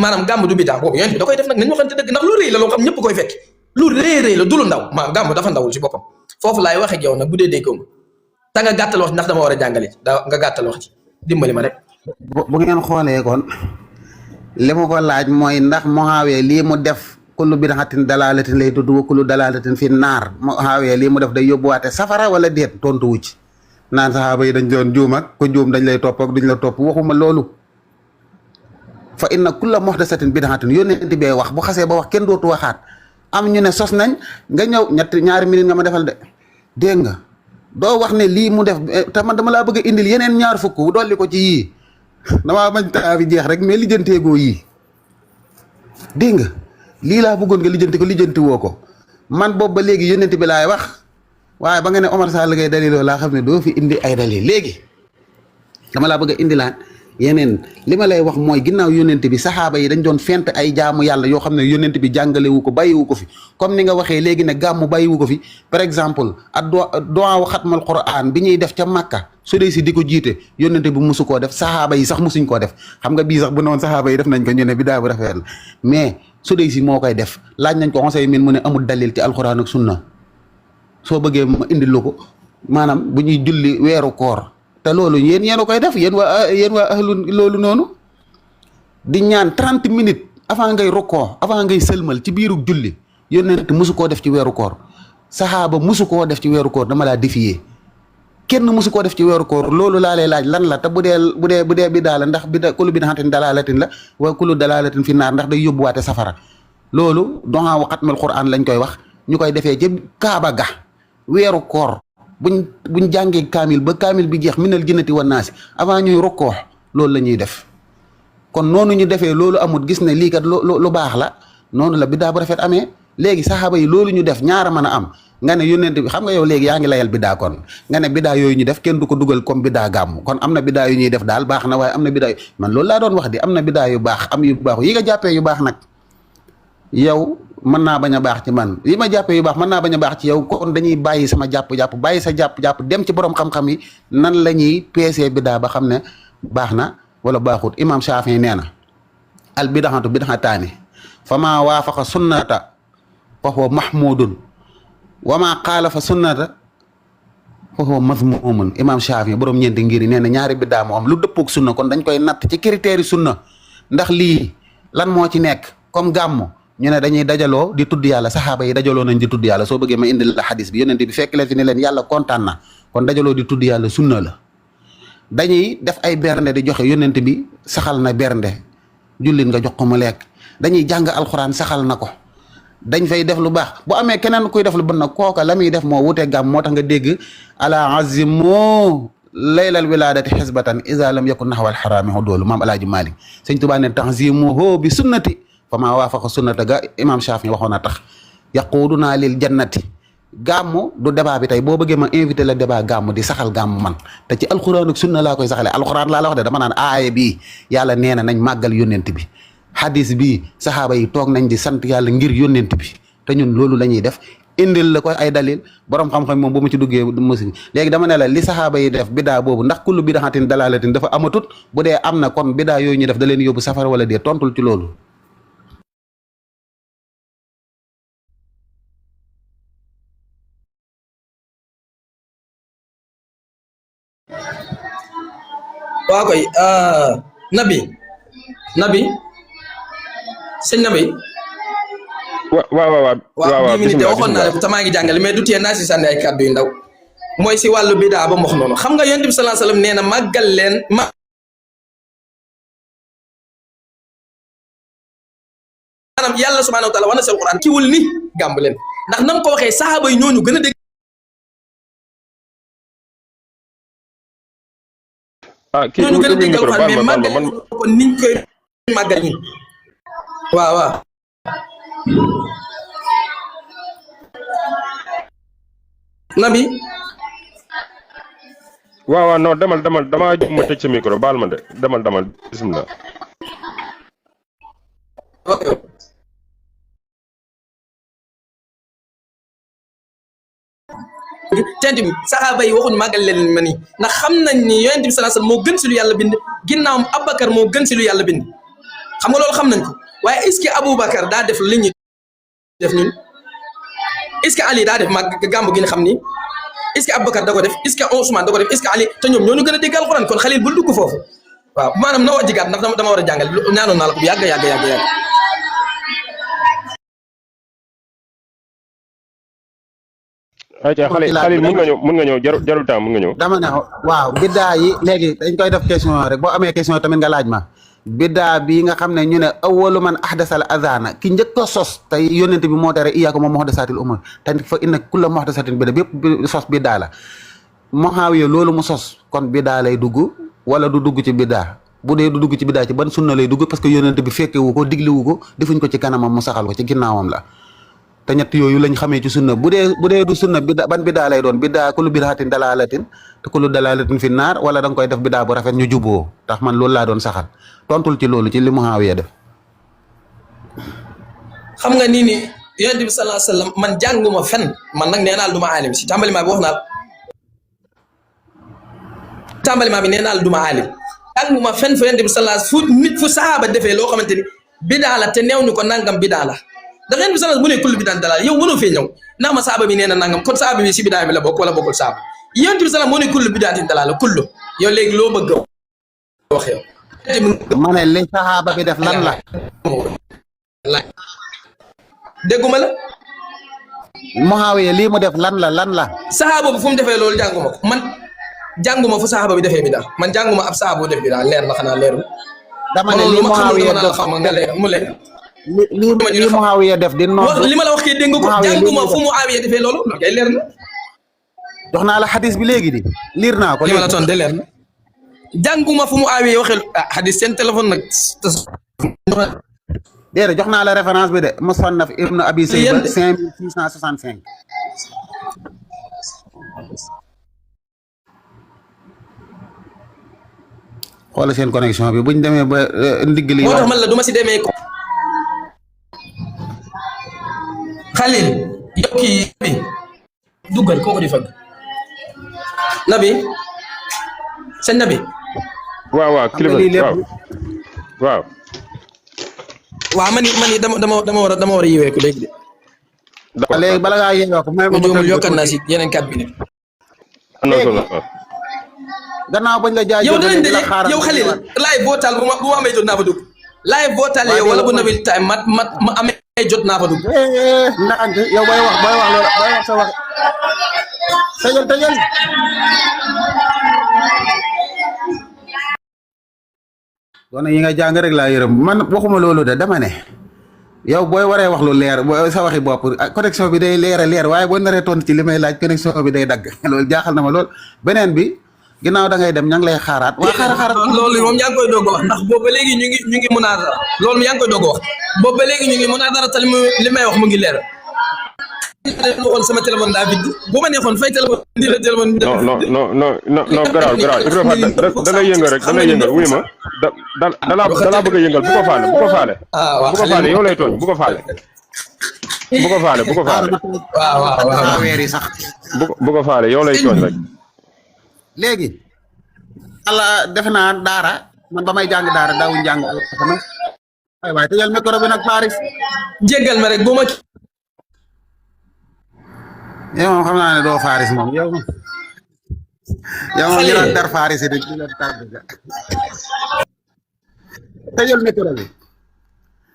maanaam gàmm du bidaa boobu yonent bi da koy def nag nañu waxante dëgg ndax lu rëy la loo xam ñëpp koy fekk lu rëy la du lu ndaw maanaam gàmm dafa ndawul ci boppam foofu laay wax ak yow nag bu dee déggoo ma ta nga gàttal wax ndax dama war a jàngale nga gàttal wax ci dimbali ma rek bu ngeen xoolee kon li ma ko laaj mooy ndax Muawiya lii mu def kullu bid'atin dalaalatin lay tudd wa kullu dalaalatin fi naar Muawiya lii mu def day yóbbuwaate safara wala déet tontu wu ci naan saxaaba yi dañ doon juum ak ko juum dañ lay topp ak duñ la topp waxuma loolu fa inna kulla muhdasatin bid'atin yónneenti bee wax bu xasee ba wax kenn dootu waxaat am ñu ne sos nañ nga ñëw ñaari minute nga ma defal de dégg nga doo wax ne lii mu def te man dama laa bëgg a indil yeneen ñaar fukk dolli ko ci yii damaa bañ taa bi jeex rek mais lijjanteegoo yii dégg nga lii laa bëggoon nga lijjanti ko lijjanti woo ko man boobu ba léegi yónnent bi laay wax waaye ba nga ne Omar Sall ngay daliloo laa xam ne doo fi indi ay dalil léegi dama laa bëgg a indilaat yeneen li ma lay wax mooy ginnaaw yónnent bi saxaaba yi dañ doon fent ay jaamu yàlla yoo xam ne yónnent bi jàngalewu ko bàyyiwu ko fi comme ni nga waxee léegi ne gàmmu bàyyiwu ko fi par exemple ak duwaawu xatmal Qur'an bi ñuy def ca Makka su dee si di ko jiite yónnent bi musu koo def saxaaba yi sax musuñ koo def xam nga bii sax bu noonu saxaaba yi def nañ ko ñu ne bidaa bu rafet la mais su dee si moo koy def laaj nañ ko conseil min mu ne amul dalil ci alxuraan ak sunna soo bëggee ma indil lu ko maanaam bu ñuy julli weeru koor te loolu yéen a koy def yéen waa ahlu loolu noonu di ñaan 30 minutes avant ngay rukkoo avant ngay sëlmal ci biiru julli yónnent musu koo def ci weeru koor saxaaba musu koo def ci weeru koor dama laa défier kenn musu koo def ci weeru koor loolu laa lay laaj lan la te bu dee bidaa la ndax bida kullu bid'atin dalaalatin la wa kullu dalaalatin fi naar ndax day yóbbuwaate safara loolu doxaa xatmal Qur'an lañ koy wax ñu koy defee ca Kaaba ga weeru koor buñ jàngee kaamil ba kaamil bi jeex minal jinnati wan naasi avant ñuy rukkoo loolu la ñuy def kon noonu ñu defee loolu amut gis ne lii kat lu baax la noonu la biddaa bu rafet amee léegi saxaaba yi loolu ñu def ñaara mën a am nga ne yónnent bi xam nga yow léegi yaa ngi layal biddaa kon nga ne biddaa yooyu ñu def kenn du ko dugal comme biddaa gàmm kon am na biddaa yu ñuy def daal baax na waaye am na biddaa man loolu laa doon wax di am na biddaa yu baax am yu baaxu yi nga jàppee yu baax nag yow mën naa bañ a baax ci man yi ma jàppee yu baax mën naa bañ a baax ci yow kon dañuy bàyyi sama jàpp-jàpp bàyyi sa jàpp-jàpp dem ci borom xam-xam yi nan la ñuy peesee biddaa ba xam ne baax na wala baaxut imam Shaafi'i nee na al bid'atu bid'ataani fa maa waafaqa sunnata fa huwa mahmudun wa maa xaalafa sunnata fa huwa mazmumun imam Shaafi'i borom ñeenti ngir nee na ñaari biddaa moo am lu dëppook sunna kon dañ koy natt ci critères yi sunna ndax lii lan moo ci nekk comme gàmmu ñu ne dañuy dajaloo di tudd yàlla saxaaba yi dajaloo nañ di tudd yàlla soo bëggee ma indil la xadis bi yonent bi fekk leen fi ne leen yàlla kontaan na kon dajaloo di tudd yàlla sunna la dañuy def ay bernde di joxe yonent bi saxal na bernde jullit nga jox ko mu lekk dañuy jàng alxuraan saxal na ko dañ fay def lu baax bu amee keneen kuy def lu bon nag kooka la muy def moo wutee gàmm moo tax nga dégg ala azimu laylal wiladati xisbatan isa lam yakun naxwal xaraami xudoolu maam alaaji Maalik sëñ Tuubaa ne tanzimuhu bi sunnati fa maa waafaqa sunnata ga imam Shaafi waxoon na tax yaquduna lil jannati gàmmu du débat bi tey boo bëggee ma invité la débat gàmmu di saxal gàmmu man te ci alxuraan ak sunna laa koy saxalee alxuraan laa la wax de dama naan aaya bii yàlla nee na nañ màggal yónnent bi hadis bii saxaaba yi toog nañ di sant yàlla ngir yónnent bi te ñun loolu la ñuy def indil la koy ay dalil borom xam-xam moom bu ma ci duggee mosi léegi dama ne la li saxaaba yi def bidaa boobu ndax kullu bidaatin dalaalatin dafa amatut bu dee am na kon bidaa yooyu ñu def da leen yóbbu safara wala dee tontul ci loolu. waa koy nabi sëñ nabi waaw bii minute waxoon naa ne te maa ngi jàngale mais du tee naa si sànni ay kàddu yu ndaw mooy si wàllu bidaa ba mox noonu xam nga yonent bi sallallahu alayhi wasallam nee na màggal leen maanaam yàlla subhanahu wa taala wana sel quran kiwul ni gàmb leen ndax na nga ko waxee saxaaba yi ñooñu gën a dégg ñooñu gën a déggal quran mais màggal ko niñ koy màggal ñun waaw nabi waaw non demal damaa jóg ma tëj sa micro baal ma de demal bismillah tent bi saxaaba yi waxuñu màggal leen ma nii ndax xam nañ ni yonent bi sallallahu alayhi wasallam moo gën si lu yàlla bind ginnaawam Abubakar moo gën si lu yàlla bind xam nga loolu xam nañ ko waaye est-ce que Aboubacar daa def li ñu def ñun est-ce que Ali daa def mag gàmmu gi nga xam ni est-ce que Aboubacar da ko def est-ce que Ousmane da ko def est-ce que Ali te ñoom ñoo ñu gën a dégg alxuraan kon Xalil bul dugg foofu waaw maanaam na wàcc gàtt ndax dama war a jàngal ñaanoon naa la ko bu yàgg. ayca Xalil mun nga ñëw jarul temps mun nga ñëw. dama ne waaw biddaa yi léegi dañ koy def question rek boo amee question tamit nga laaj ma. biddaa bii nga xam ne ñu ne awwalu man ahdasal azana ki njëkk a sos tey yónnent bi moo tere iyyakum wa muhdasatil umur te fa inna kulla muhdasatin biddaa bépp sos biddaa la Muawiya loolu mu sos kon biddaa lay dugg wala du dugg ci biddaa bu dee du dugg ci biddaa ci ban sunna lay dugg parce que yónnent bi fekkewu ko digliwu ko defuñ ko ci kanamam mu saxal ko ci ginnaawam la te ñett yooyu lañ xamee ci sunna bu dee du sunna biddaa ban biddaa lay doon biddaa kullu bid'atin dalaalatin te kullu dalaalatin fi naar wala da nga koy def biddaa bu rafet ñu juboo tax man loolu laa doon saxal tontul ci loolu ci li Muawiya def. xam nga nii ni yonent bi sallallahu alayhi wasallam man jànguma fen man nag nee naa la du ma aalim si tàmbalima bi wax naa la tàmbalima bi nee naa la du ma aalim jànguma fen fa yonent bi sallallahu alayhi wasallam fu nit fu sahaaba defee loo xamante ni biddaa la te neew ñu ko nangam biddaa la ndax yonent bi sallallahu alayhi wasallam bu ne kullu bid'atin dalaala yow mënoo fee ñëw ndax ma sahaaba bi nee na nangam kon sahaaba bi si biddaa bi la bokk wala bokkul sahaaba yonent bi sallallahu alayhi wasallam moo ne kullu bid'atin dalaala kullu yow léegi loo bëgg wax yow ma ne li saxaaba bi def lan la dégguma la Muawiya lii mu def lan la saxaaba bi fu mu defee loolu jànguma ko man jànguma fu saxaaba bi defee bi daal man jànguma ab saxaaba bu def bi daal leer na xanaa leerul dama ne li Muawiya def xam nga leer mu leer li Muawiya def di noonu li ma la wax kay dégg nga ko jànguma fu Muawiya defee loolu loolu kay leer na jox naa la xadis bi léegi di liir naa ko li ma la toon de leer na jànguma fu Muawiya waxee xadis seen téléphone nag déedéet jox naa la référence bi de Musannaf Ibn Abi Sayba 5665 xoolal seen connexion bi buñ demee ba ndigg li moo tax man la duma si demee ko Xalil yow kii bi duggal kooku di fëgg nabi sëñ nabi waaw kilifa waaw man dama war a yiwee ko léegi de léegi bala ngaa yéegoo ko may ma joomul yokkat naa si yeneen 4 minutes gannaaw bañ la jaay yow danañ daje yow Xalil live votal bu ma amee jot naa fa dugg live votal yow wala bu nabil time ma amee jot naa fa dugg ndànk yow booy wax loolu booy wax sa wax tëjal gone yi nga jàng rek laa yërëm man waxuma loolu de dama ne yow booy waree wax lu leer booy sa waxi bopp connexion bi day leer waaye boo naree tontu ci li may laaj connexion bi day dagg loolu jaaxal na ma lool beneen bi ginnaaw da ngay dem ña ngi lay xaaraat waa xaaraat loolu moom yaa ngi koy doog a wax ndax boobu ba léegi ñu ngi munaadara loolu yaa ngi koy doog a wax boobu ba léegi ñu ngi munaadara te li may wax mu ngi leer waxoon sama téléphone daa vide bu ma neexoon fay téléphone di la téléphone. non garaaw Ibrahima da ngay yëngal rek da ngay yëngal wuy ma da bëgg a yëngal bu ko faale bu ko faale yow lay tooñ bu ko faale waaw weer yi sax bu ko faale yow lay tooñ rek. léegi Allah defe naa daara man ba may jàng daara daawuñ jàng alxames waaye tëjal micro bi nag Faris jéggal ma rek bu ma yow moom xam naa ne doo Faris moom yow moom ñu daan dar Faris yi di la tar tëjal micro bi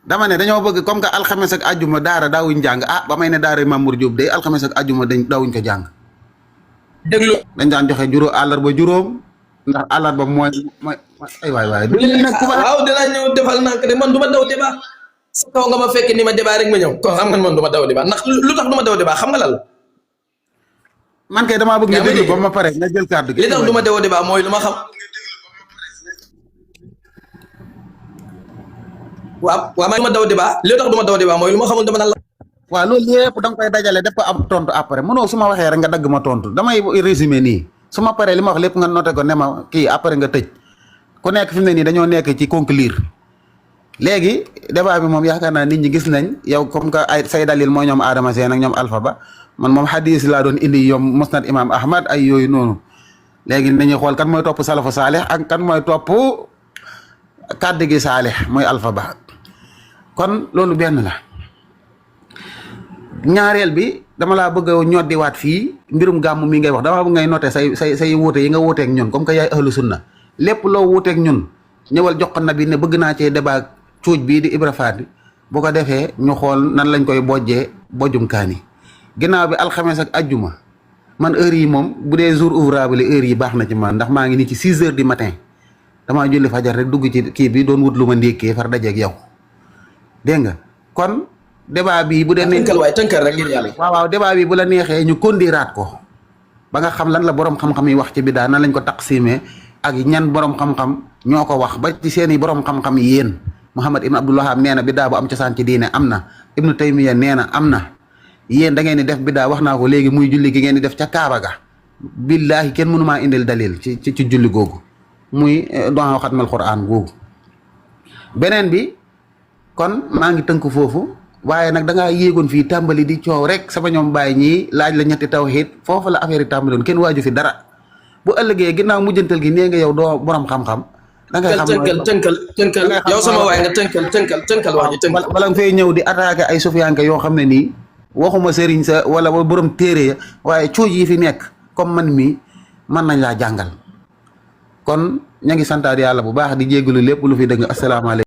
dama ne dañoo bëgg comme que alxames ak àjjuma daara daawuñ jàng ba may ne daara Mamour Diop de alxames ak àjjuma daawuñ ko jàng déglu dañ daan joxe àllarba juróom ndax àllarba mooy ay waay waaw dinaa ñëw defal nànk de man du ma daw débat sa kaw nga ma fekk ni ma débat rek ma ñëw kon xam nga man du ma daw débat ndax lu tax du ma daw débat xam nga lan man kay damaa bëgg nga déglu ba ma pare nga jël kàddu gi li tax du ma daw débat mooy lu ma xam waaw ma daw débat li tax du ma daw débat mooy lu ma xamul dama naan la waaw loolu yëpp da nga koy dajale def ko ab tontu après mënoo su ma waxee rek nga dagg ma tontu damay résumé nii su ma paree li ma wax lépp nga noté ko ne ma kii après nga tëj ku nekk fi mu ne nii dañoo nekk ci conclure léegi débat bi moom yaakaar naa nit ñi gis nañ yow comme que ay say dalil mooy ñoom Adama Seen ak ñoom Alpha Ba man moom hadis laa doon indi yom musnad imam Ahmad ay yooyu noonu léegi nañuy xool kan mooy topp salafu saalih ak kan mooy topp kàddu gi saalih mooy Alpha Ba kon loolu benn la ñaareel bi dama laa bëgg a ñoddiwaat fii mbirum gàmm mi ngay wax dama bëgg ngay noté say wuute yi nga wuuteeg ñun comme que yaay ahlu sunna lépp loo wuuteeg ñun ñëwal jox ko nabi ne bëgg naa cee débat cuuj bii di Ibra Faty bu ko defee ñu xool nan lañ koy bojjee bojjum kaani ginnaaw bi alxames ak ajjuma man heure yi moom bu dee jour ouvrable heure yi baax na ci man ndax maa ngi nii ci 6 heures du matin damaa julli fajar rek dugg ci kii bi doon wut lu ma ndékkee far dajeeg yow dégg nga kon débat bi bu dee tënkal rek ngir yàlla waaw débat bi bu la neexee ñu kondiraat ko ba nga xam lan la borom xam-xam yi wax ci bidaa nan lañ ko taqsimee ak ñan borom xam-xam ñoo ko wax ba ci seeni borom xam-xam yéen Muhammad ibn Abdul Wahhab nee na bidaa bu am cosaan ci diine am na Ibnu Taymiya nee na am na yéen da ngeen di def bidaa wax naa ko léegi muy julli gi ngeen di def ca Kaaba ga billaahi kenn mënu maa indil dalil ci julli googu muy doon xatmal Qur'an googu beneen bi kon maa ngi tënk foofu waaye nag da ngaa yéegoon fii tàmbali di coow rek sama ñoom bàyyi ñii laaj la ñetti tawhid foofu la affaire yi tàmbaloon kenn waaju fi dara bu ëllëgee ginnaaw mujjantal gi nee nga yow doo borom xam-xam. da ngay xam tënkal yow sama waay nga tënkal wax ji tënkal. bala nga fay ñëw di attaqué ay sufiyanke yoo xam ne nii waxuma sëriñ sa wala borom téere ya waaye cuuj yi fi nekk comme man mii mën nañ laa jàngal kon ña ngi santaat yàlla bu baax di jégalu lépp lu fi dëgg asalaamaaleykum.